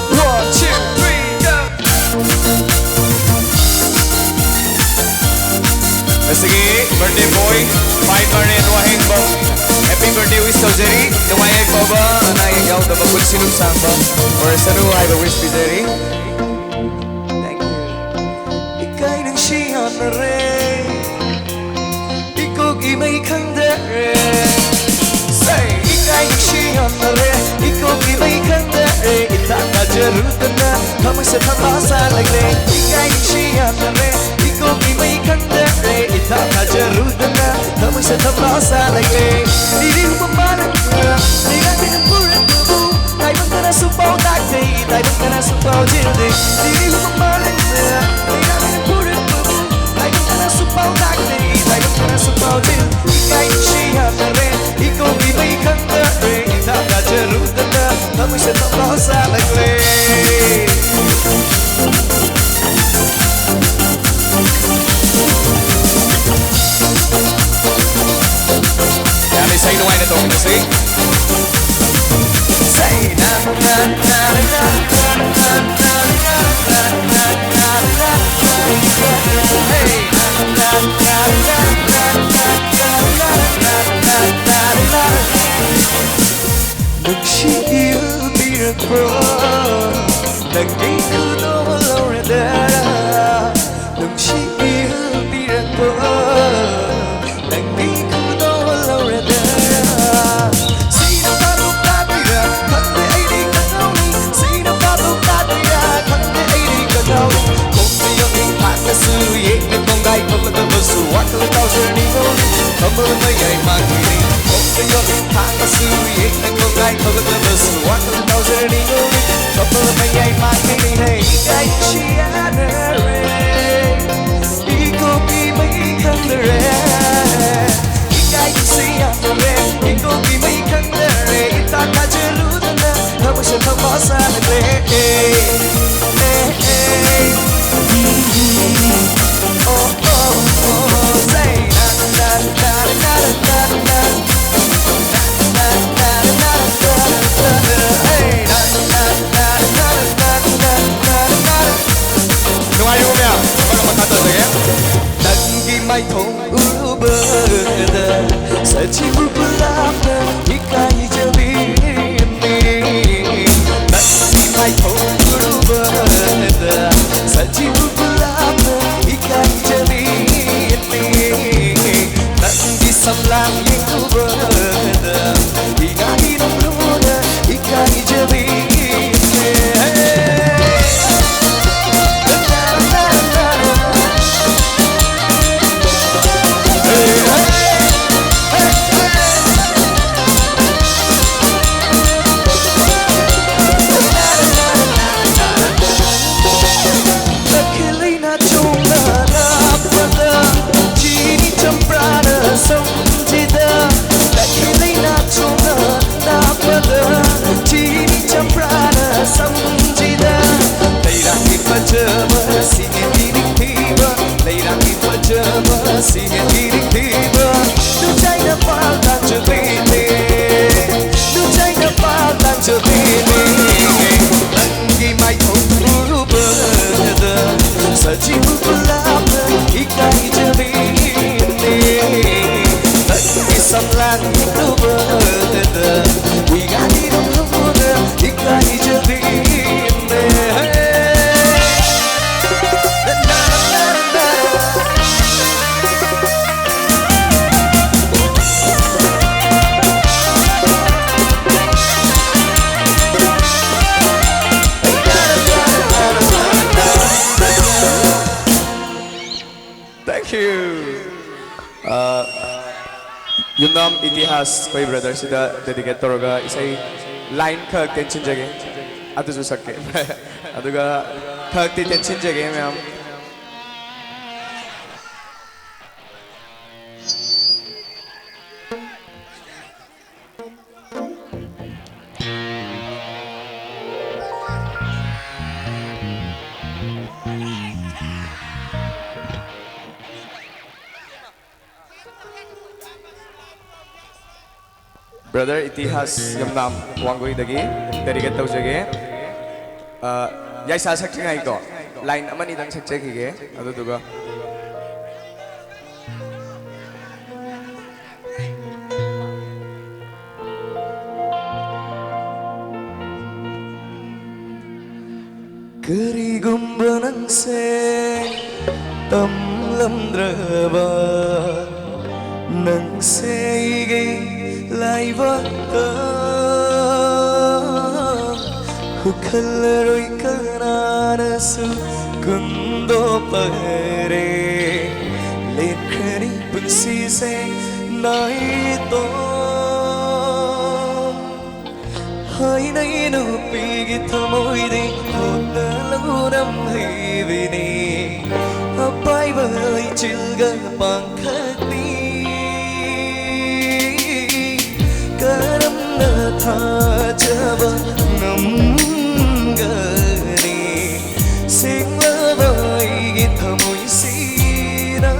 One, two, three, go! ꯉꯁꯤꯒꯤ birthday boy, ꯐꯥꯏꯟ ꯃꯔꯦꯟ ꯋꯥꯍꯦꯡꯕꯝ, happy birthday wish ꯇꯧꯖꯔꯤ꯫ ꯅꯨꯡꯉꯥꯏ ꯌꯥꯏꯐꯕ, ꯑꯅꯥ ꯑꯌꯦꯛ ꯌꯥꯎꯗꯕ, ꯄꯨꯟꯁꯤ ꯅꯨꯡꯁꯥꯡꯕ ꯑꯣꯏꯔꯁꯅꯨ ꯍꯥꯏꯕ wish ꯄꯤꯖꯔꯤ꯫ Thank you. ꯏꯀꯥꯏ ꯅꯨꯡꯁꯤ ꯌꯥꯝꯅꯔꯦ, ꯏꯀꯣꯛ ꯏꯃꯩ ꯈꯪꯗꯔꯦ꯫ Say, ꯏꯀꯥꯏ ꯅꯨꯡꯁꯤ ꯌꯥꯝꯅꯔꯦ, ꯏꯀꯣꯛ ꯏꯃꯩ ꯈꯪꯗꯔꯦ꯫ ꯏꯊꯥ ꯊꯥꯖꯔꯨꯗꯅ ꯊꯃꯣꯏꯁꯦ ꯊꯝꯕꯥꯜ ꯁꯥꯠꯂꯛꯂꯦ꯫ ꯏꯀꯥꯏ ꯅꯨꯡꯁꯤ ꯌꯥꯝꯅꯔꯦ, ꯏꯀꯣꯛ ꯏꯃꯩ ꯈꯪꯗꯔꯦ꯫ ꯏꯊꯥ ꯊꯥꯖꯔꯨꯗꯅ ꯊꯃꯣꯏꯁꯦ ꯊꯝꯕꯥꯜ ꯁꯥꯠꯂꯛꯂꯦ꯫ ꯂꯤꯔꯤ ꯍꯨꯝꯕ ꯃꯥꯂꯪꯗ ꯂꯩꯔꯥꯡ ꯂꯩꯔꯝ ꯄꯨꯔꯛꯄꯕꯨ ꯇꯥꯏꯕꯪ ꯀꯅꯥꯁꯨ ꯄꯥꯎ ꯇꯥꯛꯇꯦ, ꯇꯥꯏꯕꯪ ꯀꯅꯥꯁꯨ ꯄꯥꯎ ꯆꯦꯟꯗꯦ꯫ ꯂꯤꯔꯤ ꯍꯨꯝꯕ ꯃꯥꯂꯪꯗ ꯂꯩꯔꯥꯡ ꯂꯩꯔꯝ ꯄꯨꯔꯛꯄꯕꯨ ꯇꯥꯏꯕꯪ ꯀꯅꯥꯁꯨ ꯄꯥꯎ ꯇꯥꯛꯇꯦ, ꯇꯥꯏꯕꯪ ꯀꯅꯥꯁꯨ ꯄꯥꯎ ꯆꯦꯟꯗꯦ꯫ ꯏꯀꯥꯏ ꯅꯨꯡꯁꯤ ꯌꯥꯝꯅꯔꯦ, ꯏꯀꯣꯛ ꯏꯃꯩ ꯈꯪꯗꯔꯦ꯫ ꯏꯊꯥ ꯊꯥꯖꯔꯨꯗꯅ ꯊꯃꯣꯏꯁꯦ ꯊꯝꯕꯥꯜ ꯁꯥꯠꯂꯛꯂꯦ꯫ Sing. Say na na na na na na na na na na na. Hey. Na na na na na na na na na na. ꯅꯨꯡꯁꯤ ꯏꯍꯨꯜ ꯄꯤꯔꯛꯄ꯭ꯔꯣ? ꯅꯪꯒꯤ ꯈꯨꯗꯣꯜ ꯂꯧꯔꯗꯔꯥ? ꯅꯨꯡꯁꯤ ꯏꯍꯨꯜ ꯄꯤꯔꯛꯄ꯭ꯔꯣ? ꯅꯪꯒꯤ ꯈꯨꯗꯣꯜ ꯂꯧꯔꯗꯔꯥ? ꯁꯤꯅ ꯐꯥꯗꯣꯛ ꯇꯥꯗꯣꯏꯔꯥ? ꯈꯪꯗꯦ ꯑꯩꯗꯤ ꯀꯉꯥꯎꯅꯤ꯫ ꯁꯤꯅ ꯐꯥꯗꯣꯛ ꯇꯥꯗꯣꯏꯔꯥ? ꯈꯪꯗꯦ ꯑꯩꯗꯤ ꯀꯉꯥꯎꯅꯤ꯫ ꯈꯣꯡꯗ ꯌꯣꯠꯂꯤ ꯊꯥꯡꯅꯁꯨ ꯌꯦꯛꯅ ꯈꯣꯡꯒꯥꯏ ꯊꯣꯛꯂꯛꯇꯕꯁꯨ ꯋꯥꯈꯜ ꯇꯥꯎꯖꯔꯅꯤ ꯉꯧꯅꯤ꯫ ꯀꯝꯕꯜ ꯃꯌꯥꯏ ꯃꯥꯡꯈꯤꯅꯤ꯫ ꯈꯣꯡꯗ ꯌꯣꯠꯂꯤ ꯊꯥꯡꯅꯁꯨ ꯌꯦꯛꯅ ꯈꯣꯡꯒꯥꯏ ꯊꯣꯛꯂꯛꯇꯕꯁꯨ ꯋꯥꯈꯜ ꯇꯥꯎꯖꯔꯅꯤ ꯉꯧꯅꯤ꯫ ꯀꯝꯕꯜ ꯃꯌꯥꯏ ꯃꯥꯡꯈꯤꯅꯤ꯫ ꯍꯦ, ꯏꯀꯥꯏ ꯅꯨꯡꯁꯤ ꯌꯥꯅꯔꯦ꯫ ꯏꯀꯣꯛꯀꯤ ꯃꯩ ꯈꯪꯗꯔꯦ꯫ ꯏꯀꯥꯏꯕꯁꯤ ꯌꯥꯝꯅꯔꯦ꯫ ꯏꯀꯣꯛꯀꯤ ꯃꯩ ꯈꯪꯗꯔꯦ꯫ ꯏꯇꯥ ꯊꯥꯖꯔꯨꯗꯅ ꯊꯃꯣꯏꯁꯦ ꯊꯧꯕ ꯁꯥꯟꯅꯈ꯭ꯔꯦ꯫ ꯑꯦ, ꯑꯦ, ꯑꯦ꯫ ꯑꯣ, ꯑꯣ, ꯑꯣ, say, ꯅꯥ, ꯅꯥ, ꯅꯥ꯫ ꯅꯨꯡꯉꯥꯏꯔꯤꯕꯣ ꯃꯌꯥꯝ? ꯊꯕꯛ ꯑꯃ ꯈꯟꯅꯖꯒꯦ꯫ ꯅꯪꯒꯤ ꯃꯥꯏꯊꯣꯡ ꯎꯔꯨꯕꯗ ꯁꯖꯤꯕꯨ ꯒꯨꯂꯥꯞꯅ ꯏꯀꯥꯏꯖꯕꯤꯅꯤ꯫ ꯅꯪꯒꯤ ꯃꯥꯏꯊꯣꯡ ꯎꯔꯨꯕꯗ ꯁꯖꯤꯕꯨ ꯒꯨꯂꯥꯞꯅ ꯏꯀꯥꯏꯖꯕꯤꯅꯤ꯫ ꯅꯪꯒꯤ ꯁꯝꯂꯥꯡ ꯌꯦꯡꯂꯨꯕꯗ ꯏꯉꯥ ꯏꯅꯨꯡ ꯂꯨꯅ ꯏꯀꯥꯏꯖꯕꯤꯅꯦ꯫ ꯑꯩꯈꯣꯏ ꯂꯩꯅꯥ ꯆꯣꯡꯅ ꯂꯥꯛꯄꯗ ꯆꯤꯅꯤ ꯆꯝꯄ꯭ꯔꯥꯅ ꯁꯣꯝꯁꯤꯗ ꯁꯤꯕꯨ ꯄꯨꯂꯞꯅ ꯏꯀꯥꯏꯖꯕꯤꯅꯦ꯫ ꯅꯪꯒꯤ ꯁꯝꯂꯥꯡ ꯌꯦꯡꯂꯨꯕꯗ ꯏꯌꯥꯔꯤ ꯂꯨꯝꯂꯨꯕꯗ ꯏꯀꯥꯏꯖꯕꯤꯅꯦ꯫ Thank you. ꯑ, ꯌꯨꯝꯅꯥꯝ ꯏꯇꯤꯍꯥꯁ ꯑꯩꯈꯣꯏ ꯕ꯭ꯔꯗꯔꯁꯤꯗ ꯗꯦꯗꯤꯀꯦꯠ ꯇꯧꯔꯒ ꯏꯁꯩ ꯂꯥꯏꯟ ꯈꯛ ꯇꯦꯟꯁꯤꯟꯖꯒꯦ, ꯑꯗꯨꯁꯨ ꯁꯛꯀꯦ꯫ ꯑꯗꯨꯒ ꯈꯛꯇꯤ ꯇꯦꯟꯁꯤꯟꯖꯒꯦ ꯃꯌꯥꯝ꯫ ꯕ꯭ꯔꯗꯔ ꯏꯇꯤꯍꯥꯁ ꯌꯨꯝꯅꯥꯝ ꯋꯥꯡꯒꯣꯏꯗꯒꯤ ꯗꯦꯗꯤꯀꯦꯠ ꯇꯧꯖꯒꯦ꯫ ꯑ, ꯌꯥꯏꯁꯥ ꯁꯛꯇ꯭ꯔꯤꯉꯩꯀꯣ, ꯂꯥꯏꯟ ꯑꯃꯅꯤꯗꯪ ꯁꯛꯆꯈꯤꯒꯦ, ꯑꯗꯨꯗꯨꯒ ꯀꯔꯤꯒꯨꯝꯕ ꯅꯪꯁꯦ ꯇꯝꯂꯝꯗ꯭ꯔꯕ, ꯅꯪꯁꯦ ꯑꯩꯒꯤ ꯂꯥꯏꯕꯛꯇ ꯍꯨꯈꯜꯂꯔꯣꯏ ꯀꯅꯥꯅꯁꯨ ꯀꯨꯟꯗꯣꯛꯄꯔꯦ꯫ ꯂꯦꯟꯈ꯭ꯔꯅꯤ ꯄꯨꯟꯁꯤꯁꯦ ꯅꯥꯏꯇꯣꯝ꯫ ꯍꯥꯏꯅꯩ ꯅꯨꯄꯤꯒꯤ ꯊꯃꯣꯏꯗꯤ ꯍꯨꯠꯅ ꯂꯧꯅꯝ ꯍꯩꯕꯤꯅꯤ꯫ ꯑꯄꯥꯏꯕ ꯏꯆꯤꯜꯒ ꯄꯥꯡꯈꯛꯅꯤ꯫ ꯀꯔꯝꯅ ꯊꯥꯖꯕ ꯉꯝꯒꯅꯤ? ꯁꯦꯡꯂꯕ ꯑꯩꯒꯤ ꯊꯃꯣꯏꯁꯤꯗ꯫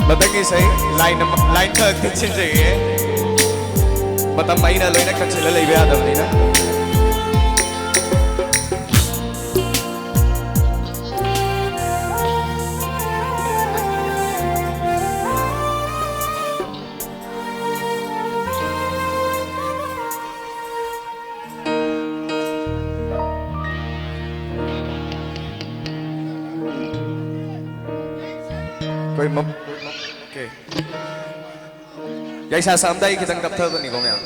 ꯃꯊꯪꯒꯤ ꯏꯁꯩ ꯂꯥꯏꯟ ꯑꯃ, ꯂꯥꯏꯟ ꯈꯛ ꯊꯤꯟꯖꯒꯦ꯫ ꯃꯇꯝ ꯑꯩꯅ ꯂꯣꯏꯅ ꯀꯟꯁꯤꯜꯂ ꯂꯩꯕ ꯌꯥꯗꯕꯅꯤꯅ꯫ ꯑꯩꯈꯣꯏ ꯃ-, okay. ꯌꯥꯏꯁꯥ ꯁꯥꯝꯗꯥꯏ ꯈꯤꯇꯪ ꯀꯞꯊꯕꯅꯤꯀꯣ ꯃꯌꯥꯝ꯫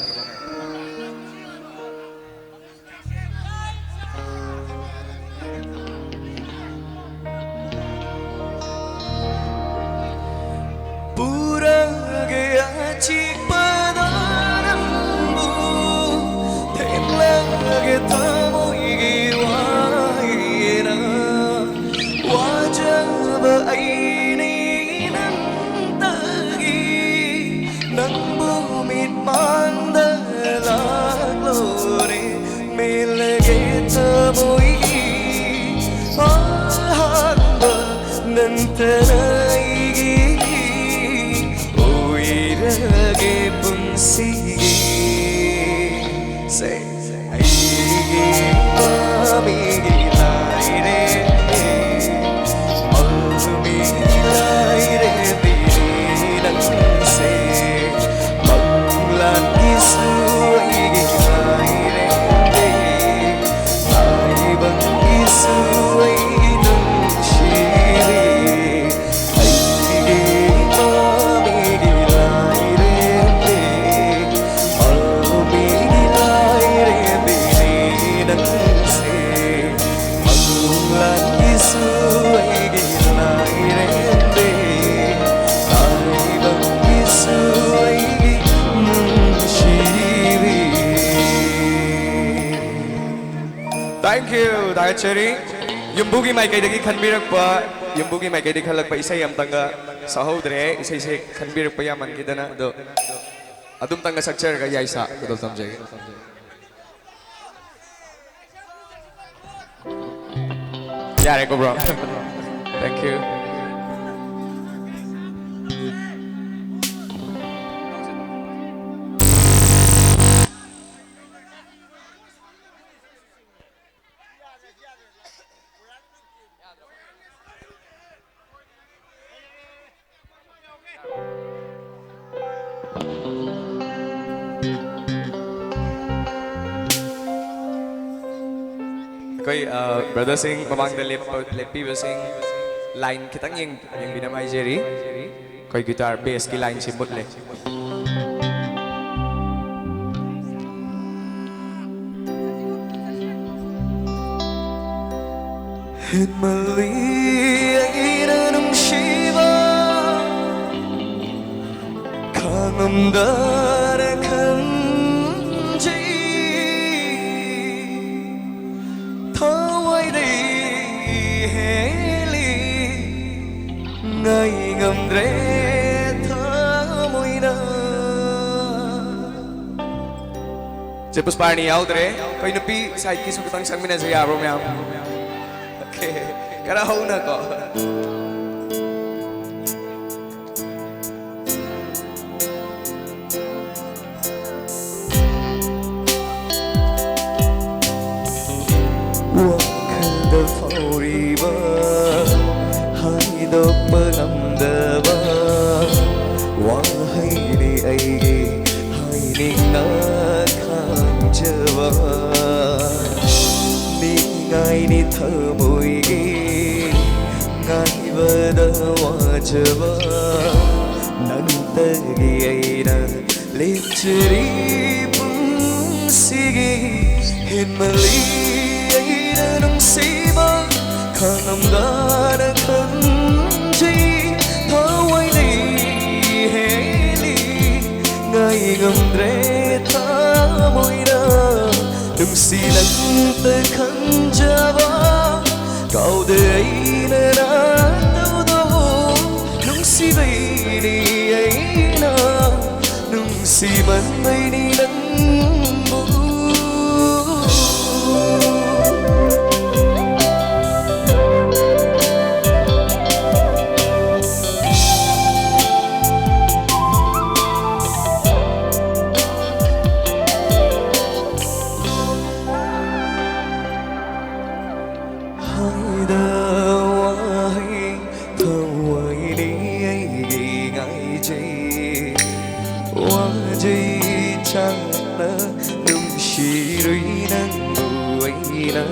ꯄꯨꯔꯒꯦ ꯑꯆꯤꯛꯄꯗ ꯅꯪꯕꯨ, ꯊꯦꯡꯂꯒꯦ ꯊꯃꯣꯏꯒꯤ ꯋꯥꯍꯩꯅ꯫ ꯋꯥꯖꯕ ꯑꯩꯅꯤ ꯅꯪꯇꯒꯤ, ꯅꯪꯕꯨ ꯃꯤꯠꯃꯥꯡꯗ ꯂꯥꯛꯂꯣꯅꯦ꯫ ꯃꯦꯜꯂꯒꯦ ꯊꯃꯣꯏꯒꯤ ꯑꯍꯥꯟꯕ ꯅꯪꯇꯅ ꯑꯩꯒꯤ ꯑꯣꯏꯔꯒꯦ ꯄꯨꯟꯁꯤꯒꯤ꯫ Say, ꯑꯩꯒꯤ ꯃꯃꯤꯒꯤ ꯂꯥꯏꯔꯦꯝꯕꯤ, ꯃꯃꯤꯒꯤ ꯂꯥꯏꯔꯦꯝꯕꯤꯅꯤ ꯅꯪꯁꯦ꯫ ꯃꯪꯂꯥꯟꯒꯤꯁꯨ ꯑꯩꯒꯤ ꯂꯥꯏꯔꯦꯝꯕꯤ, ꯇꯥꯏꯕꯪꯒꯤꯁꯨ ꯑꯩꯒꯤ ꯅꯨꯡꯁꯤꯕꯤ, ꯑꯩꯒꯤ ꯃꯃꯤꯒꯤ ꯂꯥꯏꯔꯦꯝꯕꯤ, ꯃꯃꯤꯒꯤ ꯂꯥꯏꯔꯦꯝꯕꯤꯅꯤ ꯅꯪꯁꯦ꯫ ꯃꯪꯂꯥꯟꯒꯤꯁꯨ ꯑꯩꯒꯤ ꯂꯥꯏꯔꯦꯝꯕꯤ, ꯇꯥꯏꯕꯪꯒꯤꯁꯨ ꯑꯩꯒꯤ ꯅꯨꯡꯁꯤꯕꯤ꯫ Thank you, ꯊꯥꯒꯠꯆꯔꯤ꯫ ꯌꯨꯝꯕꯨꯒꯤ ꯃꯥꯏꯀꯩꯗꯒꯤ ꯈꯟꯕꯤꯔꯛꯄ, ꯌꯨꯝꯕꯨꯒꯤ ꯃꯥꯏꯀꯩꯗꯒꯤ ꯈꯜꯂꯛꯄ ꯏꯁꯩ ꯑꯝꯇꯪꯒ ꯁꯛꯍꯧꯗ꯭ꯔꯦ꯫ ꯏꯁꯩꯁꯦ ꯈꯟꯕꯤꯔꯛꯄ ꯌꯥꯝꯃꯟꯈꯤꯗꯅ, ꯑꯗꯣ ꯑꯗꯨꯝꯇꯪꯒ ꯁꯛꯆꯔꯒ ꯌꯥꯏꯁꯥ ꯈꯨꯗꯣꯜ ꯇꯝꯖꯒꯦ꯫ ꯌꯥꯔꯦꯀꯣ, bro? Thank you. ꯑꯩꯈꯣꯏ ꯕ꯭ꯔꯗꯔꯁꯤꯡ ꯃꯃꯥꯡꯗ ꯂꯦꯞꯄ ꯂꯦꯞꯄꯤꯕꯁꯤꯡ, ꯂꯥꯏꯟ ꯈꯤꯇꯪ ꯌꯦꯡ- ꯌꯦꯡꯕꯤꯅꯕ ꯍꯥꯏꯖꯔꯤ꯫ ꯑꯩꯈꯣꯏ ꯒꯤꯇꯥꯔ ꯕꯦꯁꯀꯤ ꯂꯥꯏꯟꯁꯤ ꯃꯨꯠꯂꯦ꯫ ꯍꯦꯟꯃꯜꯂꯤ ꯑꯩꯅ ꯅꯨꯡꯁꯤꯕ, ꯈꯥꯡꯉꯝꯗꯅ ꯈꯟꯖꯩ꯫ ꯊꯋꯥꯏꯗꯩ ꯍꯦꯜꯂꯤ, ꯉꯥꯏ ꯉꯝꯗ꯭ꯔꯦ ꯊꯃꯣꯏꯅ꯫ ꯆꯦ ꯄꯨꯁꯄꯥꯔꯥꯅꯤ ꯌꯥꯎꯗ꯭ꯔꯦ꯫ ꯑꯩꯈꯣꯏ ꯅꯨꯄꯤ ꯁꯥꯏꯠꯀꯤꯁꯨ ꯈꯤꯇꯪ ꯁꯛꯃꯤꯟꯅꯁꯦ, ꯌꯥꯕ꯭ꯔꯣ ꯃꯌꯥꯝ? ꯑꯣꯀꯦ, ꯈꯔ ꯍꯧꯅꯀꯣ꯫ ꯋꯥꯈꯜꯗ ꯐꯥꯎꯔꯤꯕ, ꯍꯥꯏꯗꯣꯛꯄ ꯉꯝꯗꯕ ꯋꯥꯍꯩꯅꯤ ꯑꯩꯒꯤ ꯍꯥꯏꯅꯤꯡꯅ ꯈꯟꯖꯕ꯫ ꯅꯤꯡꯉꯥꯏꯅꯤ ꯊꯃꯣꯏꯒꯤ ꯉꯥꯏꯕꯗ ꯋꯥꯖꯕ, ꯅꯪꯇꯒꯤ ꯑꯩꯅ ꯂꯦꯞꯆꯔꯤ ꯄꯨꯟꯁꯤꯒꯤ꯫ ꯍꯦꯟꯃꯜꯂꯤ ꯑꯩꯅ ꯅꯨꯡꯁꯤꯕ, ꯈꯥꯡꯉꯝꯗꯅ ꯈꯟꯖꯩ꯫ ꯊꯋꯥꯏꯗꯩ ꯍꯦꯜꯂꯤ, ꯉꯥꯏ ꯉꯝꯗ꯭ꯔꯦ ꯊꯃꯣꯏꯅ꯫ ꯅꯨꯡꯁꯤ ꯅꯪꯇ ꯈꯟꯖꯕ, ꯀꯥꯎꯗ ꯑꯩꯅ ꯅꯥꯇꯧꯗꯣ꯫ ꯅꯨꯡꯁꯤꯕꯩꯅꯤ ꯑꯩꯅ, ꯅꯨꯡꯁꯤꯃꯟꯕꯩꯅꯤ ꯅꯪꯕꯨ꯫ ꯍꯥꯏꯗ ꯋꯥꯍꯩ ꯊꯋꯥꯏꯅꯤ ꯑꯩꯒꯤ ꯉꯥꯏꯖꯩ꯫ ꯋꯥꯖꯩ ꯆꯥꯛꯅ ꯅꯨꯡꯁꯤꯔꯨꯏ ꯅꯪꯕꯨ ꯑꯩꯅ꯫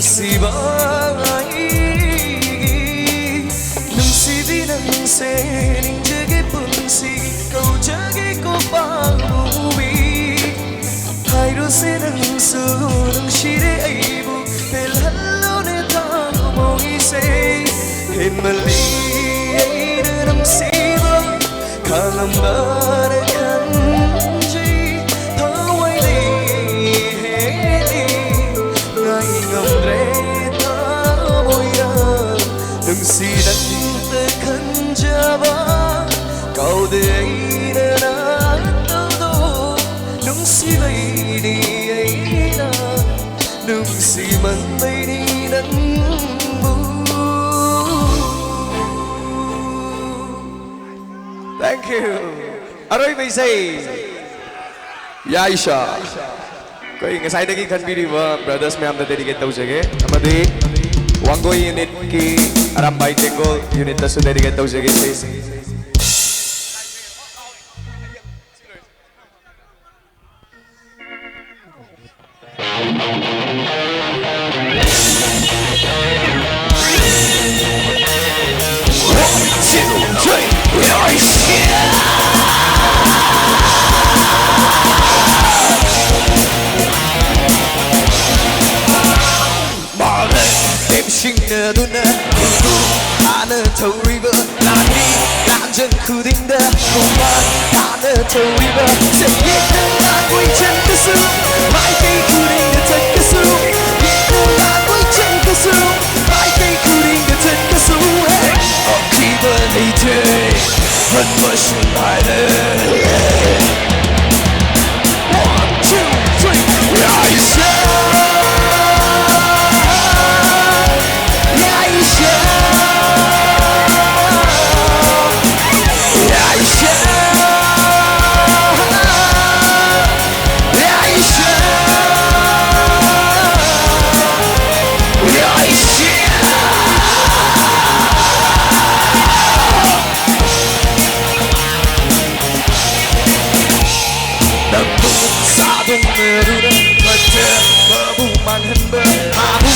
ꯅꯨꯡꯁꯤꯕ ꯑꯩꯒꯤ ꯅꯨꯡꯁꯤꯕꯤ ꯅꯪꯁꯦ ꯅꯤꯡꯖꯒꯦ ꯄꯨꯟꯁꯤ ꯀꯧꯖꯒꯦ ꯀꯣ ꯄꯥꯝꯃꯨꯕꯤ ꯍꯥꯏꯔꯨꯁꯦ ꯅꯪꯁꯨ ꯅꯨꯡꯁꯤꯔꯦ ꯑꯩꯕꯨ ꯄꯦꯜꯍꯜꯂꯣꯅꯦ ꯊꯃꯣꯏꯁꯦ ꯍꯦꯟꯃꯜꯂꯤ ꯑꯩꯅ ꯅꯨꯡꯁꯤꯕ ꯈꯥꯡꯉꯝꯕꯅ ꯈꯟꯖꯩ ꯊꯋꯥꯏꯗꯒꯤ ꯍꯦꯜꯂꯤ ꯉꯥꯏ ꯉꯝꯗ꯭ꯔꯦ ꯊꯃꯣꯏꯅ ꯅꯨꯡꯁꯤ ꯅꯪꯇ ꯈꯟꯖꯕ ꯀꯧꯗꯦ ꯑꯩꯅ ꯅꯪꯇꯧꯗꯣ ꯅꯨꯡꯁꯤꯕꯩꯅꯤ ꯑꯩꯅ ꯅꯨꯡꯁꯤꯃꯟꯕꯩꯅꯤ ꯅꯪꯕꯨ Thank you. ꯑꯔꯣꯏꯕ ꯏꯁꯩ ꯌꯥꯏꯁꯥ ꯑꯩꯈꯣꯏ ꯉꯁꯥꯏꯗꯒꯤ ꯈꯟꯕꯤꯔꯤꯕ brothers ꯃꯌꯥꯝꯗ dedicate ꯇꯧꯖꯒꯦ ꯑꯃꯗꯤ ꯋꯥꯡꯒꯣꯏ unitꯀꯤ ꯑꯔꯥꯝꯕꯥꯏ ꯇꯦꯡꯒꯣꯜ unitꯇꯁꯨ dedicate ꯇꯧꯖꯒꯦ ꯏꯁꯩꯁꯦ ꯇꯦꯝꯁꯤꯡꯅꯗꯨꯅ ꯈꯨꯗꯨꯝ ꯍꯥꯟꯅ ꯊꯧꯔꯤꯕ ꯂꯥꯟꯃꯤ ꯂꯥꯟꯖꯪ ꯈꯨꯗꯤꯡꯗ ꯈꯨꯃꯥꯡ ꯍꯥꯟꯅ ꯊꯧꯔꯤꯕ ꯆꯌꯦꯠꯅ ꯂꯥꯟ ꯀꯣꯏꯁꯤꯟꯕꯁꯨ ꯃꯥꯏꯀꯩ ꯈꯨꯗꯤꯡꯗ ꯆꯠꯄꯁꯨ ꯌꯦꯠꯅ ꯂꯥꯟ ꯀꯣꯏꯁꯤꯟꯕꯁꯨ ꯃꯥꯏꯀꯩ ꯈꯨꯗꯤꯡꯗ ꯆꯠꯄꯁꯨ ꯍꯦꯛ ꯑꯣꯛꯈꯤꯕ ꯂꯩꯇꯦ ꯍꯟꯕꯁꯨ ꯅꯥꯏꯗꯦ One, two, three, rise up! ꯅꯪꯕꯨ ꯆꯥꯗꯣꯡꯅꯔꯨꯔ ꯐꯠꯇꯕꯕꯨ ꯃꯥꯡꯍꯟꯕ ꯃꯥꯕꯨ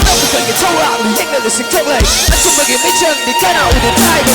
ꯅꯪꯕꯨ ꯀꯔꯤꯒꯤ ꯊꯧꯔꯥꯡꯅ ꯌꯦꯡꯂꯒ ꯁꯤꯡꯊꯣꯛꯂꯦ? ꯑꯆꯨꯝꯕꯒꯤ ꯃꯤꯆꯪꯗꯤ ꯀꯅꯥ ꯎꯗꯨ ꯇꯥꯏꯕ?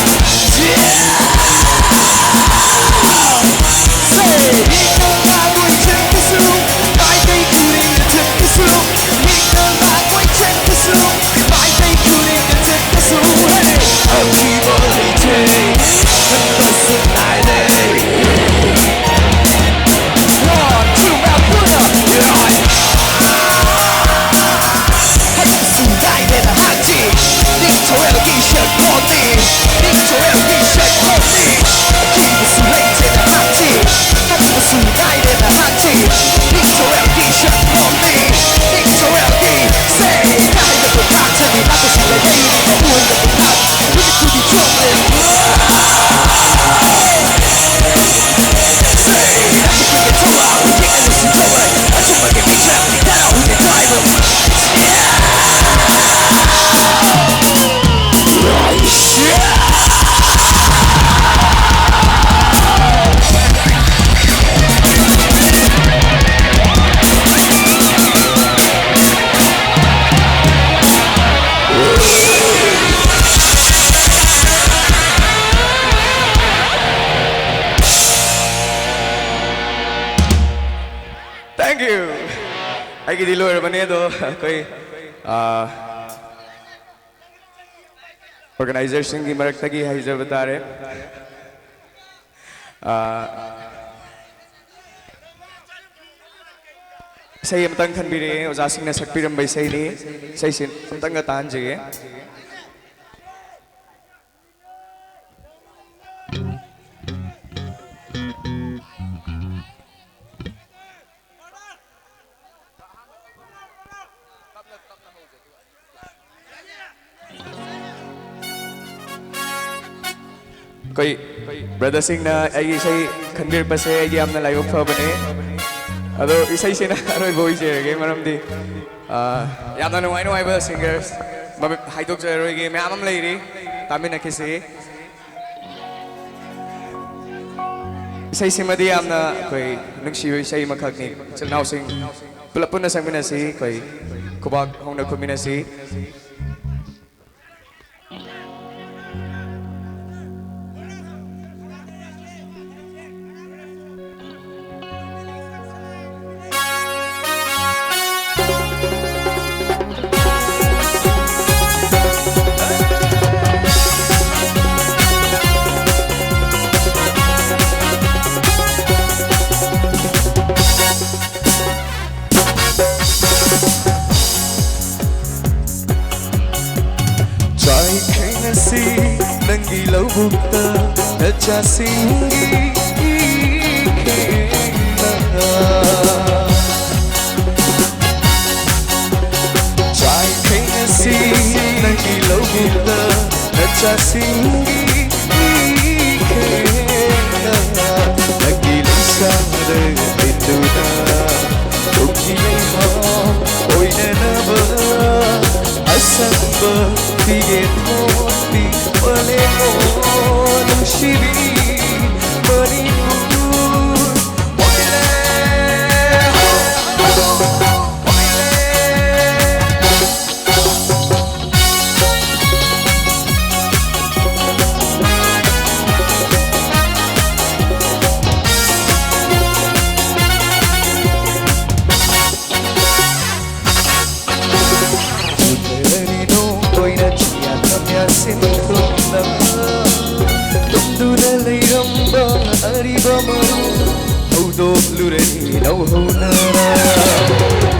ꯑꯩꯒꯤꯗꯤ ꯂꯣꯏꯔꯕꯅꯦ, ꯑꯗꯣ ꯑꯩꯈꯣꯏ, ꯑꯥ, ꯑꯣꯔꯒꯅꯥꯏꯖꯔꯁꯤꯡꯒꯤ ꯃꯔꯛꯇꯒꯤ ꯍꯥꯏꯖꯕ ꯇꯥꯔꯦ꯫ ꯑꯥ, ꯏꯁꯩ ꯑꯃꯇꯪ ꯈꯟꯕꯤꯔꯛꯑꯦ, ꯑꯣꯖꯥꯁꯤꯡꯅ ꯁꯛꯄꯤꯔꯝꯕ ꯏꯁꯩꯅꯤ꯫ ꯏꯁꯩꯁꯤ ꯑꯃꯇꯪꯒ ꯇꯥꯍꯟꯖꯒꯦ꯫ ꯑꯩꯈꯣꯏ ꯕ꯭ꯔꯗꯔꯁꯤꯡꯅ ꯑꯩꯒꯤ ꯏꯁꯩ ꯈꯟꯕꯤꯔꯛꯄꯁꯦ ꯑꯩꯒꯤ ꯌꯥꯝꯅ ꯂꯥꯏꯕꯛ ꯐꯕꯅꯦ꯫ ꯑꯗꯣ ꯏꯁꯩꯁꯤꯅ ꯑꯔꯣꯏꯕ ꯑꯣꯏꯖꯔꯒꯦ, ꯃꯔꯝꯗꯤ, ꯑꯥ, ꯌꯥꯝꯅ ꯅꯨꯡꯉꯥꯏ ꯅꯨꯡꯉꯥꯏꯕ ꯁꯤꯡꯒꯔꯁ ꯍꯥꯏꯗꯣꯛꯆꯔꯔꯣꯏꯒꯦ, ꯃꯌꯥꯝ ꯑꯃ ꯂꯩꯔꯤ, ꯇꯥꯃꯤꯟꯅꯈꯤꯁꯤ꯫ ꯏꯁꯩꯁꯤꯃꯗꯤ ꯌꯥꯝꯅ ꯑꯩꯈꯣꯏ ꯅꯨꯡꯁꯤꯕ ꯏꯁꯩ ꯑꯃꯈꯛꯅꯤ꯫ ꯏꯆꯤꯜ ꯏꯅꯥꯎꯁꯤꯡ ꯄꯨꯂꯞ ꯄꯨꯟꯅ ꯁꯛꯃꯤꯟꯅꯁꯤ, ꯑꯩꯈꯣꯏ ꯈꯨꯕꯥꯛ ꯍꯧꯅ ꯈꯨꯝꯃꯤꯟꯅꯁꯤ꯫ ꯆꯥꯏꯈꯩ ꯉꯁꯤ ꯅꯪꯒꯤ ꯂꯧꯕꯨꯛꯇ ꯅꯆꯥꯁꯤꯡꯒꯤ ꯏꯈꯦꯡꯅ꯫ ꯆꯥꯏꯈꯩ ꯉꯁꯤ ꯅꯪꯒꯤ ꯂꯧꯕꯨꯛꯇ ꯅꯆꯥꯁꯤꯡꯒꯤ ꯏꯈꯦꯡꯅ꯫ ꯅꯪꯒꯤ ꯂꯩꯁꯥꯗ ꯏꯟꯗꯨꯅ ꯇꯨꯡꯒꯤ ꯂꯩꯍꯥꯎ ꯑꯣꯏꯅꯅꯕ ꯑꯁꯪꯕ ꯐꯤꯔꯦꯟ ꯍꯣꯡꯕꯤ ꯄꯂꯦꯝ ꯑꯣ ꯅꯨꯡꯁꯤꯕꯤ ꯃꯅꯤꯄꯨꯔ ꯑꯣꯏꯔꯦ, ꯑꯣꯏꯔꯦ꯫ ꯑꯔꯤꯕ ꯃꯔꯨ ꯍꯧꯗꯣꯛꯂꯨꯔꯅꯤ ꯂꯧꯍꯧꯅꯔꯥ꯫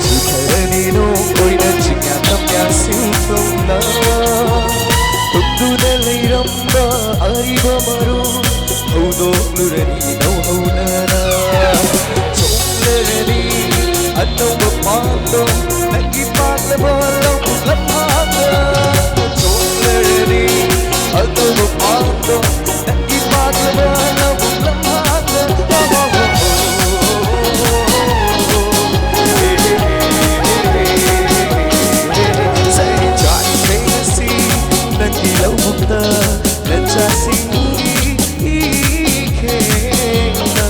ꯆꯨꯊꯔꯅꯤ ꯅꯣꯡ ꯑꯣꯏꯅ ꯆꯤꯡꯌꯥ ꯇꯝꯌꯥ ꯁꯤꯟꯊꯨꯡꯅ꯫ ꯇꯨꯝꯗꯨꯅ ꯂꯩꯔꯝꯕ ꯑꯔꯤꯕ ꯃꯔꯨ ꯍꯧꯗꯣꯛꯂꯨꯔꯅꯤ ꯂꯧꯍꯧꯅꯔꯥ꯫ ꯆꯣꯡꯂꯔꯅꯤ ꯑꯅꯧꯕ ꯄꯥꯟꯗꯣ ꯅꯪꯒꯤ ꯄꯥꯛꯂꯕ ꯂꯧꯕꯨꯛ ꯂꯝꯍꯥꯡꯗ꯫ ꯆꯣꯡꯂꯔꯅꯤ ꯑꯅꯧꯕ ꯄꯥꯟꯗꯣ ꯅꯪꯒꯤ ꯄꯥꯛꯂꯕ ꯂꯧꯕꯨꯛ ꯂꯝꯍꯥꯡꯗ꯫ ꯆꯥꯛ ꯊꯦꯡꯅꯁꯤ ꯅꯪꯒꯤ ꯂꯧꯕꯨꯛꯇ ꯅꯆꯥꯁꯤꯡ ꯏꯈꯦꯡꯅ꯫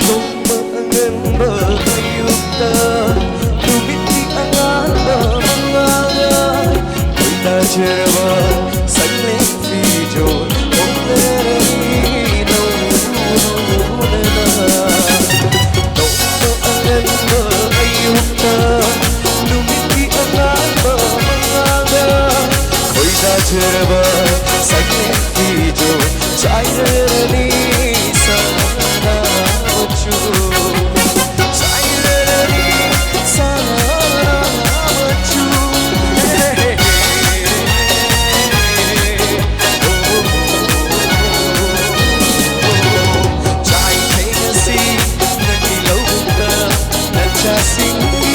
ꯅꯣꯡꯃ ꯑꯉꯟꯕ ꯑꯌꯨꯛꯇ ꯅꯨꯃꯤꯠꯀꯤ ꯑꯉꯥꯟꯕ ꯃꯉꯥꯜꯅ ꯈꯣꯏꯗꯥꯖꯔꯕ ꯁꯛꯂꯦꯟ ꯐꯤꯖꯣꯜ ꯍꯣꯡꯂꯔꯅꯤ ꯅꯧꯅ꯫ ꯅꯣꯡꯃ ꯑꯉꯟꯕ ꯑꯌꯨꯛꯇ ꯅꯨꯃꯤꯠꯀꯤ ꯑꯉꯥꯟꯕ ꯃꯉꯥꯜꯅ ꯈꯣꯏꯗꯥꯖꯔꯕ ꯁꯛꯂꯦꯟ ꯐꯤꯖꯣꯜ ꯆꯥꯏꯔꯔꯅꯤ ꯁꯅꯥ ꯃꯆꯨ꯫ ꯆꯥꯏꯔꯔꯅꯤ ꯁꯅꯥ ꯃꯆꯨ꯫ ꯆꯥꯏ ꯊꯦꯡꯅꯁꯤ ꯅꯪꯒꯤ ꯂꯧꯕꯨꯛꯇ ꯅꯆꯥꯁꯤꯡꯒꯤ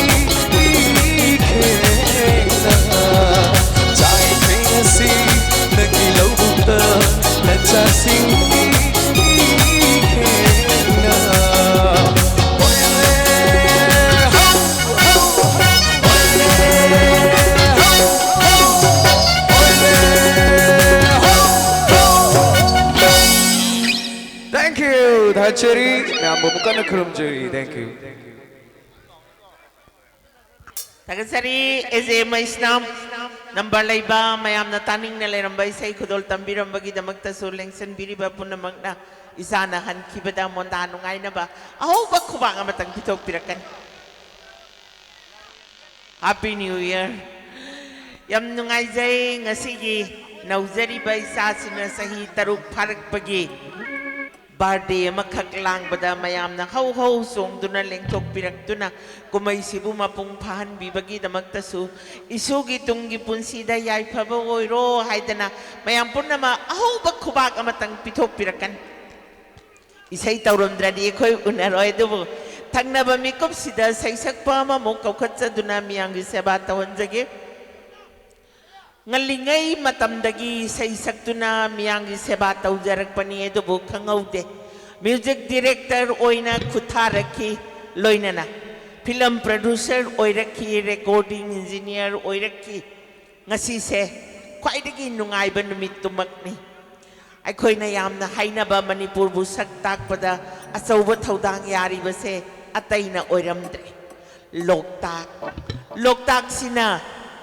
ꯏꯈꯦꯡꯅ꯫ ꯆꯥꯏ ꯊꯦꯡꯅꯁꯤ ꯅꯪꯒꯤ ꯂꯧꯕꯨꯛꯇ ꯅꯆꯥꯁꯤꯡꯒꯤ ꯏꯈꯦꯡꯅ꯫ ꯍꯣꯏꯂꯦ, ꯍꯣ, ꯍꯣ, ꯍꯣꯏꯂꯦ, ꯍꯣ, ꯍꯣ, ꯍꯣꯏꯂꯦ, ꯍꯣ, ꯍꯣ꯫ Thank you. ꯊꯥꯒꯠꯆꯔꯤ꯫ ꯃꯌꯥꯝꯕꯨ ꯑꯃꯨꯛ ꯀꯟꯅ ꯈꯨꯔꯨꯝꯖꯔꯤ꯫ Thank you. ꯊꯥꯒꯠꯆꯔꯤ꯫ ꯑꯦꯖꯦ ꯃꯩꯁꯅꯥꯝ ꯅꯝꯕꯔ ꯂꯩꯕ ꯃꯌꯥꯝꯅ ꯇꯥꯅꯤꯡꯅ ꯂꯩꯔꯝꯕ ꯏꯁꯩ ꯈꯨꯗꯣꯜ ꯇꯝꯕꯤꯔꯝꯕꯒꯤꯗꯃꯛꯇꯁꯨ ꯂꯦꯡꯁꯤꯟꯕꯤꯔꯤꯕ ꯄꯨꯝꯅꯃꯛꯅ ꯏꯁꯥꯅ ꯍꯟꯈꯤꯕꯗ ꯃꯣꯟꯗꯥ ꯅꯨꯡꯉꯥꯏꯅꯕ ꯑꯍꯧꯕ ꯈꯨꯕꯥꯛ ꯑꯃꯇꯪ ꯄꯤꯊꯣꯛꯄꯤꯔꯛꯀꯅꯤ꯫ Happy New Year꯫ ꯌꯥꯝ ꯅꯨꯡꯉꯥꯏꯖꯩ ꯉꯁꯤꯒꯤ ꯅꯧꯖꯔꯤꯕ ꯏꯆꯥꯁꯤꯅ ꯆꯍꯤ ꯇꯔꯨꯛ ꯐꯥꯔꯛꯄꯒꯤ ꯕꯥꯔꯗꯦ ꯑꯃꯈꯛ ꯂꯥꯡꯕꯗ ꯃꯌꯥꯝꯅ ꯍꯧ ꯍꯧ ꯆꯣꯡꯗꯨꯅ ꯂꯦꯡꯊꯣꯛꯄꯤꯔꯛꯇꯨꯅ ꯀꯨꯝꯍꯩꯁꯤꯕꯨ ꯃꯄꯨꯡ ꯐꯥꯍꯟꯕꯤꯕꯒꯤꯗꯃꯛꯇꯁꯨ ꯏꯁꯨꯒꯤ ꯇꯨꯡꯒꯤ ꯄꯨꯟꯁꯤꯗ ꯌꯥꯏꯐꯕ ꯑꯣꯏꯔꯣ ꯍꯥꯏꯗꯅ ꯃꯌꯥꯝ ꯄꯨꯝꯅꯃꯛ ꯑꯍꯧꯕ ꯈꯨꯕꯥꯛ ꯑꯃꯇꯪ ꯄꯤꯊꯣꯛꯄꯤꯔꯛꯀꯅꯤ꯫ ꯏꯁꯩ ꯇꯧꯔꯝꯗ꯭ꯔꯗꯤ ꯑꯩꯈꯣꯏ ꯎꯅꯔꯣꯏ, ꯑꯗꯨꯕꯨ ꯊꯪꯅꯕ ꯃꯤꯀꯨꯞꯁꯤꯗ ꯁꯩꯁꯛꯄ ꯑꯃꯃꯨꯛ ꯀꯧꯈꯠꯆꯗꯨꯅ ꯃꯤꯌꯥꯝꯒꯤ ꯁꯦꯕꯥ ꯇꯧꯍꯟꯖꯒꯦ꯫ ꯉꯜꯂꯤꯉꯩ ꯃꯇꯝꯗꯒꯤ ꯏꯁꯩ ꯁꯛꯇꯨꯅ ꯃꯤꯌꯥꯝꯒꯤ ꯁꯦꯕꯥ ꯇꯧꯖꯔꯛꯄꯅꯤ, ꯑꯗꯨꯕꯨ ꯈꯪꯍꯧꯗꯦ꯫ ꯃ꯭ꯌꯨꯖꯤꯛ ꯗꯤꯔꯦꯛꯇꯔ ꯑꯣꯏꯅ ꯈꯨꯠꯊꯥꯔꯛꯈꯤ, ꯂꯣꯏꯅꯅ ꯐꯤꯂꯝ ꯄ꯭ꯔꯣꯗ꯭ꯌꯨꯁꯔ ꯑꯣꯏꯔꯛꯈꯤ, ꯔꯦꯀꯣꯔꯗꯤꯡ ꯏꯟꯖꯤꯅꯤꯌꯔ ꯑꯣꯏꯔꯛꯈꯤ꯫ ꯉꯁꯤꯁꯦ ꯈ꯭ꯋꯥꯏꯗꯒꯤ ꯅꯨꯡꯉꯥꯏꯕ ꯅꯨꯃꯤꯠꯇꯨꯃꯛꯅꯤ꯫ ꯑꯩꯈꯣꯏꯅ ꯌꯥꯝꯅ ꯍꯥꯏꯅꯕ ꯃꯅꯤꯄꯨꯔꯕꯨ ꯁꯛ ꯇꯥꯛꯄꯗ ꯑꯆꯧꯕ ꯊꯧꯗꯥꯡ ꯌꯥꯔꯤꯕꯁꯦ ꯑꯇꯩꯅ ꯑꯣꯏꯔꯝꯗ꯭ꯔꯦ꯫ ꯂꯣꯛꯇꯥꯛ, ꯂꯣꯛꯇꯥꯛꯁꯤꯅ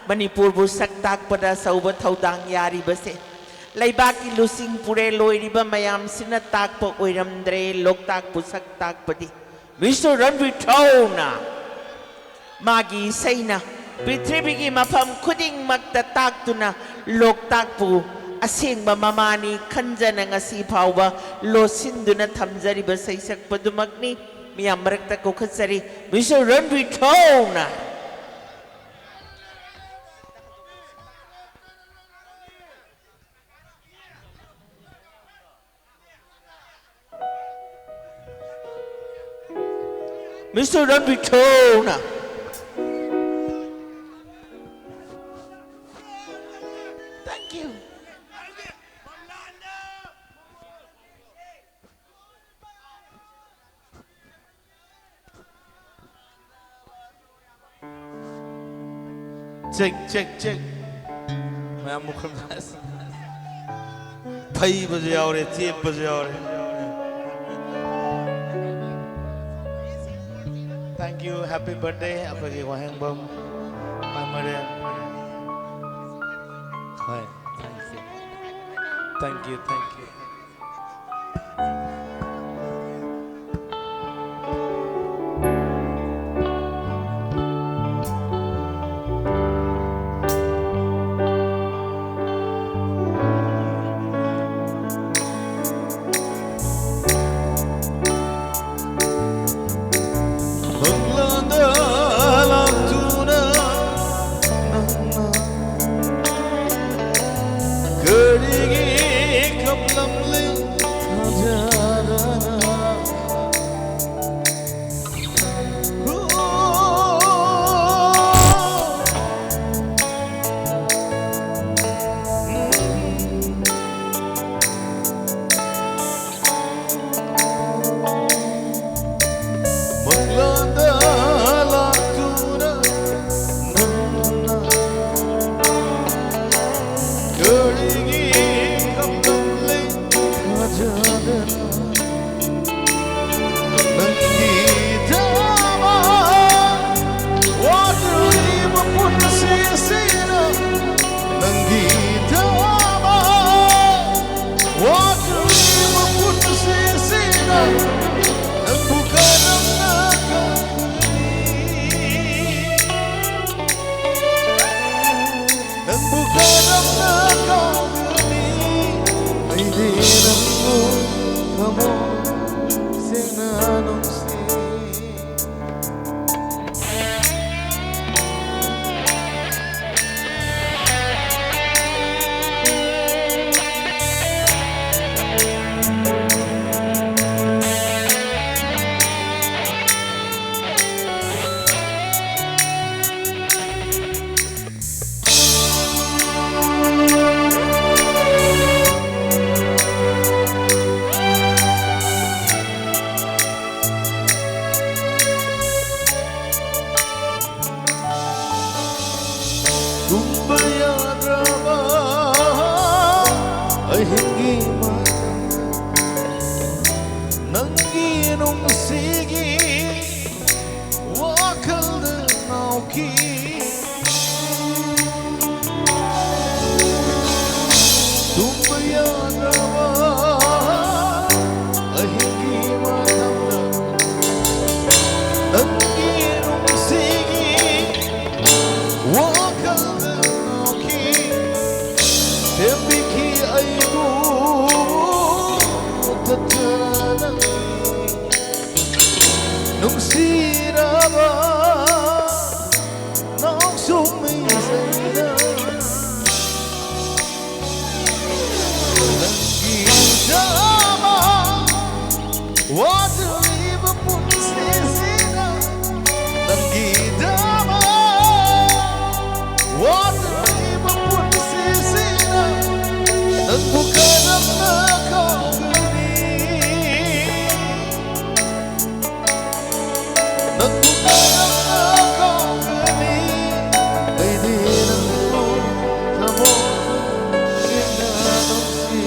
ꯃꯅꯤꯄꯨꯔꯕꯨ ꯁꯛ ꯇꯥꯛꯄꯗ ꯑꯆꯧꯕ ꯊꯧꯗꯥꯡ ꯌꯥꯔꯤꯕꯁꯦ ꯂꯩꯕꯥꯛꯀꯤ ꯂꯨꯆꯤꯡ ꯄꯨꯔꯦꯜ ꯑꯣꯏꯔꯤꯕ ꯃꯌꯥꯝꯁꯤꯅ ꯇꯥꯛꯄ ꯑꯣꯏꯔꯝꯗ꯭ꯔꯦ꯫ ꯂꯣꯛꯇꯥꯛꯄꯨ ꯁꯛ ꯇꯥꯛꯄꯗꯤ ꯃꯤꯁꯇꯔ ꯔꯟꯕꯤꯔ ꯊꯧꯅ ꯃꯥꯒꯤ ꯏꯁꯩꯅ ꯄ꯭ꯔꯤꯊꯤꯕꯤꯒꯤ ꯃꯐꯝ ꯈꯨꯗꯤꯡꯃꯛꯇ ꯇꯥꯛꯇꯨꯅ ꯂꯣꯛꯇꯥꯛꯄꯨ ꯑꯁꯦꯡꯕ ꯃꯃꯥꯅꯤ ꯈꯟꯖꯅ ꯉꯁꯤ ꯐꯥꯎꯕ ꯂꯣꯠꯁꯤꯟꯗꯨꯅ ꯊꯝꯖꯔꯤꯕ ꯁꯩꯁꯛꯄꯗꯨꯃꯛꯅꯤ꯫ ꯃꯤꯌꯥꯝ ꯃꯔꯛꯇ ꯀꯧꯈꯠꯆꯔꯤ ꯃꯤꯁꯇꯔ ꯔꯟꯕꯤꯔ ꯊꯧꯅ꯫ ꯃꯤꯁꯇꯔ ꯔꯟꯕꯤꯔ ꯊꯧꯅ꯫ Thank you. Check, check, check. ꯃꯌꯥꯝ ꯃꯈꯨꯝ ꯇꯥꯁꯤ꯫ ꯐꯩꯕꯁꯨ ꯌꯥꯎꯔꯦ, ꯆꯦꯞꯄꯁꯨ ꯌꯥꯎꯔꯦ꯫ Thank you, happy birthday ꯑꯩꯈꯣꯏꯒꯤ ꯋꯥꯍꯦꯡꯕꯝ꯫ ꯍꯣꯏ, ꯊꯦꯡꯀ꯭ꯌꯨ, ꯊꯦꯡꯀ꯭ꯌꯨ꯫ ꯃꯪꯂꯥꯟꯗ ꯂꯥꯛꯇꯨꯅ ꯅꯪꯅ ꯀꯔꯤꯒꯤ ꯀꯞꯂꯝꯂꯤ ꯊꯥꯖꯗꯅ? ꯃꯪꯂꯥꯟꯗ ꯂꯥꯛꯇꯨꯅ ꯅꯪꯅ ꯀꯔꯤꯒꯤ ꯀꯞꯂꯝꯂꯤ ꯊꯥꯖꯗꯅ? ꯅꯪꯒꯤꯗꯃꯛ ꯋꯥꯗꯨꯔꯤꯕ ꯄꯨꯟꯁꯤꯁꯤꯗ, ꯅꯪꯒꯤꯗꯃꯛ ꯋꯥꯗꯨꯔꯤꯕ ꯄꯨꯟꯁꯤꯁꯤꯗ, ꯅꯪꯕꯨ ꯀꯔꯝꯅ ꯀꯥꯎꯒꯅꯤ? ꯅꯪꯕꯨ ꯀꯔꯝꯅ ꯀꯥꯎꯒꯅꯤ? ꯑꯩꯗꯤ ꯅꯪꯕꯨ ꯊꯃꯣꯏ ꯁꯦꯡꯅ ꯅꯨꯡꯁꯤ꯫ ꯇꯨꯝꯕ ꯌꯥꯗ꯭ꯔꯕ ꯑꯍꯤꯡꯒꯤ ꯃꯇꯝ, ꯅꯪꯒꯤ ꯅꯨꯡꯁꯤꯒꯤ ꯋꯥꯈꯜꯗ ꯉꯥꯎꯈꯤ꯫ ꯋꯥꯗꯧꯔꯤꯕ ꯄꯨꯟꯁꯤꯁꯤꯅ ꯅꯪꯒꯤꯗꯃꯛ, ꯋꯥꯗꯧꯔꯤꯕ ꯄꯨꯟꯁꯤꯁꯤꯅ ꯅꯪꯕꯨ ꯀꯔꯝꯅ ꯀꯥꯎꯒꯅꯤ? ꯅꯪꯕꯨ ꯀꯔꯝꯅ ꯀꯥꯎꯒꯅꯤ? ꯑꯩꯗꯤ ꯅꯪꯕꯨ ꯊꯃꯣꯏ ꯁꯦꯡꯅ ꯅꯨꯡꯁꯤ꯫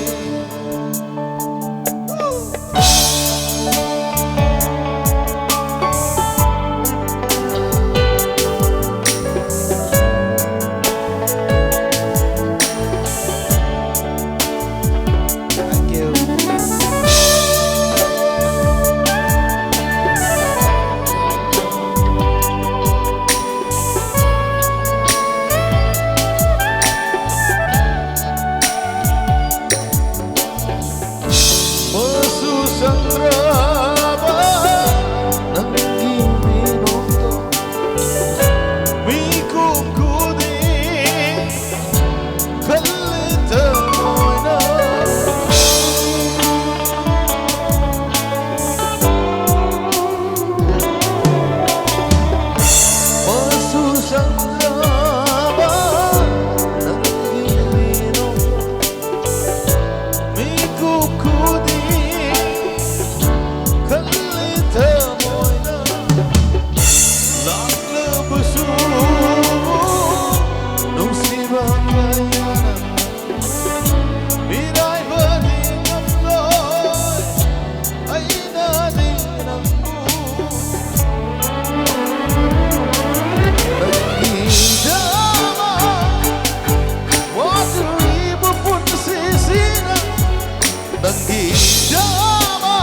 ꯃꯆꯨ ꯁꯪꯂꯕ ꯅꯪꯒꯤ ꯃꯤꯅꯣꯛꯇꯣ ꯃꯤꯀꯨꯞ ꯈꯨꯗꯤꯡ ꯈꯜꯂꯤ ꯊꯃꯣꯏꯅ꯫ ꯃꯆꯨ ꯁꯪꯂꯕ ꯅꯪꯒꯤ ꯃꯤꯅꯣꯛꯇꯣ ꯃꯤꯀꯨꯞ ꯈꯨꯗꯤꯡ ꯈꯜꯂꯤ ꯊꯃꯣꯏꯅ꯫ ꯂꯥꯛꯂꯕꯁꯨ ꯅꯨꯡꯁꯤꯕ ꯀꯌꯥꯅ ꯃꯤꯔꯥꯏꯕꯗꯤ ꯉꯝꯂꯣꯏ꯫ ꯑꯩꯅꯗꯤ ꯅꯪꯕꯨ ꯅꯪꯒꯤꯗꯃꯛ ꯋꯥꯗꯧꯔꯤꯕ ꯄꯨꯟꯁꯤꯁꯤꯅ ꯅꯪꯒꯤꯗꯃꯛ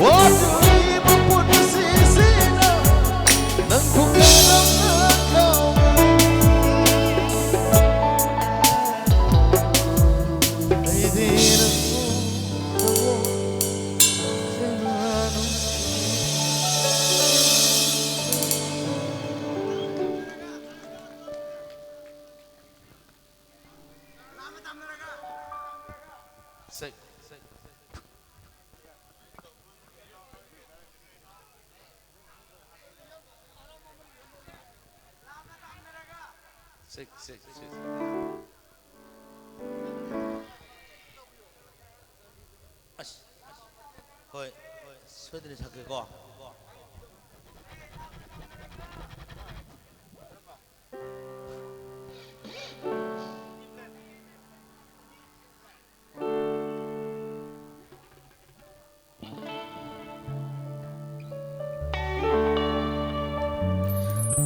ꯋꯥꯗꯧꯔꯤꯕ ꯄꯨꯟꯁꯤꯁꯤꯅ ꯅꯪꯕꯨ ꯀꯔꯝꯅ ꯀꯥꯎꯒꯅꯤ? ꯑꯩꯗꯤ ꯅꯪꯕꯨ ꯊꯃꯣꯏ ꯁꯦꯡꯅ ꯅꯨꯡꯁꯤ꯫ ꯁꯦ꯫ Six, six, six. ꯑꯁ, ꯍꯣꯏ, ꯁꯣꯏꯗꯅ ꯁꯛꯀꯦꯀꯣ꯫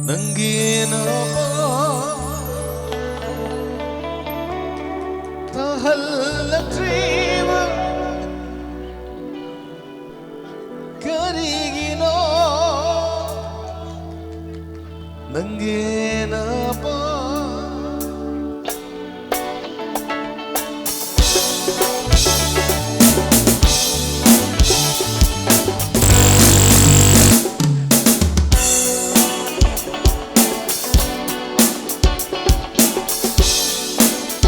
ꯅꯪꯒꯤ ꯅꯨꯄꯥ ꯇꯥꯍꯜꯂꯛꯇ꯭ꯔꯤꯕ ꯀꯔꯤꯒꯤꯅꯣ? ꯅꯪꯒꯤ ꯅꯨꯄꯥ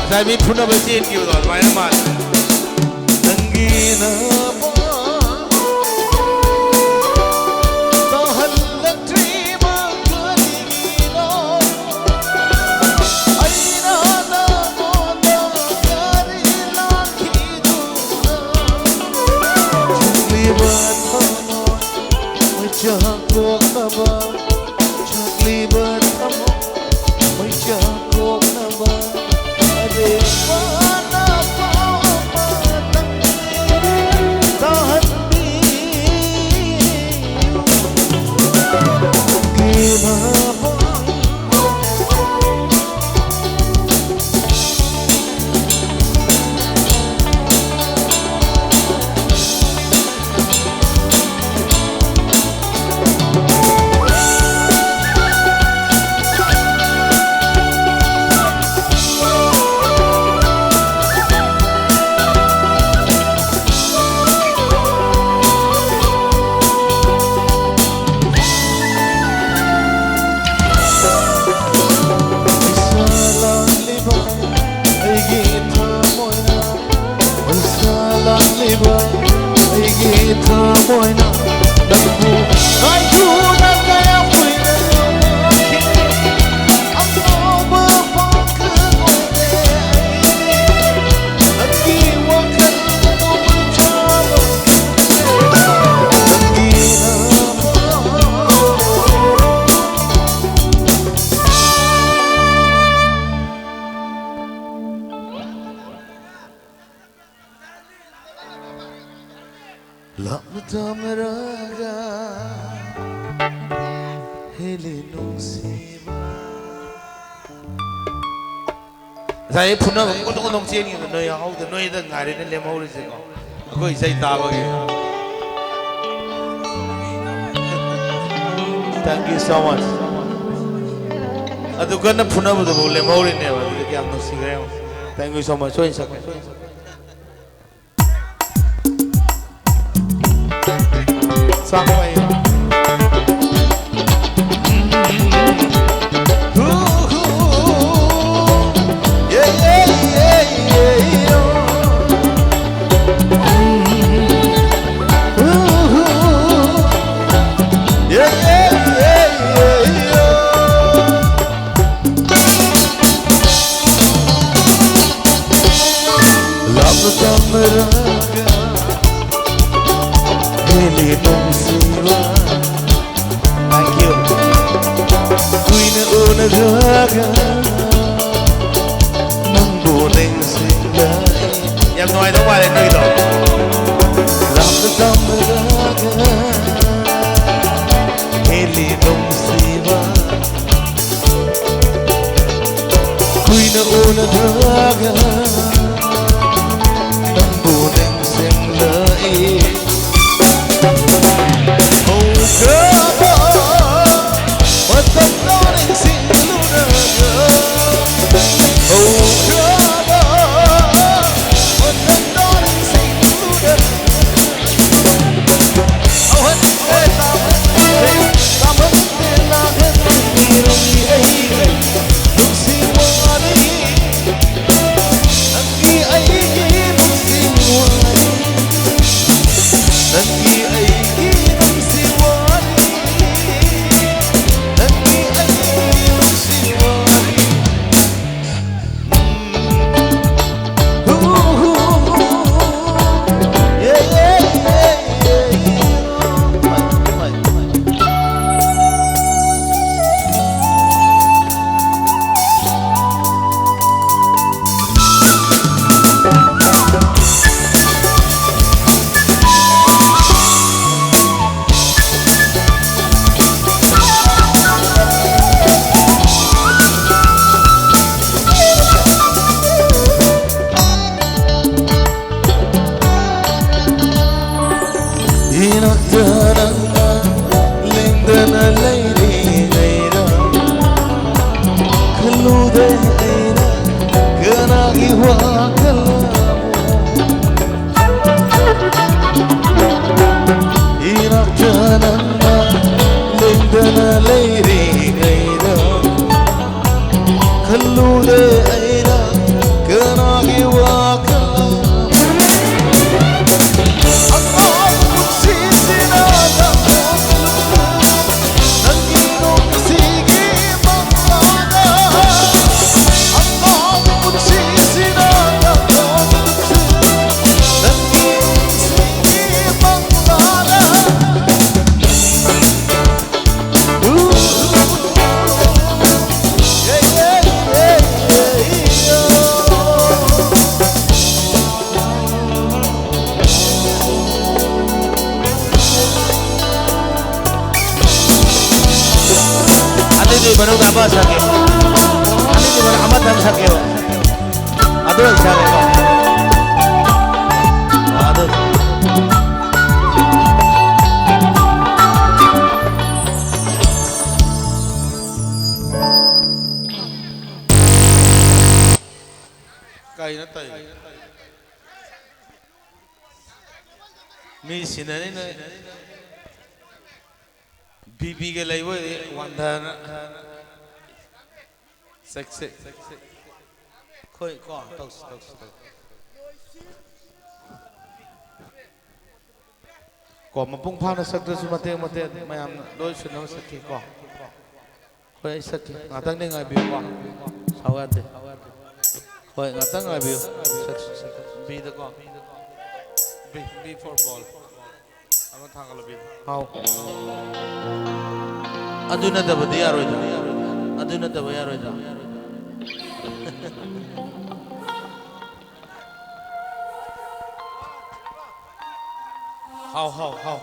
ꯉꯁꯥꯏ ꯃꯤ ꯐꯨꯅꯕ ꯆꯦꯟꯈꯤꯕꯗꯣ ꯑꯗꯨꯃꯥꯏꯅ ꯃꯥꯜꯂꯦ꯫ ꯅꯪꯒꯤ ꯅꯨꯄꯥ ꯇꯥꯍꯜꯂꯛꯇ꯭ꯔꯤꯕ ꯀꯔꯤꯒꯤꯅꯣ? ꯑꯩꯅ ꯅꯉꯣꯟꯗ ꯀꯔꯤ ꯂꯥꯟꯈꯤꯗꯨꯅ? ꯆꯥꯛꯂꯤꯕ ꯊꯃꯣꯏ ꯃꯩꯆꯥꯛ ꯄꯣꯛꯅꯕ, ꯆꯥꯛꯂꯤꯕ ꯊꯃꯣꯏ ꯃꯩꯆꯥꯛ ꯄꯣꯛꯅꯕ ꯑꯔꯦꯝꯕ ꯄꯥꯎ ꯑꯃꯇꯪ ꯇꯥꯍꯟꯕꯤꯌꯨ꯫ ꯅꯪꯒꯤ ꯃꯐꯝ ꯂꯤꯕ ꯑꯩꯒꯤ ꯊꯃꯣꯏꯅ, ꯄꯩꯁꯥ ꯂꯥꯛꯂꯤꯕ ꯑꯩꯒꯤ ꯊꯃꯣꯏꯅ ꯅꯪꯕꯨ ꯉꯥꯏꯗꯨꯅ ꯀꯌꯥꯝ ꯀꯨꯏꯅ ꯉꯥꯏꯈꯤꯅꯤ? ꯑꯉꯥꯎꯕ ꯂꯥꯞꯅ ꯇꯝꯅꯔꯒ ꯍꯦꯜꯂꯤ ꯅꯨꯡꯁꯤꯕ꯫ ꯉꯁꯥꯏ ꯐꯨꯅꯕ ꯀꯣꯗꯣꯡ ꯀꯣꯗꯣꯡ ꯆꯦꯟꯈꯤꯕꯗꯣ ꯅꯣꯏ ꯌꯥꯎꯍꯧꯗꯦ, ꯅꯣꯏꯗ ꯉꯥꯏꯔꯦꯅꯦ ꯂꯦꯝꯍꯧꯔꯤꯁꯦꯀꯣ, ꯑꯩꯈꯣꯏ ꯏꯁꯩ ꯇꯥꯕꯒꯤ꯫ Thank you so much. ꯑꯗꯨ ꯀꯟꯅ ꯐꯨꯅꯕꯗꯨꯐꯥꯎ ꯂꯦꯝꯍꯧꯔꯤꯅꯦꯕ, ꯑꯗꯨꯗꯤ ꯀꯌꯥꯝ ꯅꯨꯡꯁꯤꯈ꯭ꯔꯦ ꯌꯦꯡꯉꯣ꯫ Thank you so much. ꯁꯣꯏꯅ ꯁꯛꯀꯦ, ꯁꯣꯏꯅ ꯁꯛꯀꯦ꯫ ꯂꯥꯞꯅ ꯇꯝꯅꯔꯒ ꯍꯦꯜꯂꯤ ꯅꯨꯡꯁꯤꯕ꯫ Thank you. ꯀꯨꯏꯅ ꯎꯅꯔꯒ ꯅꯪꯕꯨ ꯅꯤꯡꯁꯤꯡꯂꯛꯏ꯫ ꯌꯥꯝ ꯅꯨꯡꯉꯥꯏꯗꯧ ꯃꯥꯜꯂꯦ ꯅꯣꯏꯗꯣ꯫ ꯂꯥꯞꯅ ꯇꯝꯅꯔꯒ ꯍꯦꯜꯂꯤ ꯅꯨꯡꯁꯤꯕ꯫ ꯀꯨꯏꯅ ꯎꯅꯗ꯭ꯔꯒ ꯅꯪꯕꯨ ꯅꯤꯡꯁꯤꯡꯂꯛꯏ꯫ ꯍꯧꯈ꯭ꯔꯕ ꯃꯇꯝꯗꯣ ꯅꯤꯡꯁꯤꯡꯂꯨꯔꯒ, ꯍꯧꯈ꯭ꯔꯕ ꯃꯇꯝꯗꯣ ꯅꯤꯡꯁꯤꯡꯂꯨꯔꯒ, ꯏꯅꯥꯛꯇ ꯅꯪꯅ ꯂꯦꯡꯗꯅ ꯂꯩꯔꯤꯉꯩꯗ, ꯈꯜꯂꯨꯗꯦ ꯑꯩꯅ ꯀꯅꯥꯒꯤ ꯋꯥꯈꯜ ꯑꯃꯨꯛ꯫ ꯏꯅꯥꯛꯇ ꯅꯪꯅ ꯂꯦꯡꯗꯅ ꯂꯩꯔꯤꯉꯩꯗ, ꯈꯜꯂꯨꯗꯦ ꯑꯩꯅ ꯀꯅꯥꯒꯤ ꯋꯥꯈꯜ꯫ ꯑꯉꯥꯡ ꯄꯨꯟꯁꯤꯁꯤꯅ ꯅꯪꯒꯤ ꯅꯨꯡꯁꯤꯒꯤ ꯃꯪꯂꯥꯗ, ꯑꯉꯥꯡ ꯄꯨꯟꯁꯤꯁꯤꯅ ꯅꯪꯒꯤ ꯅꯨꯡꯁꯤꯒꯤ ꯃꯪꯂꯥꯗ꯫ ꯑꯅꯤꯗꯨꯒꯤ ꯃꯅꯨꯡꯗ ꯑꯃ ꯁꯛꯀꯦ꯫ ꯑꯅꯤꯗꯨꯒꯤ ꯃꯅꯨꯡꯗ ꯑꯃꯇꯪ ꯁꯛꯀꯦꯕ꯫ ꯑꯗꯨ ꯑꯣꯏ ꯁꯛꯑꯒꯦꯀꯣ꯫ ꯑꯗꯨ ꯀꯩꯅꯣ ꯇꯧꯔꯤꯁꯦ? ꯃꯤ ꯁꯤꯟꯅꯔꯤ ꯅꯣꯏ꯫ ꯕꯤ ꯄꯤꯒ ꯂꯩꯕ ꯑꯣꯏꯗꯤ ꯋꯥꯟꯊꯅ꯫ ꯆꯠꯁꯦ꯫ ꯑꯩꯈꯣꯏ ꯀꯣ, ꯇꯧꯁꯤ, ꯇꯧꯁꯤ, ꯇꯧꯁꯤ꯫ ꯀꯣ, ꯃꯄꯨꯡ ꯐꯥꯅ ꯁꯛꯇ꯭ꯔꯁꯨ ꯃꯇꯦꯛ ꯃꯇꯦꯛ ꯃꯌꯥꯝꯅ ꯂꯣꯏ ꯁꯨꯅꯕ ꯁꯛꯈꯤ ꯀꯣ꯫ ꯍꯣꯏ, ꯑꯩ ꯁꯛꯀꯦ꯫ ꯉꯥꯛꯇꯪꯗꯤ ꯉꯥꯏꯕꯤꯌꯨꯀꯣ꯫ ꯁꯥꯎ ꯌꯥꯗꯦ꯫ ꯍꯣꯏ, ꯉꯥꯛꯇꯪ ꯉꯥꯏꯕꯤꯌꯨ꯫ ꯁꯛ-, ꯁꯛ-, ꯕꯤꯗꯀꯣ꯫ B, B for ball꯫ ꯑꯃ ꯊꯥꯡꯒꯠꯂꯣ, ꯕꯤꯗ꯫ ꯍꯥꯎ꯫ ꯑꯗꯨ ꯅꯠꯇꯕꯗꯤ ꯌꯥꯔꯣꯏꯗ꯭ꯔꯥ? ꯑꯗꯨ ꯅꯠꯇꯕ ꯌꯥꯔꯣꯏꯗ꯭ꯔꯥ? ꯍꯥꯎ, ꯍꯥꯎ, ꯍꯥꯎ꯫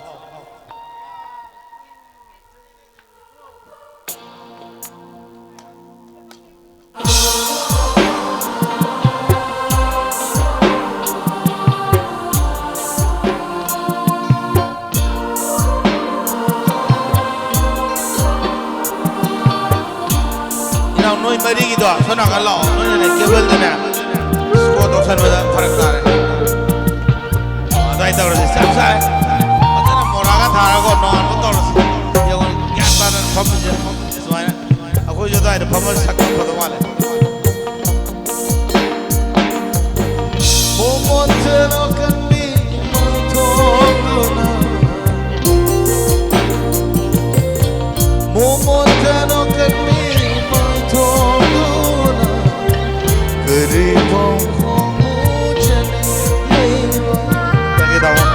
ꯃꯔꯤꯒꯤꯗꯣ ꯁꯣꯝ ꯅꯥꯀꯟ ꯂꯥꯛꯑꯣ꯫ ꯅꯣꯏꯅꯅꯦ ꯀꯦꯕꯜꯗꯨꯅꯦ ꯁ꯭ꯀꯣꯠ ꯇꯧꯁꯟꯕꯗ ꯐꯔꯛ ꯇꯥꯔꯦ꯫ ꯑꯗꯨꯃꯥꯏꯅ ꯇꯧꯔꯁꯤ, ꯆꯞ ꯆꯥꯔꯦ꯫ ꯐꯖꯅ ꯃꯣꯔꯥꯒ ꯊꯥꯔꯒꯀꯣ, ꯅꯣꯉꯥꯟꯕ ꯇꯧꯔꯁꯤ꯫ ꯌꯦꯡꯉꯣ, ꯒ꯭ꯌꯥꯟ ꯇꯥꯅ ꯐꯝꯃꯤꯁꯦ ꯁꯨꯃꯥꯏꯅ꯫ ꯑꯩꯈꯣꯏꯁꯨ ꯑꯗꯨꯋꯥꯏꯗ ꯐꯝꯃ ꯁꯛꯄ ꯐꯗꯧ ꯃꯥꯜꯂꯦ꯫ ꯃꯣꯃꯣꯟ ꯊꯦꯅꯣ ꯀꯟꯕꯤ ꯃꯥꯏꯊꯣꯡꯗꯨꯅ, ꯃꯣꯃꯣꯟ ꯊꯦꯅꯣ ꯀꯟꯕꯤ ꯃꯥꯏꯊꯣꯡꯗꯨꯅ, ꯀꯔꯤ ꯄꯥꯎꯈꯣꯡ ꯃꯨꯖꯅ ꯂꯩꯕ? ꯇꯥꯒꯦ ꯇꯥꯃꯣ꯫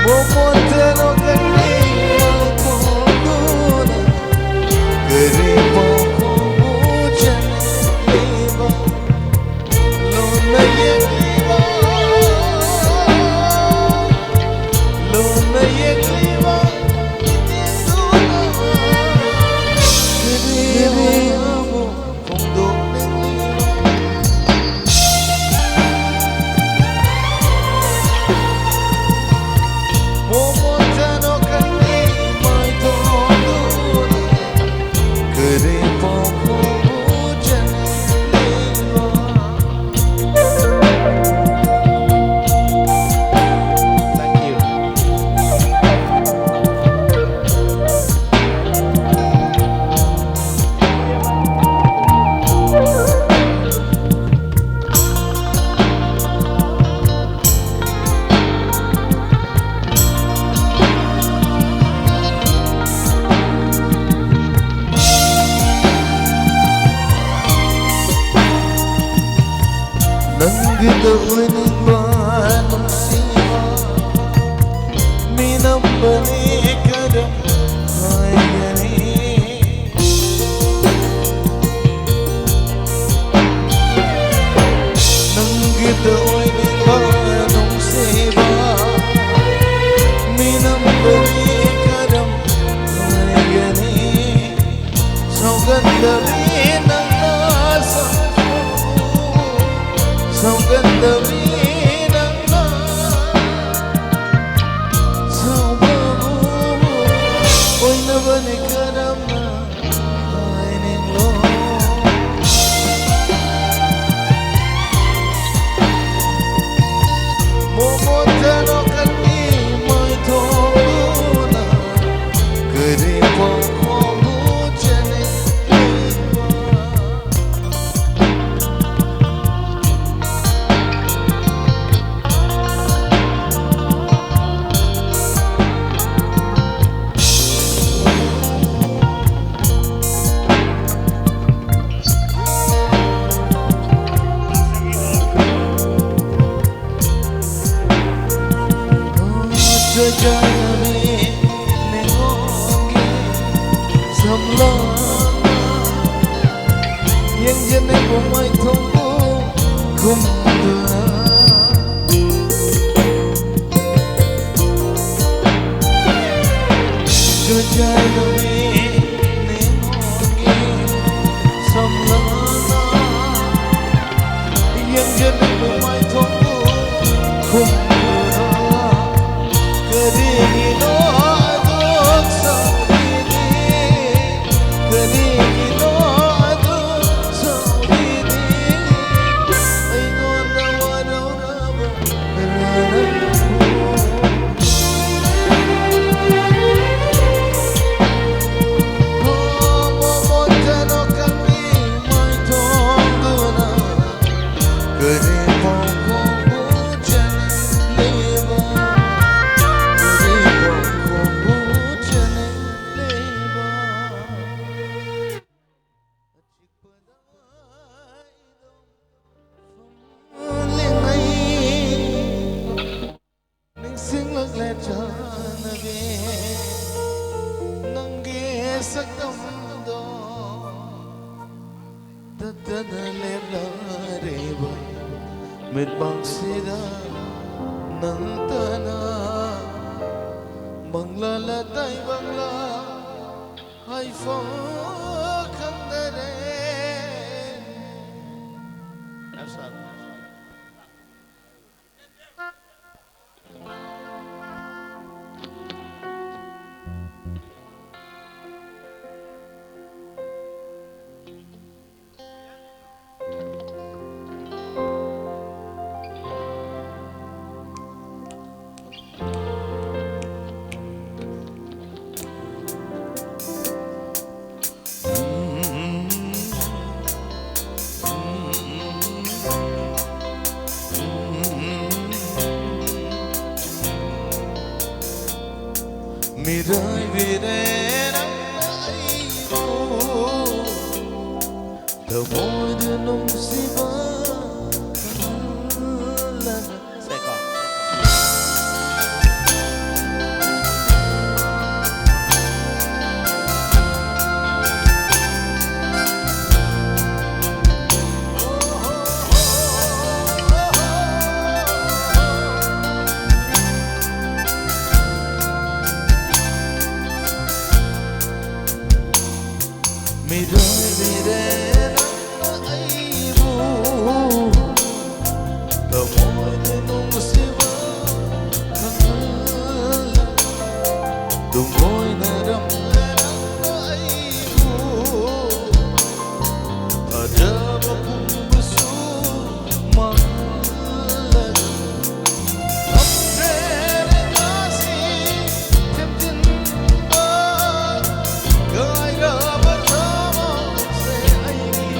ꯃꯣꯃꯣꯟ ꯊꯦꯅꯣ ꯀꯟꯕꯤ ꯃꯥꯏꯊꯣꯡꯗꯨꯅ, ꯀꯔꯤ ꯄꯥꯎꯈꯣꯡ ꯃꯨꯖꯅ ꯂꯩꯕ? ꯂꯣꯟꯅ ꯌꯦꯛꯂꯤꯕ, ꯂꯣꯟꯅ ꯌꯦꯛꯂꯤꯕ ꯃꯤꯠꯌꯦꯡꯗꯨꯅ ꯀꯔꯤ ꯑꯃꯨꯛ ꯐꯣꯡꯗꯣꯛꯅꯤꯡꯂꯤꯕ? ꯃꯣꯃꯣꯟ ꯊꯦꯅꯣ ꯀꯟꯕꯤ ꯃꯥꯏꯊꯣꯡꯗꯨꯅ ꯀꯔꯤ ꯄꯥꯎꯈꯣꯡ ꯃꯨꯖꯅ ꯂꯩꯕ? Thank you. ꯅꯪꯒꯤꯗ ꯑꯣꯏꯅꯤꯡꯕ ꯅꯨꯡꯁꯤꯕ ꯃꯤꯅꯝꯕꯅꯤ ꯀꯔꯝ ꯍꯥꯏꯒꯅꯤ? ꯅꯪꯒꯤꯗ ꯑꯣꯏꯅꯤꯡꯕ ꯅꯨꯡꯁꯤꯕ ꯃꯤꯅꯝꯕꯅꯤ ꯀꯔꯝ ꯍꯥꯏꯒꯅꯤ? ꯁꯧꯒꯠꯂꯕꯤ ꯅꯪꯅ ꯁꯛꯄꯕꯨ, ꯁꯧꯒꯠꯂꯕꯤ ꯅꯪꯅ ꯁꯛꯄꯕꯨ ꯑꯣꯏꯅꯕꯅꯤ ꯀꯔꯝꯅ ꯐꯖꯔꯕꯤ ꯅꯤꯉꯣꯜꯒꯤ ꯁꯝꯂꯥꯡ, ꯌꯦꯡꯖꯅꯤꯡꯕ ꯃꯥꯏꯊꯣꯡꯕꯨ ꯈꯨꯝꯗꯨꯅ꯫ ꯐꯖꯔꯕꯤ ꯅꯤꯉꯣꯜꯒꯤ ꯁꯝꯂꯥꯡꯅ ꯌꯦꯡꯖꯅꯤꯡꯕ ꯃꯥꯏꯊꯣꯡꯕꯨ ꯈꯨꯝꯗꯨꯅ꯫ ꯀꯔꯤꯒꯤꯅꯣ ꯑꯗꯨꯛ ꯁꯥꯎꯔꯤꯗꯤ? ꯀꯔꯤꯒꯤꯅꯣ ꯑꯗꯨꯛ ꯁꯥꯎꯔꯤꯗꯤ? ꯑꯩꯉꯣꯟꯗ ꯋꯥꯔꯧꯔꯕ ꯅꯪꯕꯨ꯫ ꯃꯣꯃꯣꯟ ꯆꯅꯣ ꯀꯟꯕꯤ ꯃꯥꯏꯊꯣꯡꯗꯨꯅ꯫ ꯀꯔꯤ ꯄꯥꯎꯈꯣꯡꯕꯨ ꯆꯦꯜꯂꯤꯕ? ꯀꯔꯤ ꯄꯥꯎꯈꯣꯡꯕꯨ ꯆꯦꯜꯂꯤꯕ? ꯑꯆꯤꯛꯄꯗ ꯑꯩꯗꯣ ꯐꯝꯂꯤꯉꯩ ꯅꯤꯡꯁꯤꯡꯂꯛꯂꯦ ꯆꯥꯟꯅꯕꯤ, ꯅꯪꯒꯤ ꯁꯛꯇꯝꯗꯣ꯫ ꯇꯠꯇꯅ ꯂꯦꯞꯂꯔꯤꯕ ꯃꯤꯠꯃꯥꯡꯁꯤꯗ ꯅꯪꯇꯅ ꯃꯪꯂꯥꯂ ꯇꯥꯏꯕꯪꯂꯥ ꯍꯥꯏꯐꯝ ꯈꯪꯗꯔꯦ꯫ ꯃꯤꯔꯥꯏꯕꯤꯔꯦ ꯅꯪꯅ ꯑꯩꯕꯨ, ꯊꯃꯣꯏꯗ ꯅꯨꯡꯁꯤꯕ ꯀꯜꯂꯒ꯫ ꯁꯦꯀꯣ꯫ ꯊꯃꯣꯏꯅ ꯅꯨꯡꯁꯤꯕ ꯈꯪꯍꯜꯂꯦ꯫ ꯇꯨꯡꯑꯣꯏꯅꯔꯝꯂꯦ ꯅꯪꯅ ꯑꯩꯕꯨ꯫ ꯊꯥꯖꯕ ꯄꯨꯝꯕꯁꯨ ꯃꯥꯡꯍꯜꯂꯦ꯫ ꯉꯝꯗ꯭ꯔꯦꯅꯦ ꯉꯁꯤ ꯊꯦꯝꯖꯤꯟꯕ ꯀꯥꯏꯔꯕ ꯊꯃꯣꯏꯁꯦ ꯑꯩꯒꯤ꯫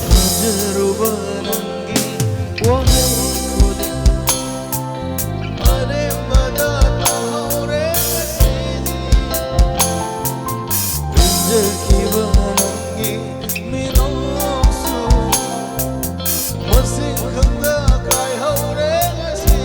ꯊꯥꯖꯔꯨꯕ ꯅꯪꯒꯤ ꯋꯥꯍꯩ ꯈꯨꯗꯤꯡ ꯑꯔꯦꯝꯕꯗ ꯇꯥꯍꯧꯔꯦ ꯉꯁꯤꯗꯤ꯫ ꯄꯦꯟꯖꯈꯤꯕ ꯅꯪꯒꯤ ꯃꯤꯅꯣꯛꯁꯨ ꯃꯁꯤꯡ ꯈꯪꯗ ꯀꯥꯏꯍꯧꯔꯦ ꯉꯁꯤ꯫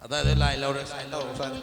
ꯑꯗꯥꯏꯗ ꯂꯥꯏ ꯂꯧꯔꯦ, ꯁꯥꯏꯟ ꯇꯧꯔꯣ, sign.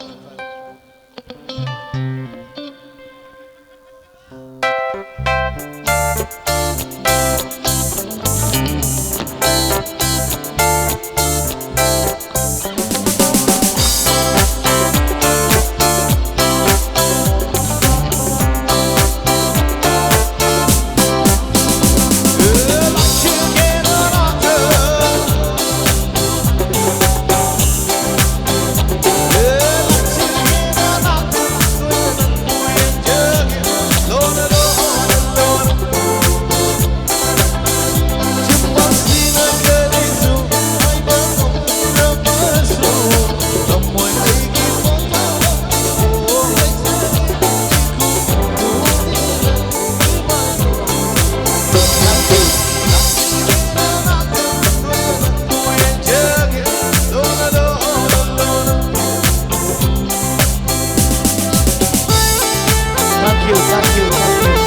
Thank you, thank you, thank you.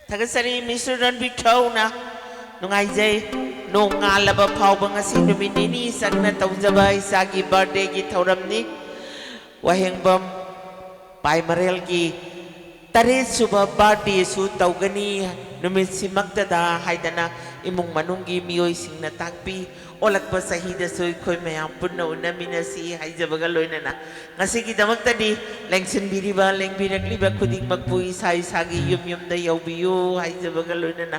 ꯊꯥꯒꯠꯆꯔꯤ, ꯃꯤꯁꯇꯔ ꯔꯟꯕꯤꯔ ꯊꯧꯅ꯫ ꯅꯨꯡꯉꯥꯏꯖꯩ꯫ ꯅꯣꯡ ꯉꯥꯜꯂꯕ ꯐꯥꯎꯕ ꯉꯁꯤ ꯅꯨꯃꯤꯠ ꯅꯤꯅꯤ ꯆꯪꯅ ꯇꯧꯖꯕ ꯏꯆꯥꯒꯤ ꯕꯥꯔꯗꯦꯒꯤ ꯊꯧꯔꯝꯅꯤ꯫ ꯋꯥꯍꯦꯡꯕꯝ ꯄꯥꯏꯃꯔꯦꯜꯒꯤ ꯇꯔꯦꯠ ꯁꯨꯕ ꯕꯥꯔꯗꯦꯁꯨ ꯇꯧꯒꯅꯤ ꯅꯨꯃꯤꯠꯁꯤꯃꯛꯇꯗ ꯍꯥꯏꯗꯅ ꯏꯃꯨꯡ ꯃꯅꯨꯡꯒꯤ ꯃꯤꯑꯣꯏꯁꯤꯡꯅ ꯇꯥꯛꯄꯤ꯫ ꯑꯣꯜꯂꯛꯄ ꯆꯍꯤꯗꯁꯨ ꯑꯩꯈꯣꯏ ꯃꯌꯥꯝ ꯄꯨꯟꯅ ꯎꯅꯃꯤꯟꯅꯁꯤ ꯍꯥꯏꯖꯕꯒ ꯂꯣꯏꯅꯅ ꯉꯁꯤꯒꯤꯗꯃꯛꯇꯗꯤ ꯂꯦꯡꯁꯤꯟꯕꯤꯔꯤꯕ, ꯂꯦꯡꯕꯤꯔꯛꯂꯤꯕ ꯈꯨꯗꯤꯡꯃꯛꯄꯨ ꯏꯁꯥ ꯏꯁꯥꯒꯤ ꯌꯨꯝ ꯌꯨꯝꯗ ꯌꯧꯕꯤꯌꯨ ꯍꯥꯏꯖꯕꯒ ꯂꯣꯏꯅꯅ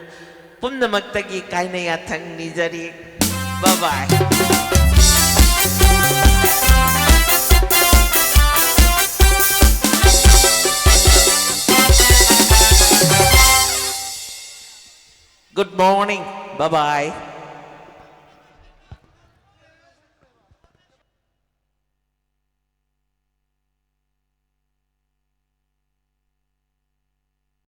ꯄꯨꯝꯅꯃꯛꯇꯒꯤ ꯀꯥꯏꯅ ꯌꯥꯊꯪ ꯅꯤꯖꯔꯤ꯫ Bye bye. Good morning. Bye bye.